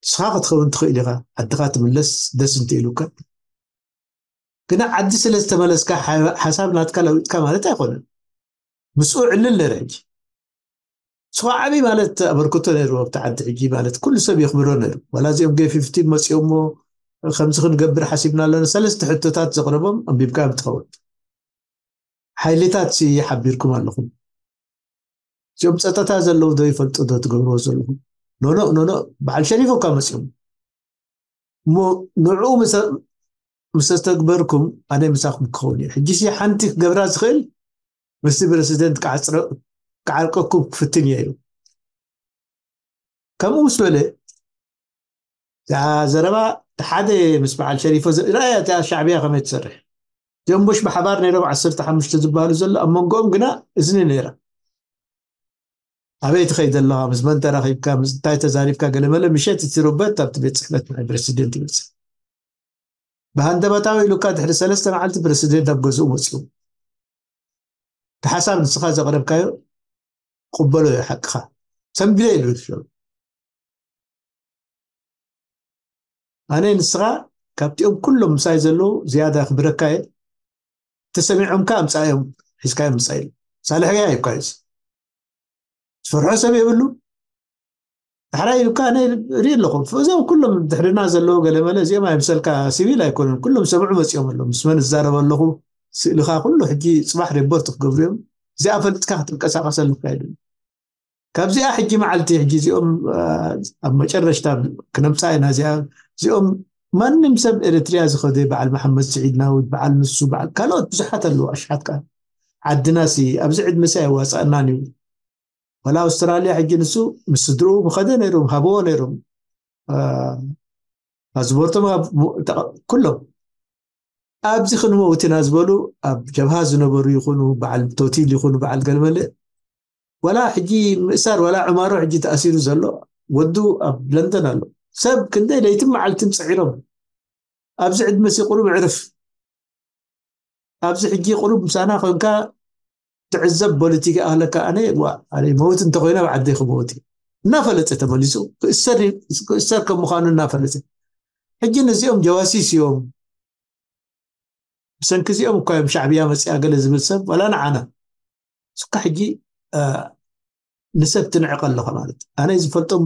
ንስኻ ክትኸውን ትኽእል ኢኻ። ዓድኻ ትምለስ ደስ እንተ ኢሉካ። ግና ዓዲ ስለ ዝተመለስካ ሓ- ሓሳብ ናትካ ለዊጥካ ማለት ኣይኮነን። ምስኡ ዕልል ነይረ። ሕጂ ንስኻ ዓብይ ማለት ኣበርክቶ ነይሩ ኣብቲ ዓዲ። ሕጂ ማለት ኩሉ ሰብ የኽብሮ ነይሩ። ዋላ እዚኦም ገፊፍቲ መፂኦሞ ከምዚ ክንገብር ሓሲብና ኣለና። ሰለስተ ሕቶታት ዘቕረቦም ኣንቢብካ ትኸውን። ሓይልታት ሲ ሓቢርኩም ኣለኹም? እዚኦም ፀጥታ ዘለዉ ዶ ይፈልጡ ዶ ትገብርዎ ዘለኹም? ኖኖ ኖኖ፣ በዓል ሸሪፍ እኳ መፂኦም እሞ ንዕኡ ምስ- ምስ ኣስተግበርኩም ኣነ ምሳኹም ክኸውን እየ። ሕጂ ሲ ሓንቲ ክገብራ ዝኽእል ምስቲ ፕረሲደንት ክዓፅረ- ክዓርቀኩም ክፍትን እየ ኢሉ። ከምኡ ምስ በለ እዛ ዘረባ ሓደ ምስ በዓል ሸሪፎ ዘ- ራእያ እታ ሻዕብያ ከመይ ትሰርሕ? እዚኦም ቡሽ ብሓባር ነይሮም ዓሰርተ ሓሙሽተ ዝበሃሉ ዘሎ ኣብ መንጎኦም ግና እዝኒ ነይራ። ኣበይ ትኸይድ ኣለኻ? ምስ መን ተራኺብካ? ምስ እንታይ ተዛሪብካ? ገለመለ ምሸት እቲ ሮበት ኣብቲ ቤት ፅሕፈት ናይ ፕረሲደንት ይበፅሕ። ብሃንደበታዊ ኢሉካ ድሕሪ ሰለስተ መዓልቲ ፕረሲደንት ኣብ ገዝኡ መፅኡ። ሓሳብ ንስኻ ዘቕረብካዮ ቅበሎ እዩ ሓቅኻ። ሰንቢደ ኢሉ። ኣነ ንስኻ ካብቲኦም ኩሎም ምሳይ ዘለዉ ዝያዳ ክብረካ እየ። ተሰሚዖምካ ኣምጻዮም፣ ሒዝካዮም ምጻእ ኢሉ። ሳልሕያ ይብካ እዩ። ዝፈርሖ ሰብ የብሉ። ዳሕራይ ኢሉካ ኣነ ርኢ ኣለኹ። እዞም ኩሎም ድሕርና ዘለዉ ገለ መለ እዚኦም ኣይምሰልካ፣ ሲቪል ኣይኮኑን። ኩሎም ሰምዑ መጺኦም ኣለዉ። ምስ መን እዛረብ ኣለኹ፣ ስእልኻ ኩሉ ሕጂ ጽባሕ ሪፖርት ክገብሩ እዮም። እዚኣ ፈልጥካ ክትንቀሳቐስ ኣለካ ኢሉ። ካብዚኣ ሕጂ መዓልቲ ሕጂ እዚኦም ኣብ መጨረሽታ ክነምፃ ኢና። እዚኣ እዚኦም ማንም ሰብ ኤርትሪያ ዝኸደ በዓል መሓመድ ስዒድ ናውድ በዓል ንሱ በዓል ካልኦት ብዙሓት ኣለዉ። ኣሽሓት ከዓ ዓድናሲ ኣብዚ ዕድመሲ ኣይዋፃእናን እዩ። ወላ ኣውስትራልያ ሕጂ ንሱ ምስ ስድርኡ ምኸደ ነይሮም ሃበዎ ነይሮም ፓስፖርቶም ኩሎም ኣብዚ ክንመውት ኢና ዝበሉ ኣብ ጀብሃ ዝነበሩ ይኹኑ በዓል ቶቲል ይኹኑ በዓል ገልመለ ወላ ሕጂ ምእሳር ወላ ዕማሮ ሕጂ ተኣሲሩ ዘሎ ወዱ ኣብ ለንደን ኣሎ። ሰብ ክንደይ ለይትን መዓልትን ፅዒሮም ኣብዚ ዕድመ ሲ ቁሩብ ዕርፍ ኣብዚ ሕጂ ቁሩብ ምሳና ኮንካ ትዕዘብ ፖለቲካ ኣለካ። ኣነ ዋ ኣነ መውት እንተኮይነ ኣብ ዓደይ ክመውት እናፈለጠ ተመሊሱ ክእሰር ከም ምዃኑ እናፈለጠ ሕጂ ነዚኦም ጀዋሲስ እዮም። ብሰንኪ እዚኦም እኳ እዮም ሻዕብያ መፅያ ገለ ዝብል ሰብ ዋላ ንዓና ስካ ሕጂ ንሰብ ትንዕቀ ኣለኻ ማለት ኣነ ዝፈልጦም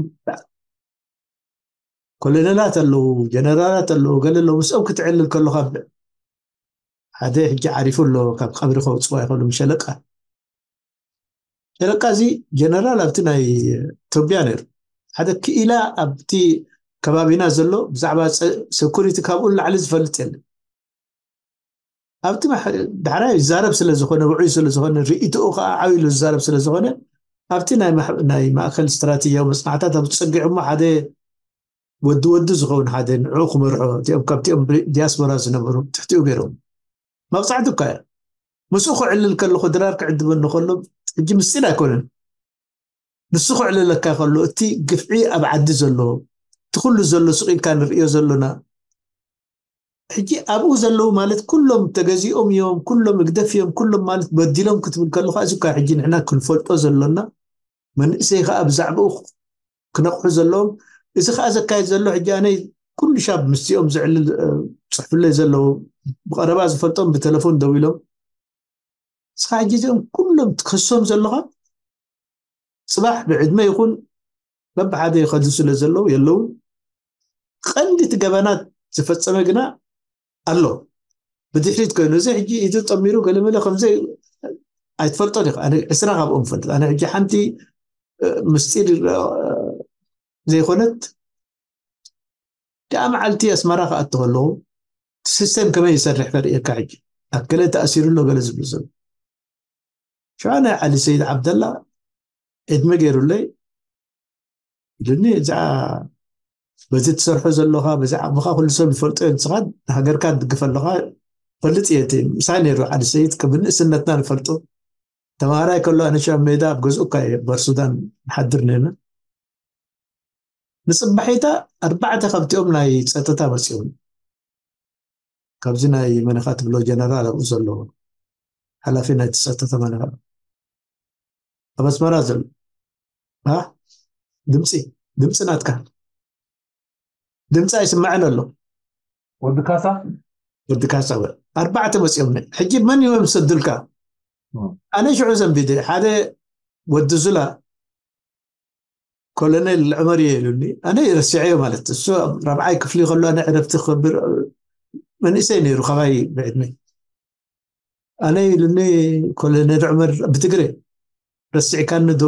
ኮሎኔላት ኣለዉ፣ ጀነራላት ኣለዉ፣ ገለ ኣለዉ። ምስኦም ክትዕልል ከለኻ ሓደ ሕጂ ዓሪፉ ኣሎ ካብ ቀብሪ ከውፅዋ ይኸሉ ሸለቃ ሸለቃ እዚ ጀነራል ኣብቲ ናይ ኢትዮጵያ ነይሩ። ሓደ ክኢላ ኣብቲ ከባቢና ዘሎ ብዛዕባ ሰኩሪቲ ካብኡ ንላዕሊ ዝፈልጥ የለን። ኣብቲ ዳሕራይ ይዛረብ ስለ ዝኾነ ውዑይ ስለ ዝኾነ ርእይትኡ ከዓ ዓው ኢሉ ዝዛረብ ስለ ዝኾነ ኣብቲ ናይ ማእከል ስትራቴጂያዊ መፅናዕታት ኣብ ዝፀጊዑ እሞ ሓደ ወዲ ወዲ ዝኸውን ሓደ ንዕኡ ክመርሖ እቲኦም ካብቲኦም ዲያስፖራ ዝነበሩ ትሕቲኡ ገይሮም መቕፃዕቲ እኳ እያ። ምስኡ ክዕልል ከለኹ ድራር ክዕድበኒ ከሎ ሕጂ ምስጢር ኣይኮነን። ንሱ ክዕልለካ ከሎ እቲ ግፍዒ ኣብ ዓዲ ዘሎ እቲ ኩሉ ዘሎ ስቕ ኢልካ ንርእዮ ዘሎና ሕጂ ኣብኡ ዘለዉ ማለት ኩሎም ተገዚኦም እዮም፣ ኩሎም ህግደፍ እዮም፣ ኩሎም ማለት በዲሎም ክትብል ከለኻ እዚ እኳ ሕጂ ንሕና ክንፈልጦ ዘሎና መንእሰይ ከዓ ብዛዕባኡ ክነቕሑ ዘለዎም እዚ ከዓ ዘካየድ ዘሎ ሕጂ ኣነ ኩሉ ሻብ ምስኦም ዘዕልል ፅሕፍለይ ዘለዉ ብቐረባ ዝፈልጦም ብቴሌፎን ደው ኢሎም እስኻ ሕጂ እዚኦም ኩሎም ትከሶም ዘለኻ ፅባሕ ብዕድመ ይኹን በብሓደ ይኸዱ ስለ ዘለዉ የለውን። ቀንዲ እቲ ገበናት ዝፈፀመ ግና ኣሎ ብድሕሪት ኮይኑ እዚ ሕጂ ኢዱ ጠሚሩ ገለመለ ከምዘይ ኣይትፈልጦን ኢኻ። ኣነ ዕስራ ካብኦም ፈልጥ ኣነ ሕጂ ሓንቲ ምስጢር ዘይኮነት ደኣ መዓልቲ ኣስመራ ክኣቱ ከለዉ እቲ ሲስተም ከመይ ይሰርሕ ከርእየካ ሕጂ ኣከለ ተኣሲሩ ኣሎ ገለ ዝብሉ ዘሎ ሽዓ ናይ ዓሊ ሰይድ ዓብደላ ዕድመ ገይሩለይ ኢሉኒ እዛ በዚ ትሰርሖ ዘለኻ በዚ ዓቕምኻ ኩሉ ሰብ ዝፈልጦ እዩ ንስኻ ንሃገርካ ትድግፍ ኣለኻ ፈልጥ እየ እቲ ምሳይ ነይሩ ዓሊ ሰይድ ከም ንእስነትና ንፈልጦ ተማሃራይ ከሎ ኣነ ሻብ ሜዳ ኣብ ገዝኡ እኳ እየ በር ሱዳን ንሓድር ነርና ንፅባሒታ ኣርባዕተ ካብቲኦም ናይ ፀጥታ መፂኦም ካብዚ ናይ መነኻ ትብሎ ጀነራል ኣብኡ ዘለዎ ሓላፊ ናይ ተሳተፈ መነኻ ኣብ ኣስመራ ዘሎ ድምፂ ድምፂ ናትካ ድምፂ ኣይስማዕን ኣሎ ወዲ ካሳ ወዲ ካሳ ኣርባዕተ መፂኦም ሕጂ መን እዮም ዝሰዱልካ ኣነ ሽዑ ዘንቢደ ሓደ ወዲ ዙላ ኮሎኔል ዑመር እየ ኢሉኒ ኣነ ረሲዐዮ ማለት እሱ ራብዓይ ክፍሊ ከሎ ኣነ ዕረፍቲ ክከብር መንእሰይ ነይሩ ካባይ ብዕድመ ኣነ ኢሉኒ ኮሎኔል ዑመር ብትግረ ረሲዕካኒ ዶ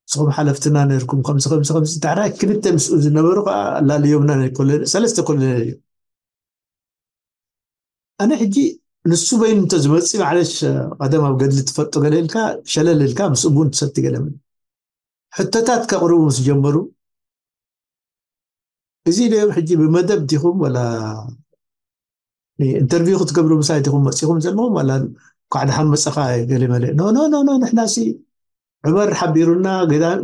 ንስኹም ሓለፍትና ነርኩም ከምዚ ከምዚ ከምዚ ዳሕራይ ክልተ ምስኡ ዝነበሩ ከዓ ኣላልዮምና ኮሎኔል ሰለስተ ኮሎኔል እዩ ኣነ ሕጂ ንሱ በይኑ እንተ ዝመፅእ ማዕለሽ ቀደም ኣብ ገድሊ ትፈልጦ ገለ ኢልካ ሸለል ኢልካ ምስ እውን ትሰቲ ገለ ሕቶታት ከቕርቡ ምስ ጀመሩ እዚ ኢለዮም ሕጂ ብመደብ ዲኹም ወላ ኢንተርቪው ክትገብሩ ምሳይ ዲኹም መፂኹም ዘለኹም ወላ ኳዕ ደሓን መፀኻ ገለ መለ ኖ ኖ ኖ ኖ ንሕና ሲ ዑመር ሓቢሩና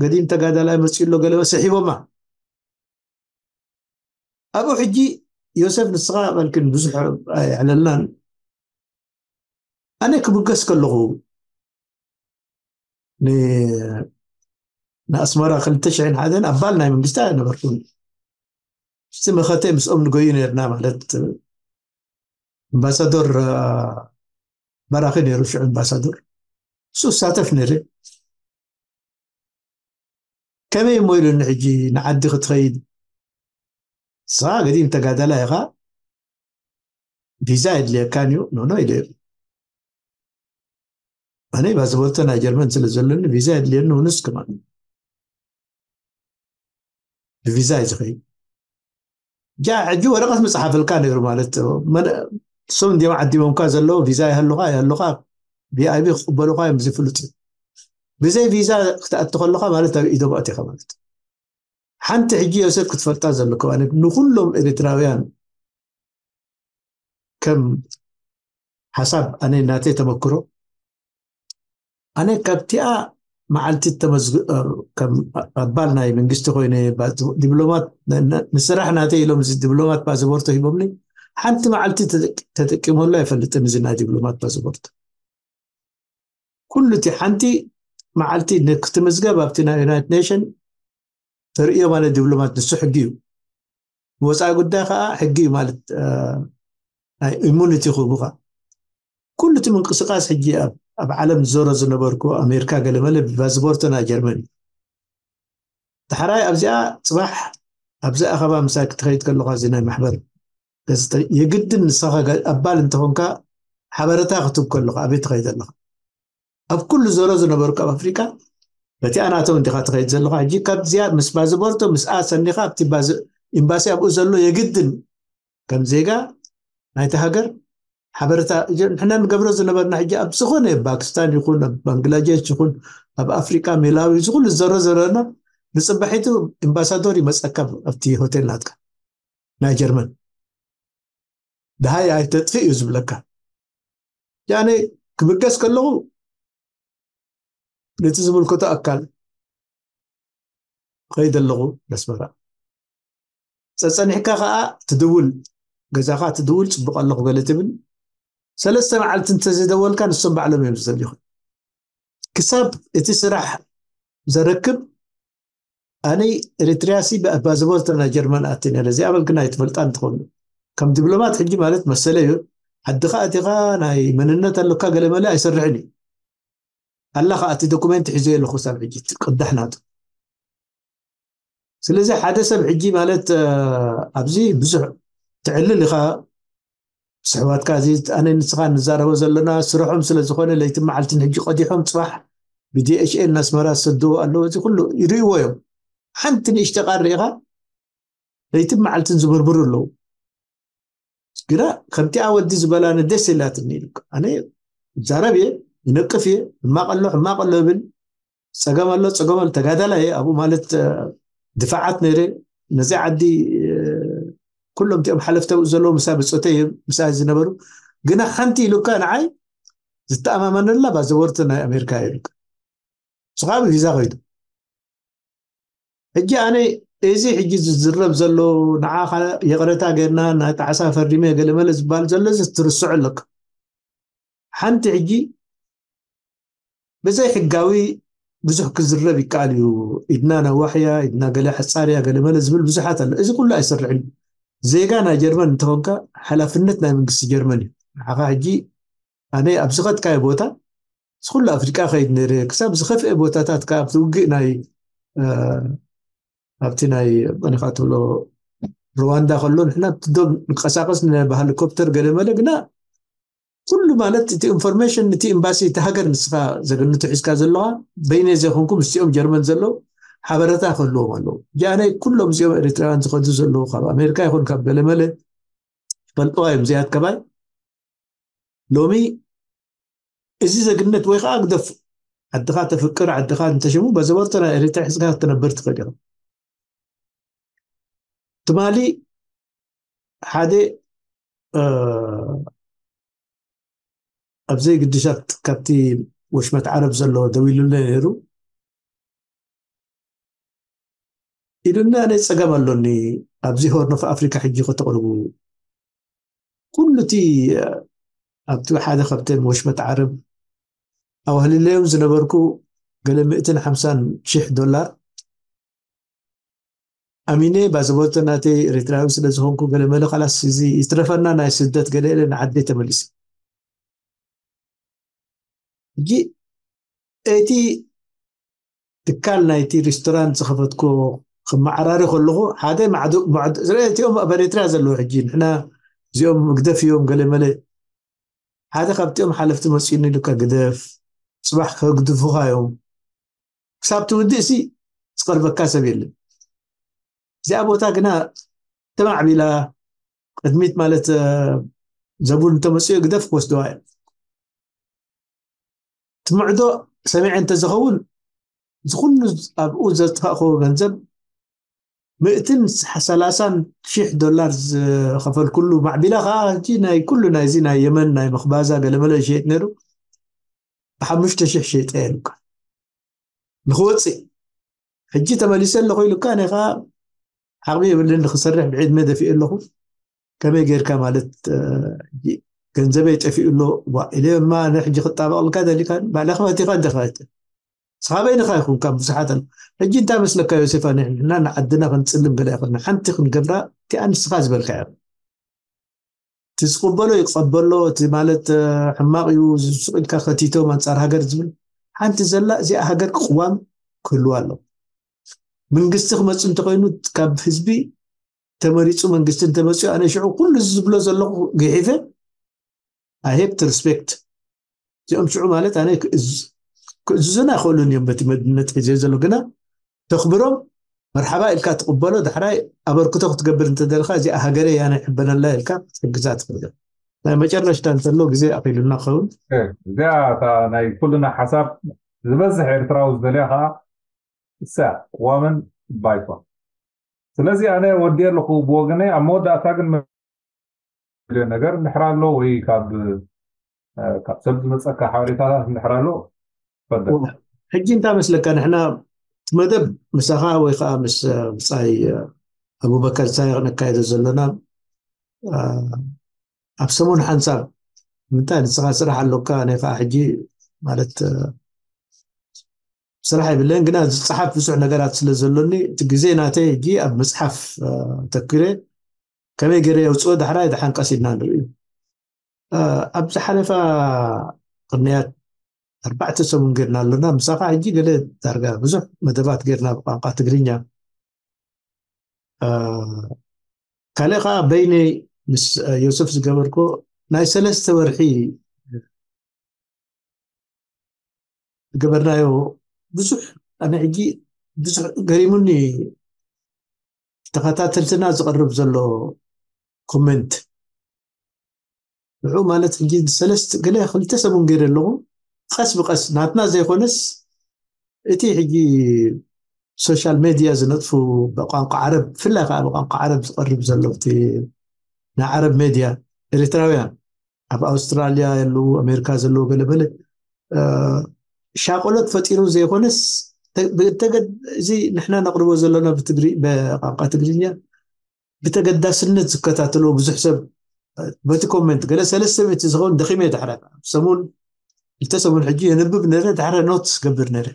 ገዲም ተጋዳላይ መፂኡ ኣሎ ገለ ስሒቦማ ኣብኡ ሕጂ ዮሴፍ ንስኻ በልክን ብዙሕ ኣይዕለልናን ኣነ ክብገስ ከለኹ ንኣስመራ ክልተ ሽሕን ሓደን ኣባል ናይ መንግስቲ ኣይነበርኩን። ምስቲ መኸተ ምስኦም ንጎዩ ነርና ማለት ኣምባሳዶር በራኺ ነይሩ ሽዑ ኣምባሳዶር እሱ እሳተፍ ነይረ። ከመይ እሞ ኢሉኒ ሕጂ ንዓዲ ክትኸይድ ንስኻ ገዲም ተጋዳላይ ኢኻ ቪዛ የድልየካን እዩ ኖኖ ኢለ ኣነ ፓስፖርት ናይ ጀርመን ስለ ዘለኒ ቪዛ የድልየኒ ውንስ ክማን ብቪዛ እዩ ዝኸይድ ጃ ሕጂ ወረቐት መፅሓፈልካ ነይሩ ማለት እሶም እንዲም ዓዲሞምካ ዘለዉ ቪዛ ይሃሉካ ይሃሉካ ቪኣይቢ ክቅበሉካ እዮም ዝፍሉጥ እዩ ብዘይ ቪዛ ክትኣቲ ከለካ ማለት ኣብ ኢዶም ኣቲካ ማለት ሓንቲ ሕጂ ዮሴፍ ክትፈልጣ ዘለኩ ንኩሎም ኤርትራውያን ከም ሓሳብ ኣነ ናተይ ተመክሮ ኣነ ካብቲኣ መዓልቲ ተመዝግ ከም ኣባል ናይ መንግስቲ ኮይነ ዲፕሎማት ንስራሕ ናተይ ኢሎም እዚ ዲፕሎማት ፓስፖርት ሂቦምኒ ሓንቲ መዓልቲ ተጠቂመሉ ኣይፈልጥን እዚ ናይ ዲፕሎማት ፓስፖርት ኩሉ እቲ ሓንቲ መዓልቲ ክትምዝገብ ኣብቲ ናይ ዩናይትድ ኔሽን ተርእዮ ማለት ዲፕሎማት ንሱ ሕጊ እዩ ወፃኢ ጉዳይ ከዓ ሕጊ እዩ ማለት ናይ ኢሙኒቲ ክህቡካ ኩሉ እቲ ምንቅስቃስ ሕጂ ኣብ ዓለም ዝዞሮ ዝነበርኩ ኣሜሪካ ገለመለ ብፓስፖርት ናይ ጀርመን እዩ ዳሕራይ ኣብዚኣ ፅባሕ ኣብዚ ኣኸባ ምሳይ ክትኸይድ ከለካ እዚ ናይ ማሕበር የግድን ንስኻ ኣባል እንተኾንካ ሓበረታ ክትብ ከለካ ኣበይ ትኸይድ ኣለካ ኣብ ኩሉ ዞሮ ዝነበርኩ ኣብ ኣፍሪካ በቲኣ ናቶም እንዲካ ትኸይድ ዘለካ ሕጂ ካብዚኣ ምስ ፓስፖርቶ ምስኣ ሰኒካ ኣብቲ ኤምባሲ ኣብኡ ዘሎ የግድን ከም ዜጋ ናይቲ ሃገር ሓበረታ ንሕና ንገብሮ ዝነበርና ሕጂ ኣብ ዝኾነ ፓኪስታን ይኹን ኣብ ባንግላዴሽ ይኹን ኣብ ኣፍሪቃ ሜላዊ ዝኩሉ ዝዘሮ ዘለና ንፅባሒቱ ኤምባሳዶር ይመፀካ ኣብቲ ሆቴል ናትካ ናይ ጀርመን ድሃይ ኣይተጥፊእ እዩ ዝብለካ ያኔ ክብገስ ከለኹ ነቲ ዝምልከቶ ኣካል ከይደ ኣለኹ ነስመራ ጸጸኒሕካ ከዓ ትድውል ገዛኻ ትድውል ጽቡቕ ኣለኹ ገለ ትብል ሰለስተ መዓልቲ እንተዘይደወልካ ንሶም ባዕሎም እዮም ዝደልዩኻ ክሳብ እቲ ስራሕ ዘረክብ ኣነ ኤሪትሪያ ሲ ብኣባዝቦርተ ናይ ጀርመን ኣቲ ነረ እዚኣ በልክና ኣይትፈልጣ እንትኾኑ ከም ዲፕሎማት ሕጂ ማለት መሰለ እዩ ዓድኻ ኣቲኻ ናይ መንነት ኣለካ ገለመለ ኣይሰርሕን እዩ ኣላ ከዓ እቲ ዶኩሜንት ሒዘ ኣለኹ ሳብ ሕጂ ቅዳሕ ናቱ ስለዚ ሓደ ሰብ ሕጂ ማለት ኣብዚ ብዙሕ ትዕልል ኢኻ ስሕዋትካ እዚ ኣነ ንስኻ ንዛረቦ ዘለና ስርሖም ስለ ዝኾነ ለይቲ መዓልትን ሕጂ ቀዲሖም ፅባሕ ብዲኤችኤል ናስመራ ዝሰድዎ ኣለዎ እዚ ኩሉ ይርእዎ እዮም ሓንቲ ንእሽተ ቃል ርኢኻ ለይትን መዓልትን ዝብርብሩ ኣለዉ ግና ከምቲኣ ወዲ ዝበላኒ ደስ ኢላትኒ ኢሉ ኣነ ይዛረብ እየ ይነቅፍ እየ ሕማቅ ኣሎ ሕማቅ ኣሎ ይብል ፀገም ኣሎ ፀገም ኣሎ ተጋዳላይ እየ ኣብኡ ማለት ድፋዓት ነይረ ነዚ ዓዲ ኩሎም እቲኦም ሓለፍቲ ኣብኡ ዘለዉ ምሳ ብፆተይ እዮም ምሳ ዝነበሩ ግና ሓንቲ ኢሉካ ንዓይ ዝተኣማመነላ ባዘቦርት ናይ ኣሜሪካ እየ ኢሉካ ንሱ ከዓ ብቪዛ ከይዱ ሕጂ ኣነ እዚ ሕጂ ዝዝረብ ዘሎ ንዓኻ ይቕረታ ጌርና ናይ ጣዕሳ ፈሪመ ገለመለ ዝበሃል ዘሎ እዚ ትርስዑ ኣለካ ሓንቲ ሕጂ ብዘይ ሕጋዊ ብዙሕ ክዝረብ ይከኣል እዩ ኢድና ነዋሕያ ኢድና ገለ ሕፃርያ ገለመለ ዝብል ብዙሓት ኣሎ እዚ ኩሉ ኣይሰርሕን ዜጋ ናይ ጀርመን እንተኾንካ ሓላፍነት ናይ መንግስቲ ጀርመን እዩ ንዓኻ ሕጂ ኣነ ኣብ ዝኸድካዮ ቦታ ዝኩሉ ኣፍሪቃ ከይድ ነረ ክሳብ ዝኸፍአ ቦታታት ካብ ውግእ ናይ ኣብቲ ናይ ኒካ ትብሎ ሩዋንዳ ከሎ ንሕና ዶብ ንቀሳቀስ ብሄሊኮፕተር ገለ መለ ግና ኩሉ ማለት እቲ ኢንፎርሜሽን እቲ ኤምባሲ እቲ ሃገር ንስኻ ዘገንቱ ሒዝካ ዘለዋ በይነ ዘይኮንኩ ምስኦም ጀርመን ዘለዉ ሓበረታ ክህልዎም ኣለዉ ጃነይ ኩሎም እዚኦም ኤሪትራውያን ዝኸዱ ዘለዉ ካብ ኣሜሪካ ይኹን ካብ ገለመለ ይፈልጥዋ እዮም እዚኣት ከባይ ሎሚ እዚ ዘግነት ወይ ከዓ ግደፍ ዓድኻ ተፍቅር ዓድኻ እንተሽሙ በዘበርቶ ናይ ኤሪትራ ሕዝካ ክትነብር ትኽእል ኢኻ ትማሊ ሓደ ኣብ ዘይግድሻት ካብቲ ወሽመት ዓረብ ዘሎ ደዊሉለ ነይሩ ኢሉና ናይ ፀገም ኣሎኒ ኣብዚ ሆርን ኦፍ ኣፍሪካ ሕጂ ከተቕርቡ ኩሉ እቲ ኣብቲ ሓደ ካብተን ወሽመጥ ዓረብ ኣዋህልለዮም ዝነበርኩ ገለ ምእትን ሓምሳን ሽሕ ዶላር ኣሚነ፣ ባዘቦተ ናተይ ኤርትራዊ ስለ ዝኾንኩ ገለ መለ ካላስ እዚ ይትረፈና ናይ ስደት ገለ ኢለ ንዓደይ ተመሊሰ። ሕጂ እቲ ትካል ናይቲ ሬስቶራንት ዝኸፈትኩ ክመዓራሪ ከለኹ ሓደ ማዕዶ ማዕዶ ዝረአ እቲኦም ኣብ ኤርትራ ዘለዉ ሕጂ ንሕና እዚኦም ምግደፍ እዮም ገለ መለ ሓደ ካብቲኦም ሓለፍቲ መፅኡኒ ኢሉካ ግደፍ፣ ፅባሕ ከግድፉኻ እዮም። ክሳብ ትውድእ ሲ ዝቐርበካ ሰብ የለን። እዚኣ ቦታ ግና ተማዕቢላ ቅድሚት ማለት ዘቡን እንተመፅኡ ግደፍ ክወስድዋ እዮም። ትምዕዶ ሰሚዐ እንተዝኸውን ዝኩሉ ኣብኡ ዘጥፋእኮ ገንዘብ ምእትን ሰላሳን ሽሕ ዶላር ዝኸፈልኩሉ ማዕቢላ ከዓ ሕጂ ናይ ኩሉ ናይዚ ናይ የመን ናይ መኽባዛ ገለመለ ዝሸየጥ ነይሩ ብሓሙሽተ ሽሕ ሸይጠ የሉካ ንክወፅእ ሕጂ ተመሊሰ ኣለኹ ኢሉካ ናይ ከዓ ዓቕሚ የብልን ንክሰርሕ ብዕድመ ደፊኡ ኣለኹ ከመይ ጌርካ ማለት ገንዘበይ ጠፊኡ ኣሎ ዋ ኢለ እማ ንሕጂ ክጣበቐልካ ደሊካ ባዕላ ክፈቲኻ እንተኸፈተ ስኻ በይንኻ ይኹን ካብ ብዙሓት ኣሎ ሕጂ እንታይ መስለካ ዮሴፋ ንሕና ንዓድና ክንፅልም ገለ ይኽልና ሓንቲ ክንገብራ እቲኣ ንስኻ ዝበልካ እያ እቲ ዝቕበሎ ይቐበሎ እቲ ማለት ሕማቕ እዩ ዝስቕ ኢልካ ከቲቶም ኣንፃር ሃገር ዝብል ሓንቲ ዘላ እዚኣ ሃገር ቅዋም ክህልዋ ኣሎ መንግስቲ ክመፅእ እንተኮይኑ ካብ ህዝቢ ተመሪፁ መንግስቲ እንተመፅኡ ኣነ ሽዑ ኩሉ ዝብሎ ዘለኹ ግሒፈ I have to respect እዚኦም ሽዑ ማለት ኣነ ክእዙና ይኽእሉን እዮም በቲ መድነት ሒዘ ዘሎ ግና ተኽብሮም መርሓባ ኢልካ ትቕበሎ ዳሕራይ ኣበርክቶ ክትገብር እንተደለካ እዚኣ ሃገረ ያነ ይሕበነላ ኢልካ ክትሕግዛ ትኽእል ናይ መጨረሽታ እንተሎ ግዜ ኣኺሉና ክኸውን እዚኣ ናይ ኩልና ሓሳብ ዝበዝሕ ኤርትራዊ ዝደልያ ከዓ እሳ ቅዋምን ባይቷ ስለዚ ኣነ ወዲ ኣለኹ ብወገነ ኣብ መወዳእታ ግን ነገር እንድሕር ኣሎ ወይ ካብ ካብ ሰብ ዝመፀካ ሓበሬታታት እንድሕር ኣሎ ፈደ ሕጂ እንታይ መስለካ ንሕና እቲ መደብ ምሳኻ ወይ ከዓ ምስ ብፃይ ኣቡበከር ሳይቕ ነካየዶ ዘለና ኣብ ሰሙን ሓንሳብ ምንታይ ንስኻ ስራሕ ኣለካ ናይ ከዓ ሕጂ ማለት ስራሕ የብለን ግና ዝፀሓፍ ብዙሕ ነገራት ስለ ዘሎኒ እቲ ግዜ ናተይ ሕጂ ኣብ መፅሓፍ ተኪረ ከመይ ገይረ የውፅኦ ዳሕራይ ድሓን ቀስ ኢልና ንርእዩ ኣብ ዝሓለፋ ቅንያት ኣርባዕተ ሰሙን ጌርና ኣለና ምሳኻ ሕጂ ገለ ዳርጋ ብዙሕ መደባት ጌርና ብቋንቋ ትግርኛ ካልእ ከዓ በይነይ ምስ ዮስፍ ዝገበርኮ ናይ ሰለስተ ወርሒ ዝገበርናዮ ብዙሕ ኣነ ሕጂ ብዙሕ ገሪሙኒ ተኸታተልትና ዝቐርብ ዘሎ ኮመንት ንዑ ማለት ሕጂ ሰለስተ ገለ ክልተ ሰሙን ገይረ ኣለኹ ቀስ ብቀስ ናትና ዘይኮነስ እቲ ሕጂ ሶሻል ሜድያ ዝነጥፉ ብቋንቋ ዓረብ ብፍላይ ከዓ ብቋንቋ ዓረብ ዝቐርብ ዘሎ እቲ ናይ ዓረብ ሜድያ ኤርትራውያን ኣብ ኣውስትራልያ ያለው ኣሜሪካ ዘለው ገለበለ ሻቆሎት ፈጢሩ ዘይኮነስ እዚ ንሕና ነቅርቦ ዘለና ብቋንቋ ትግርኛ ብተገዳስነት ዝከታተልዎ ብዙሕ ሰብ በቲ ኮመንት ገለ ሰለስተ ሚእቲ ዝኸውን ደኺመ ድሕረ ሰሙን ክልተ ሰሙን ሕጂ የንብብ ነረ ድሕረ ኖት ዝገብር ነረ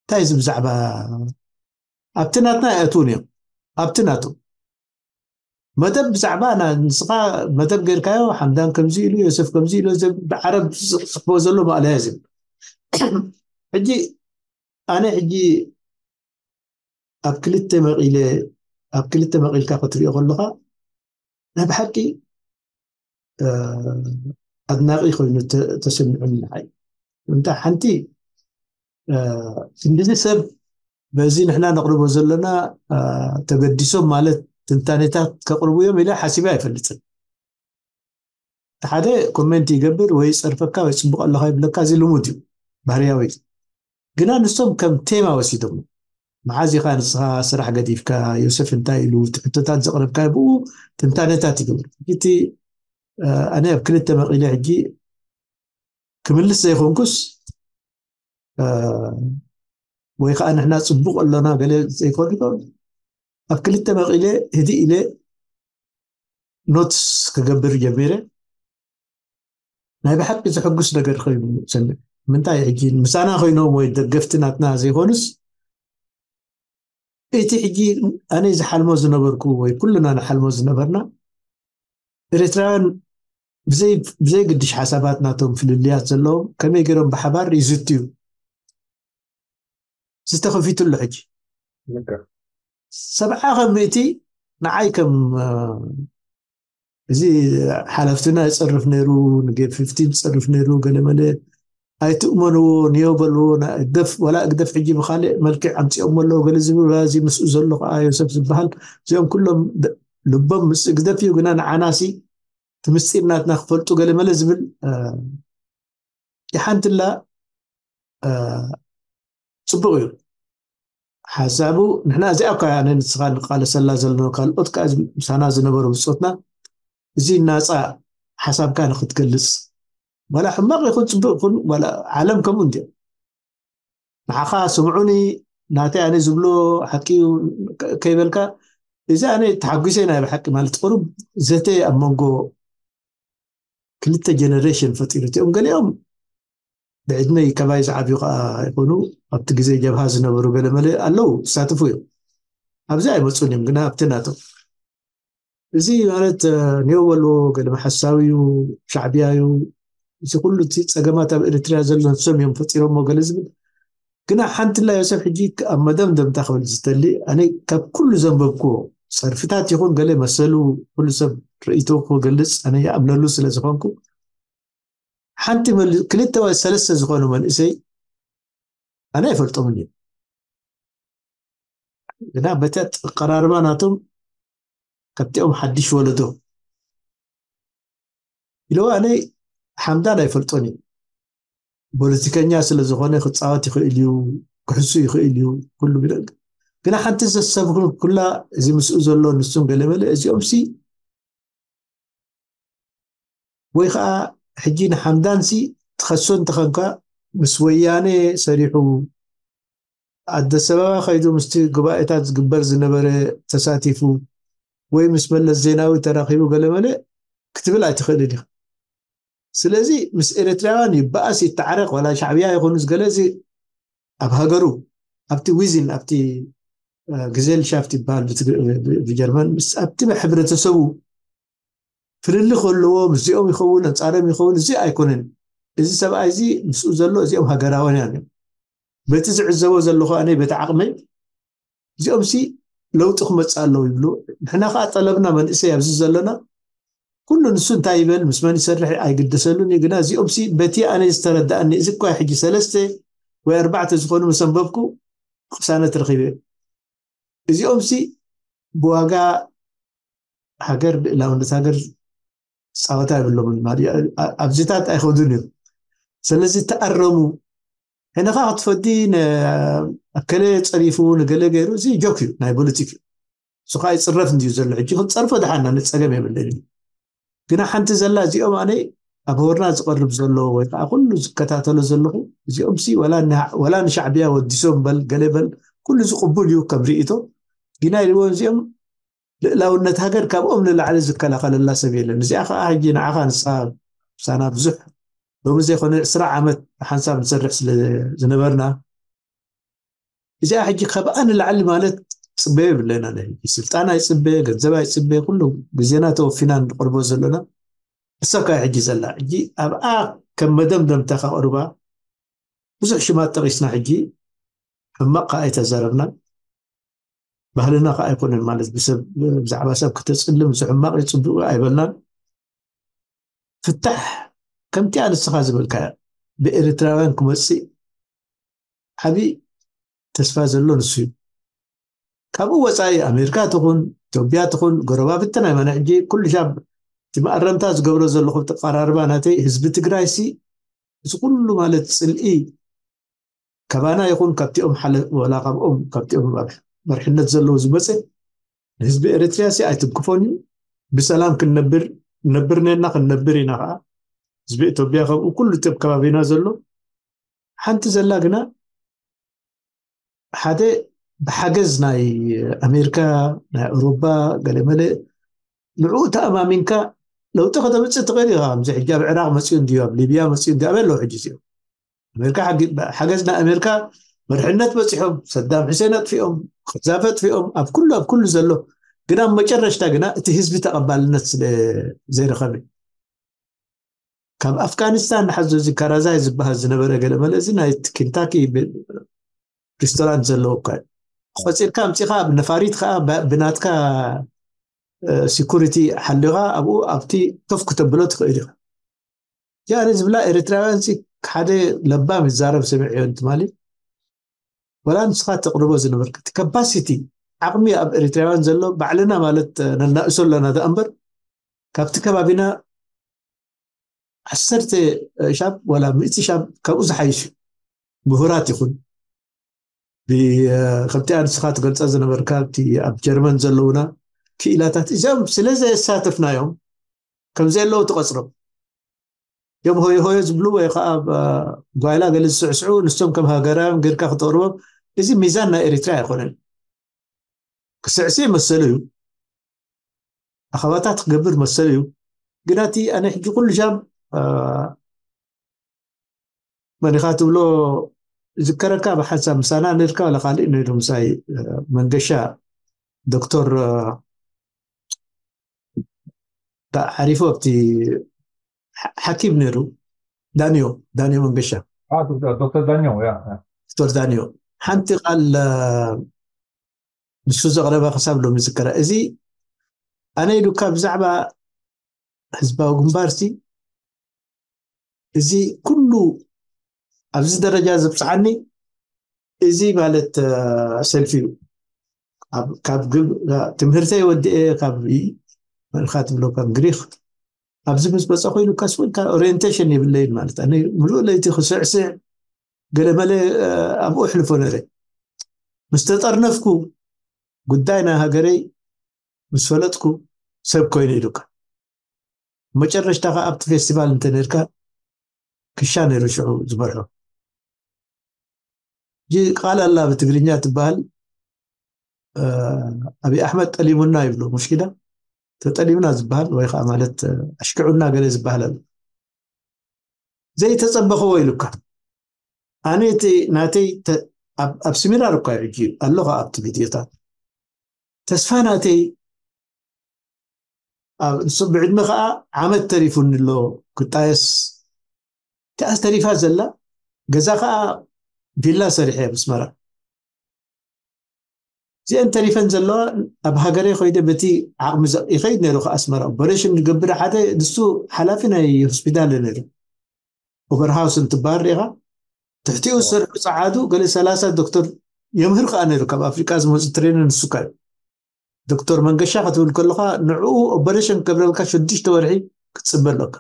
እንታይ እዚ ብዛዕባ ኣብቲ ናትና ኣይኣትውን እዮም ኣብቲ ናቱ መደብ ብዛዕባ ንስኻ መደብ ጌርካዮ ሓምዳን ከምዚ ኢሉ ዮሰፍ ከምዚ ኢሉ ብዓረብ ዝፅሕፎ ዘሎ ማእለያ ዝብል ሕጂ ኣነ ሕጂ ኣብ ክልተ መቒለ ኣብ ክልተ መቒልካ ክትሪኦ ከለኻ ናይ ብሓቂ ኣድናቂ ኮይኑ ተሰሚዑኒ ንዓይ እንታይ ሓንቲ ክንዲዚ ሰብ በዚ ንሕና ነቕርቦ ዘለና ተገዲሶም ማለት ትንታኔታት ከቕርቡ እዮም ኢለ ሓሲበ ኣይፈልጥን ሓደ ኮሜንት ይገብር ወይ ይፀርፈካ ወይ ፅቡቅ ኣለካ ይብለካ እዚ ልሙድ እዩ ባህርያዊ ግና ንሶም ከም ቴማ ወሲዶም መዓዝ ኢኻ ንስኻ ስራሕ ገዲፍካ ዮሴፍ እንታይ ኢሉ ሕቶታት ዘቕረብካ ብኡ ትንታነታት ይገብር እቲ ኣነ ኣብ ክልተ መቒለ ሕጂ ክምልስ ዘይኮንኩስ ወይ ከዓ ንሕና ፅቡቅ ኣሎና ገለ ዘይኮን ኣብ ክልተ መቒለ ህድእ ኢለ ኖትስ ክገብር ጀሚረ ናይ ብሓቂ ዘሐጉስ ነገር ኮይኑ ሰምዕ። ምንታይ ሕጂ ምሳና ኮይኖም ወይ ደገፍቲ ናትና ዘይኮኑስ፣ እቲ ሕጂ ኣነ ዝሓልሞ ዝነበርኩ ወይ ኩልና ንሓልሞ ዝነበርና፣ ኤርትራውያን ብዘይ ብዘይ ግድሽ ሓሳባት ናቶም ፍልልያት ዘለዎም ከመይ ገይሮም ብሓባር ይዝትዩ ዝተኸፊቱ ኣሎ። ሕጂ ልክዕ። ሰብዓ ከም እቲ ንዓይ ከም እዚ ሓለፍትና ይፀርፍ ነይሩ፣ ንጌብ ፊፍቲን ይፀርፍ ነይሩ፣ ገለመለ ኣይትእመንዎ፣ ንዮ በልዎ። ህግደፍ፣ ዋላ ህግደፍ ሕጂ ብካልእ መልክዕ ኣምፂኦም ኣለዉ ገለ ዝብል፣ ዋላ እዚ ምስኡ ዘሎ ከዓ ዮሰፍ ዝበሃል፣ እዚኦም ኩሎም ልቦም ምስ ህግደፍ እዩ፣ ግና ንዓናሲ እቲ ምስጢር ናትና ክፈልጡ ገለመለ ዝብል ይሓንትላ ፅቡቅ እዩ ሓሳቡ። ንሕና እዚኣ እኳ ኣነ ንስኻ ንቃለሰላ ዘለና፣ ካልኦት ከዓ ምሳና ዝነበሩ ብፆትና፣ እዚ ናፃ ሓሳብካ ንክትገልፅ፣ ዋላ ሕማቅ ይኹን ፅቡቅ ይኹን፣ ዋላ ዓለም ከምኡ እንዲ ንዓኻ ስምዑኒ፣ ናተይ ኣነ ዝብሎ ሓቂ እዩ ከይበልካ፣ እዚ ኣነ ተሓጒሰ ናይ ብሓቂ ማለት ቁሩብ ዘተ ኣብ መንጎ ክልተ ጀነሬሽን ፈጢሩ። እቲኦም ገሊኦም ብዕድመይ ካባይ ዝዓብዩ ከዓ ይኾኑ፣ ኣብቲ ግዜ ጀብሃ ዝነበሩ ገለመለ ኣለዉ፣ ዝሳተፉ እዮም። ኣብዚ ኣይመፁን እዮም፣ ግና ኣብቲ ናቶም እዚ ማለት ኔው በልዎ፣ ገለ መሓሳዊ እዩ፣ ሻዕብያ እዩ። እዚ ኩሉ እቲ ፀገማት ኣብ ኤርትራ ዘሎ ንሶም እዮም ፈጢሮሞ ገለ ዝብል፣ ግና ሓንቲ ላ ዮሰፍ ሕጂ ኣብ መደምደምታ ክብል ዝተሊ፣ ኣነ ካብ ኩሉ ዘንበብክዎ ፀርፍታት ይኹን ገለ መሰሉ ኩሉ ሰብ ርእይቶ ክገልፅ ኣነ ይኣምነሉ ስለ ዝኾንኩ፣ ሓንቲ ክልተ ወይ ሰለስተ ዝኾኑ መንእሰይ ኣነ ኣይፈልጦምን እዩ፣ ግና በቲ ኣቀራርባ ናቶም ካብቲኦም ሓድሽ ወለዶ ኢለዋ። ኣነ ሓምዳን ኣይፈልጦን እዩ፣ ፖለቲከኛ ስለ ዝኾነ ክፃወት ይኽእል እዩ፣ ክሕሱ ይኽእል እዩ፣ ኩሉ ግደ። ግና ሓንቲ ዘሰብ ኩላ እዚ ምስኡ ዘሎ ንሱን ገለመለ እዚኦም ሲ ወይ ከዓ ሕጂ ንሓምዳን ሲ ትኸሶ እንተኸንካ ምስ ወያነ ሰሪሑ ኣደስ ኣበባ ከይዱ ምስቲ ጉባኤታት ዝግበር ዝነበረ ተሳቲፉ ወይ ምስ መለስ ዜናዊ ተራኺቡ ገለመለ ክትብል ኣይትኽእልን ኢኻ። ስለዚ ምስ ኤርትራውያን ይበኣስ ይተዓረቕ ዋላ ሻዕብያ ይኹንስ ገለ እዚ ኣብ ሃገሩ ኣብቲ ዊዝን ኣብቲ ግዜልሻፍት ይበሃል ብጀርመን ምስ ኣብቲ ሕብረተሰቡ ፍልልኽ ኣለዎ ምስዚኦም ይኸውን ኣንፃርም ይኸውን እዚ ኣይኮነን። እዚ ሰብኣይ እዚ ምስኡ ዘሎ እዚኦም ሃገራውያን እዮም። በቲ ዝዕዘቦ ዘለኹ ኣነ በቲ ዓቕመይ እዚኦም ሲ ለውጢ ክመፅእ ኣለዉ ይብሉ። ንሕና ከዓ ጠለብና መንእሰይ ኣብዚ ዘለና ኩሉ ንሱ እንታይ ይበል ምስ መን ይሰርሕ ኣይግደሰሉን እዩ። ግና እዚኦም ሲ በቲ ኣነ ዝተረዳእኒ እዚ እኳ ሕጂ ሰለስተ ወይ ኣርባዕተ ዝኾኑ ምስ ኣንበብኩ ቅሳነት ረኺበ። እዚኦም ሲ ብዋጋ ሃገር ብእላውነት ሃገር ፃወታ የብሎምን ማለት ኣብዚታት ኣይኸዱን እዮም። ስለዚ ተኣረሙ ሕነኻ ክትፈዲ ኣከለ ፀሪፉ ንገለ ገይሩ እዚ ጆክ እዩ ናይ ፖለቲክ እዩ። እሱ ከዓ ይፅረፍ እንድዩ ዘሎ ሕጂ ክንፀርፎ ድሓና ንፀገም የብልን እዩ። ግና ሓንቲ ዘላ እዚኦም ኣነ ኣብ ሆርና ዝቐርብ ዘሎ ወይ ከዓ ኩሉ ዝከታተሎ ዘለኹ እዚኦም ሲ ወላ ንሻዕብያ ወዲሶም በል ገለ በል ኩሉ ዝቅቡል እዩ ከም ርእቶ። ግና ኢልዎም እዚኦም ልእላውነት ሃገር ካብኦም ንላዕሊ ዝከላኸለላ ሰብ የለን። እዚኣ ከዓ ሕጂ ንዓኻ ንስኻ ምሳና ብዙሕ ሎሚ ዘይኮነ ዕስራ ዓመት ሓንሳብ ንሰርሕ ስለ ዝነበርና እዚኣ ሕጂ ካብኣ ንላዕሊ ማለት ፅበዮ የብለና። ሕጂ ስልጣን ኣይፅበ፣ ገንዘብ ኣይፅበ፣ ኩሉ ግዜና ተወፊና ንቅርቦ ዘለና እሰካ ሕጂ ዘላ ሕጂ ኣብኣ ከም መደምደምታ ከቅርባ ብዙሕ ሽማት ጠቂስና ሕጂ ሕማቅ ከዓ ኣይተዛረብና። ባህልና ከዓ ኣይኮነን ማለት ብሰብ ብዛዕባ ሰብ ክተፅልም እዚ ሕማቅ እዩ ፅቡቅ ኣይበልናን። ፍታሕ ከምቲ ኣንስኻ ዝበልካ ብኤርትራውያን ክመፅእ ዓብዪ ተስፋ ዘሎ ንሱ እዩ። ካብኡ ወፃኢ ኣሜሪካ ትኹን ኢትዮጵያ ትኹን ጎረባብቲ ናይ ማነ ሕጂ ኩሉ ሻብ እቲ መኣረምታ ዝገብሮ ዘለኹ ተቀራርባ ናተይ ህዝቢ ትግራይ ሲ እዚ ኩሉ ማለት ፅልኢ ካባና ይኹን ካብቲኦም ሓለ ወላ ካብኦም ካብቲኦም ኣብ መርሕነት ዘለዉ ዝመፀ ንህዝቢ ኤርትርያ ሲ ኣይትንክፎን እዩ። ብሰላም ክንነብር ነብር ነና ክንነብር ኢና ከዓ ህዝቢ ኢትዮጵያ ከምኡ ኩሉ እቲ ኣብ ከባቢና ዘሎ ሓንቲ ዘላ ግና ሓደ ብሓገዝ ናይ ኣሜሪካ ናይ ኣውሮባ ገለመለ ንዕኡ ተኣማሚንካ ለውጢ ከተምፅእ ትኽእል ኢኻ። ከምዚ ሕጂ ኣብ ዕራቕ መፅኡ እንድዩ፣ ኣብ ሊብያ መፅኡ እንድዩ፣ ኣበይ ኣለዉ ሕጂ እዚኦም? ኣሜሪካ ሓጊ-፣ ሓገዝ ናይ ኣሜሪካ መርሕነት በፂሖም፣ ሰዳም ሕሴን ኣጥፊኦም፣ ቀዛፊ ኣጥፊኦም፣ ኣብ ኩሉ ኣብ ኩሉ ዘሎ፣ ግን ኣብ መጨረሽታ ግና እቲ ህዝቢ ተቐባልነት ስለ ዘይረኸበ፣ ካብ ኣፍጋኒስታን ንሓዞ እዚ ካራዛይ ዝበሃል ዝነበረ ገለ መለ እዚ ናይ ኬንታኪ ብ-፣ ሪስቶራንት ዘለዎ እኳ እዩ። ቆፂርካ ኣምፂኻ ኣብ ነፋሪት ከዓ ብ-፣ ብናትካ ሲኩሪቲ ሓሊኻ ኣብኡ ኣብቲ ከፍ ክተብሎ ትኽእል ኢኻ። እዚኣ ኣነ ዝብላ ኤርትራውያን ሲ ሓደ ለባም ይዛረብ ሰሚዐዮ እንትማሊ፣ ወላ ንስኻ ተቕርቦ ዝነበርካ እቲ ካፓሲቲ ዓቕሚ ኣብ ኤርትራውያን ዘሎ ባዕልና ማለት ነናእሶ ኣለና ደኣ እምበር ካብቲ ከባቢና ዓሰርተ ሻብ ወላ ሚእቲ ሻብ ካብኡ ዝሓይሽ እዩ። ምሁራት ይኹን ብ-፣ ከምቲ ኣንስኻ ትገልጻ ዝነበርካ እቲ ኣብ ጀርመን ዘለውና ክኢላታት እዚኦም ስለ ዘየሳተፍናዮም ከም ዘየለዉ ትቐጽሮም እዮም። ሆዮ ሆዮ ዝብሉ ወይ ከዓ ብ-፣ ጓይላ ገለ ዝስዕስዑ ንሶም ከም ሃገራውያን ጌርካ ክተቕርቦም፣ እዚ ሚዛን ናይ ኤሪትራ ኣይኮነን። ክስዕስዕ መሰሉ እዩ፣ ኣኸባታት ክገብር መሰሉ እዩ። ግና እቲ ኣነ ሕጂ ኩሉ ሻብ፣ አ፣ መን ኢኻ ትብሎ ዝከረካ ብሓንሳብ ምሳና ነርካ ዋላ ካልእ ነይሩ ምሳይ፣ አ፣ መንገሻ ዶክተር፣ አ፣ ዳ-፣ ሓሪፉ ኣብቲ ሓ-፣ ሓኪም ነይሩ ዳንዮ፣ ዳንዮ መንገሻ። አ፣ ዶክተር፣ ዶክተር ዳንዮ፣ ያ፣ ያ። ዶክተር ዳንዮ። ሓንቲ ቃል፣ አ፣ ንሱ ዘቕረበ ክሳብ ሎሚ ዝከረ። እዚ ኣነ ኢሉካ ብዛዕባ ህዝባዊ ግንባር ሲ፣ እዚ ኩሉ ኣብዚ ደረጃ ዘብጽሓኒ እዚ ማለት፣ አ፣ ሰልፊ እዩ። ኣብ፣ ካብ ግብ-፣ ትምህርተይ ወዲኤ ካብ ይ-፣ መልካ ትብሎ ካብ ግሪክ ኣብዚ ምስ መጸኹ ኢሉካ ስወልካ ኦሪየንቴሽን የብለይን ማለት። ኣነ ምሉእ ለይቲ ክስዕስዕ ገለ መለ፣ አ፣ ኣብኡ ኣሕልፎ ነይረ። ምስ ተጠርነፍኩ ጉዳይ ናይ ሃገረይ ምስ ፈለጥኩ ሰብ ኮይኑ ኢሉካ። መጨረሽታ ከኣ ኣብቲ ፌስቲቫል እንተ ነርካ ክሻ ነይሩ ሽዑ ዝመርሖ። እጂ ቃል ኣላ ብትግርኛ ትበሃል፣ አ፣ ኣብይ ኣሕመድ ጠሊሙና ይብሉ፣ ሙሽኪላ ተጠሊምና ዝበሃል ወይ ከዓ ማለት፣ አ፣ ኣሽክዑና ገለ ዝበሃል ኣሎ። ዘይተጸበኽዎ ኢሉካ። ኣነ እቲ ናተይ ተ-፣ ኣብ፣ ኣብ ስሚናር እኳ እዩ ሕጂ ኣሎ ከኣ ኣብቲ ቪድዮታት። ተስፋ ናተይ ኣብ፣ ንሱ ብዕድመ ከኣ ዓመት ተሪፉኒ ኣሎ ክጣየስ። እቲኣስ ተሪፋ ዘላ ገዛ ከኣ ቪላ ሰሪሐ ኣብ ኣስመራ። እዚአን ተሪፈን ዘለዋ ኣብ ሃገረይ ኮይደ በቲ ዓቕሚ ዘ-፣ ይኸይድ ነይሩ ከኣ ኣስመራ። ኦፐሬሽን ንገብር ሓደ ንሱ ሓላፊ ናይ ሆስፒታል እዩ ነይሩ። ኦቨርሃውስ እንትበሃል ሪኢኻ? ትሕቲኡ ዝሰርሑ ጸዓዱ ገለ ሰላሳ ዶክተር የምህር ከኣ ነይሩ። ካብ ኣፍሪቃ ዝመጹ ትሬነር ንሱ እኳ እዩ። ዶክተር መንገሻ ክትብል ከለኻ ንዕኡ ኦፐሬሽን ክገብረልካ ሽዱሽተ ወርሒ ክትጽበ ኣለካ።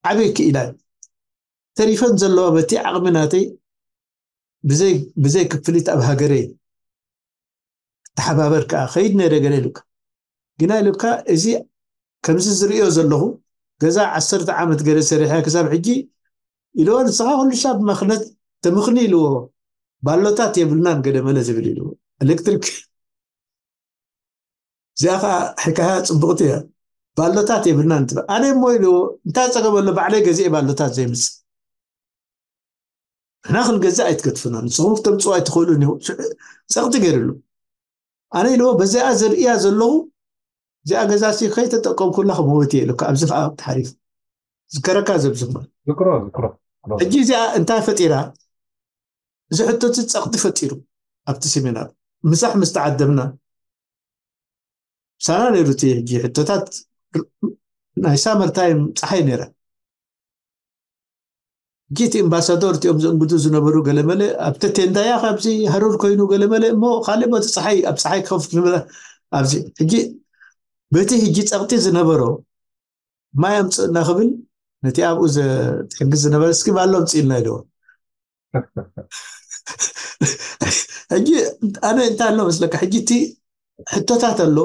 ዓብዪ ክኢላ እዩ። ተሪፈን ዘለዋ በቲ ዓቕሚ ናተይ ብዘይ፣ ብዘይ ክፍሊት ኣብ ሃገረይ ክተሓባበር ከኣ ኸይድ ነይረ ገለ ኢሉካ። ግና ኢሉካ እዚ ከምዚ ዝርእዮ ዘለኹ ገዛ ዓሰርተ ዓመት ገለ ሰሪሐ ክሳብ ሕጂ ኢልዎ፣ ንስኻ ኩሉ ሻብ መኽነት ተምኽኒ ኢልዎ፣ ባሎታት የብልናን ገለ መለ ዝብል ኢልዎ። ኤሌክትሪክ እዚኣ ኸዓ ሕካያ ጽቡቕቲ እያ። ባሎታት የብልናን ትብል። ኣነ እሞ ኢልዎ፣ እንታይ ጸገም ኣሎ? ባዕለይ ገዚኤ ባሎታት ዘይምጽእ። ንሕና ክንገዝእ ኣይትገድፉና፣ ንስኹም ክተምጽኡ ኣይትኽእሉን እዩ። ጸቕጢ ገይሩሉ። ኣነ ኢልዎ፣ በዚኣ ዝርእያ ዘለኹ፣ እዚኣ ገዛሲ ከይተጠቀምኩላ ክመውት እየ ኢሉካ፣ ኣብዚ ኸዓ ተሓሪፉ። ዝከረካ ዘብዝማ። ዝክሮ፣ ዝክሮ፣ ዝክሮ። ሕጂ እዚኣ እንታይ ፈጢራ? እዚ ሕቶቲ ጸቕጢ ፈጢሩ ኣብቲ ሴሚናር። ምሳሕ ምስ ተዓደምና፣ ምሳና ነይሩ እቲ ሕጂ ሕቶታት ናይ ሳመር ታይም ጸሓይ ነይራ። ሕጂ እቲ ኤምባሳዶር እቲኦም ዘእንግዱ ዝነበሩ ገለመለ ኣብቲ ቴንዳያ ካብዚ ሃሩር ኮይኑ ገለመለ እሞ ካልእ ቦታ ጸሓይ፣ ኣብ ጸሓይ ክኸፍ ንብለ ኣብዚ። ሕጂ በቲ ሕጂ ጸቕጢ ዝነበሮ ማይ ኣምጽእና ክብል ነቲ ኣብኡ ዘ-፣ ትሕግዝ ዝነበረ እስኪ ባሎ ኣምጽእልና ኢልዎ። ሕጂ ኣነ እንታይ ኣሎ መስለካ፣ ሕጂ እቲ ሕቶታት ኣሎ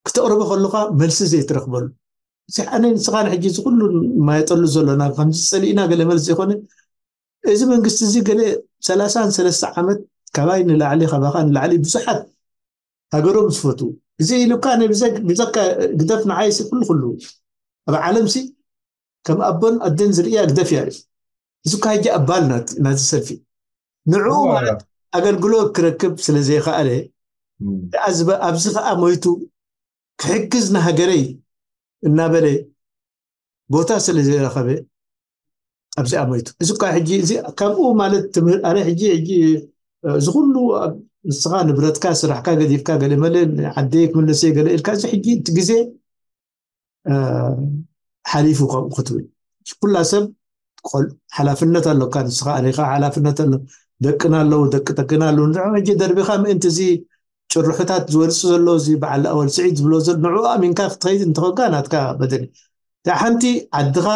ክተቕርቦ ከለኻ መልሲ ዘይትረኽበሉ። እዚ ኣነ ንስኻን ሕጂ እዚ ኩሉ ማየጠሉ ዘሎና ከምዚ ጸሊእና ገለ መልሲ ዘይኮነ፣ እዚ መንግስቲ እዚ ገለ ሰላሳን ሰለስተ ዓመት ካባይ ንላዕሊ፣ ካባኻ ንላዕሊ ብዙሓት ሃገሮም ዝፈትዉ፣ እዚ ኢሉካ ኣነ ብዘ- ብዘካ ግደፍ ንዓይሲ ኩሉ ኩሉ ኣብ ዓለምሲ ከም ኣቦን ኣደን ዝርእያ ግደፍ እያ። እዚ እኳ ሕጂ ኣባል ናት ናዚ ሰልፊ ንዕኡ እዋ። ማለት ኣገልግሎት ክረክብ ስለ ዘይከኣለ እም። ኣብዚ ከኣ ሞይቱ ክሕግዝ ንሃገረይ እናበለ ቦታ ስለ ዘይረኸበ ኣብዚኣ ሞይቱ። እዚ እኳ ሕጂ እዚ ካብኡ ማለት ትምህር ኣነ ሕጂ ሕጂ እዚ ኩሉ ኣብ ንስኻ ንብረትካ ስራሕካ ገዲፍካ ገለ መለ ዓደይ ክምለሰ ገለ ኢልካ እዚ ሕጂ እቲ ግዜ ሓሊፉ ከምኡ ክትብል ኩላ ሰብ ሓላፍነት ኣሎካ። ንስኻ ኣነ ሓላፍነት ኣሎ፣ ደቅና ኣለዉ፣ ደቂ ደቅና ኣለዉ። ንዕኦም ሕጂ ደርቢኻ ምእንቲ እዚ ጭርሑታት ዝወርፅ ዘሎ እዚ በዓል ኣወል ስዒድ ዝብሎ ዘሎ ንዕኡ ኣሚንካ ክትኸይድ እንተኾንካ ናትካ በደል። እታ ሓንቲ ዓድኻ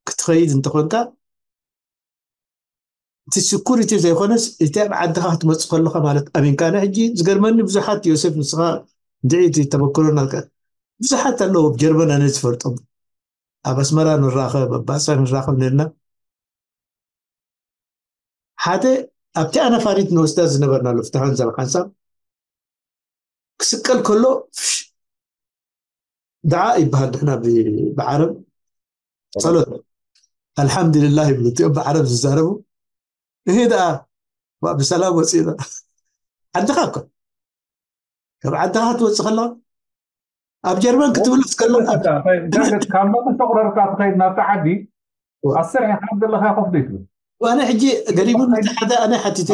ክትኸይድ እንተኾንካ እቲ ስኩሪቲ ዘይኮነስ እቲ ኣብ ዓድኻ ክትመፅእ ከለኻ ማለት ኣሚንካ። ኣነ ሕጂ ዝገርመኒ ብዙሓት ዮሴፍ ንስኻ ድዒ እቲ ተመክሮ ናትካ ብዙሓት ኣለዉ ኣብ ጀርመን ኣነ ዝፈልጦም ኣብ ኣስመራ ንራኸብ ኣብ ባጽዕ ንራኸብ ነርና ሓደ ኣብቲ ኣነ ፋሪት ንወስዳ ዝነበርና ኣሎ ፍትሐን ዘብ ሓንሳብ ክስቀል ከሎ ፍሽ- ደዓ ይበሃል ድሕና ብ- ብዓረብ ጸሎት ኣልሓምዱልላህ ይብሉ እቲኦም ብዓረብ ዝዛረቡ ይሄ ደኣ ዋ ብሰላም ወፂእና ዓድኻ እኮ ካብ ዓድኻ ክትወፅእ ከለኻ ኣብ ጀርመን ክትምለስ ከለኻ ካብ መቐ ተቑረርካ ትኸይድ ናብቲ ዓዲ ኣሰርሕ ካብ ዘለኻ ኮፍ ዘይትብል ኣነ ሕጂ ገሪሙኒ እቲ ሓደ ኣነ ሓቲተ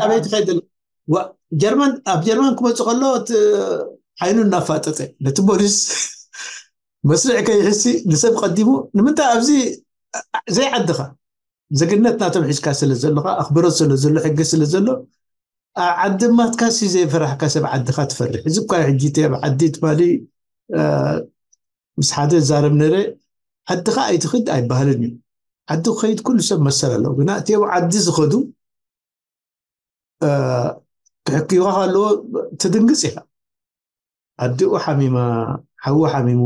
ኣበይ ትኸይድ ጀርመን ኣብ ጀርመን ክመፅእ ከሎ እቲ ዓይኑ እናፋጠጠ ነቲ ፖሊስ መስርዕ ከይሕሲ ንሰብ ቀዲሙ ንምንታይ ኣብዚ ዘይዓድኻ ዜግነት ናቶም ሒዝካ ስለ ዘለኻ ኣኽብሮት ስለ ዘሎ ሕጊ ስለ ዘሎ ዓዲ ማትካ ሲ ዘይፈራሕካ ሰብ ዓድኻ ትፈርሕ እዚ እኳ ሕጂ እቲ ኣብ ዓዲ ትማሊ ምስ ሓደ ዛረብ ነረ ዓድኻ ኣይትኽድ ኣይበሃልን እዩ ዓዲ ክኸይድ ኩሉ ሰብ መሰል ኣለዎ ግና እቲ ኣብ ዓዲ ዝኸዱ ክሕክዩኻ ከለዎ ትድንግፅ ኢኻ ኣዲኡ ሓሚማ ሓዉ ሓሚሙ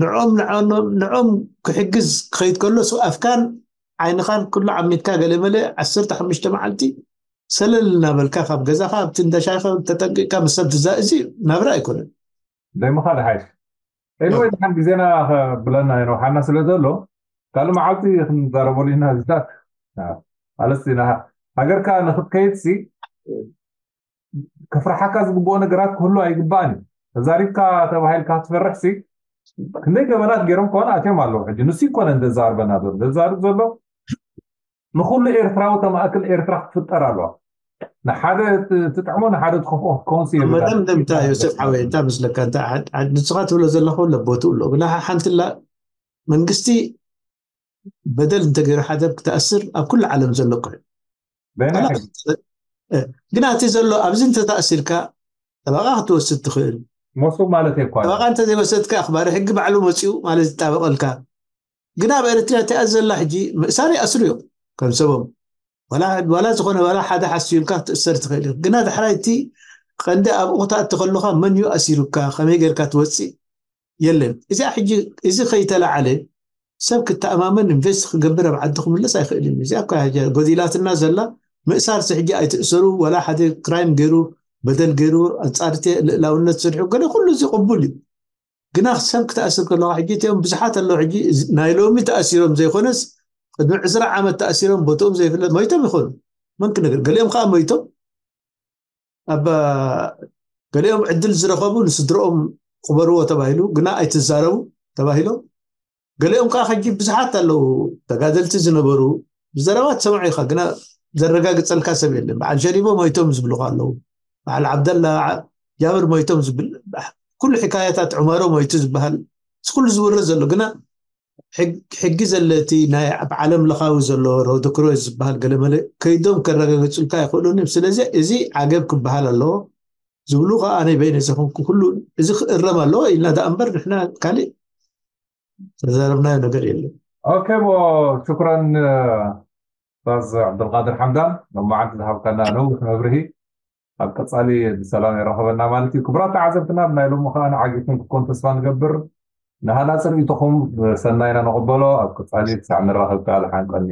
ንዕኦም ንዕኦም ክሕግዝ ክኸይድ ከሎ ኣፍካን ዓይንኻን ኩሉ ዓሚትካ ገለ መለ ዓሰርተ ሓሙሽተ መዓልቲ ሰለል እናበልካ ካብ ገዛኻ ኣብቲ እንዳሻይኻ ተጠንቂቅካ ምስ ሰብ ትዛ እዚ ናብራ ኣይኮነን ደይምኻድ ሓይሽ ኤንወይ ድሓን ግዜና ብለና የነውሓና ስለ ዘሎ ካልእ መዓልቲ ክንዛረበሉ ኢና ዝታት ኣለስቲ ሃገርካ ንክትከይድ ሲ ከፍርሓካ ዝግብኦ ነገራት ክህሉ ኣይግባእን እዩ ተዛሪብካ ተባሂልካ ትፈርሕ ሲ ክንደይ ገበናት ገይሮም ከሆን ኣትዮም ኣለዉ ሕጂ ንሱ ይኮነ ዘዛርበና ዘሎ ዘዛርብ ዘሎ ንኩሉ ኤርትራዊ ተማእክል ኤርትራ ክትፍጠር ኣለዋ ንሓደ ትጥዕሞ ንሓደ ትኸፍኦ ክትከውን ሲ የብላ መደምደምታ ዮሴፍ ሓወይ እንታይ መስለካ እንታይ ዓድ- ዓድ- ንስኻ ትብሎ ዘለኹ ለቦትኡ ኣሎ ግና ሓንትላ መንግስቲ በደል እንተገይሩ ሓደ ክትኣስር ኣብ ኩሉ ዓለም ዘሎ እኮ እዩ። በይና ግና እቲ ዘሎ ኣብዚ እንተተኣሲርካ ጠበቃ ክትወስድ ትኽእል ሞሱ ማለት እኳ ጠበቃ እንተዘይወሰድካ ኣኽባሪ ሕጊ ባዕሉ መፅኡ ማለት ይጣበቀልካ ግን ኣብ ኤርትራ እቲኣ ዘላ ሕጂ ምእሳር ይኣስሩ እዮም ከም ሰቦም ዋላ ዝኾነ ዋላ ሓደ ሓስዩልካ ክትእሰር ትኽእል እዩ ግና ዳሕራይ እቲ ቀንዲ ኣብኡ ክትኣቲ ከለካ መን እዩ ኣሲሩካ ከመይ ጌርካ ትወፅእ የለን እዚኣ ሕጂ እዚ ከይተላዓለ ሰብ ክተኣማመን ኢንቨስት ክገብር ኣብ ዓዲ ክምለስ ኣይኽእልን እዩ እዚኣ እኳ ጎዲላትና ዘላ ምእሳርሲ ሕጂ ኣይትእሰሩ ዋላ ሓደ ክራይም ገይሩ በደል ገይሩ ኣንፃርቲ ልእላውነት ሰሪሑ ገለ ኩሉ እዚ ቅቡል እዩ ግና ሰብ ክትኣስር ከለካ ሕጂ እቲኦም ብዙሓት ኣለዉ ሕጂ ናይ ሎሚ ተኣሲሮም ዘይኮነስ ቅድሚ ዕስራ ዓመት ተኣሲሮም ቦትኦም ዘይፍለጥ ሞይቶም ይኾኑ መን ክነግር ገሊኦም ከዓ ሞይቶም ኣብ ገሊኦም ዕድል ዝረኸቡ ንስድረኦም ክበርዎ ተባሂሉ ግና ኣይትዛረቡ ተባሂሎም ገሊኦም ከዓ ሕጂ ብዙሓት ኣለዉ ተጋደልቲ ዝነበሩ ብዘረባ ትሰምዖ ኢኻ ግና ዘረጋግፀልካ ሰብ የለን በዓል ሸሪቦ ሞይቶም ዝብሉ ኣለዉ በዓል ዓብደላ ጃብር ሞይቶም ዝብል ኩሉ ሕካያታት ዑመሮ ሞይቱ ዝበሃል እዚ ኩሉ ዝውረ ዘሎ ግና ሕጊ ዘለቲ ናይ ኣብ ዓለም ለኻዊ ዘሎ ሮድክሮስ ዝበሃል ገለመለ ከይዶም ከረጋግፁልካ ይኽእሉን እዮም ስለዚ እዚ ዓገብ ክበሃል ኣለዎ ዝብሉ ከዓ ኣነ በይነ ዘኾንኩ ኩሉ እዚ ክእረም ኣለዎ ኢልና ደኣ እምበር ንሕና ካሊእ ተዛረብናዮ ነገር የለን ኦኬ ሞ ሽኩረን ኡስታዝ ዓብዱልቃድር ሓምዳን ሎማዓንቲ ዝሃብካና ነዊሕ መብርሂ ኣብ ቀፃሊ ብሰላም የራኸበና ማለት እዩ ክቡራት ተዓዘብትና ብናይ ሎሚ ከዓ ንዓጊብኩም ክኮን ተስፋ ንገብር ንሃናፂ ርእይቶኹም ሰናይና ንቕበሎ ኣብ ቀፃሊ ክሳዕ ንራኸብ ከዓ ልሓንቀኒ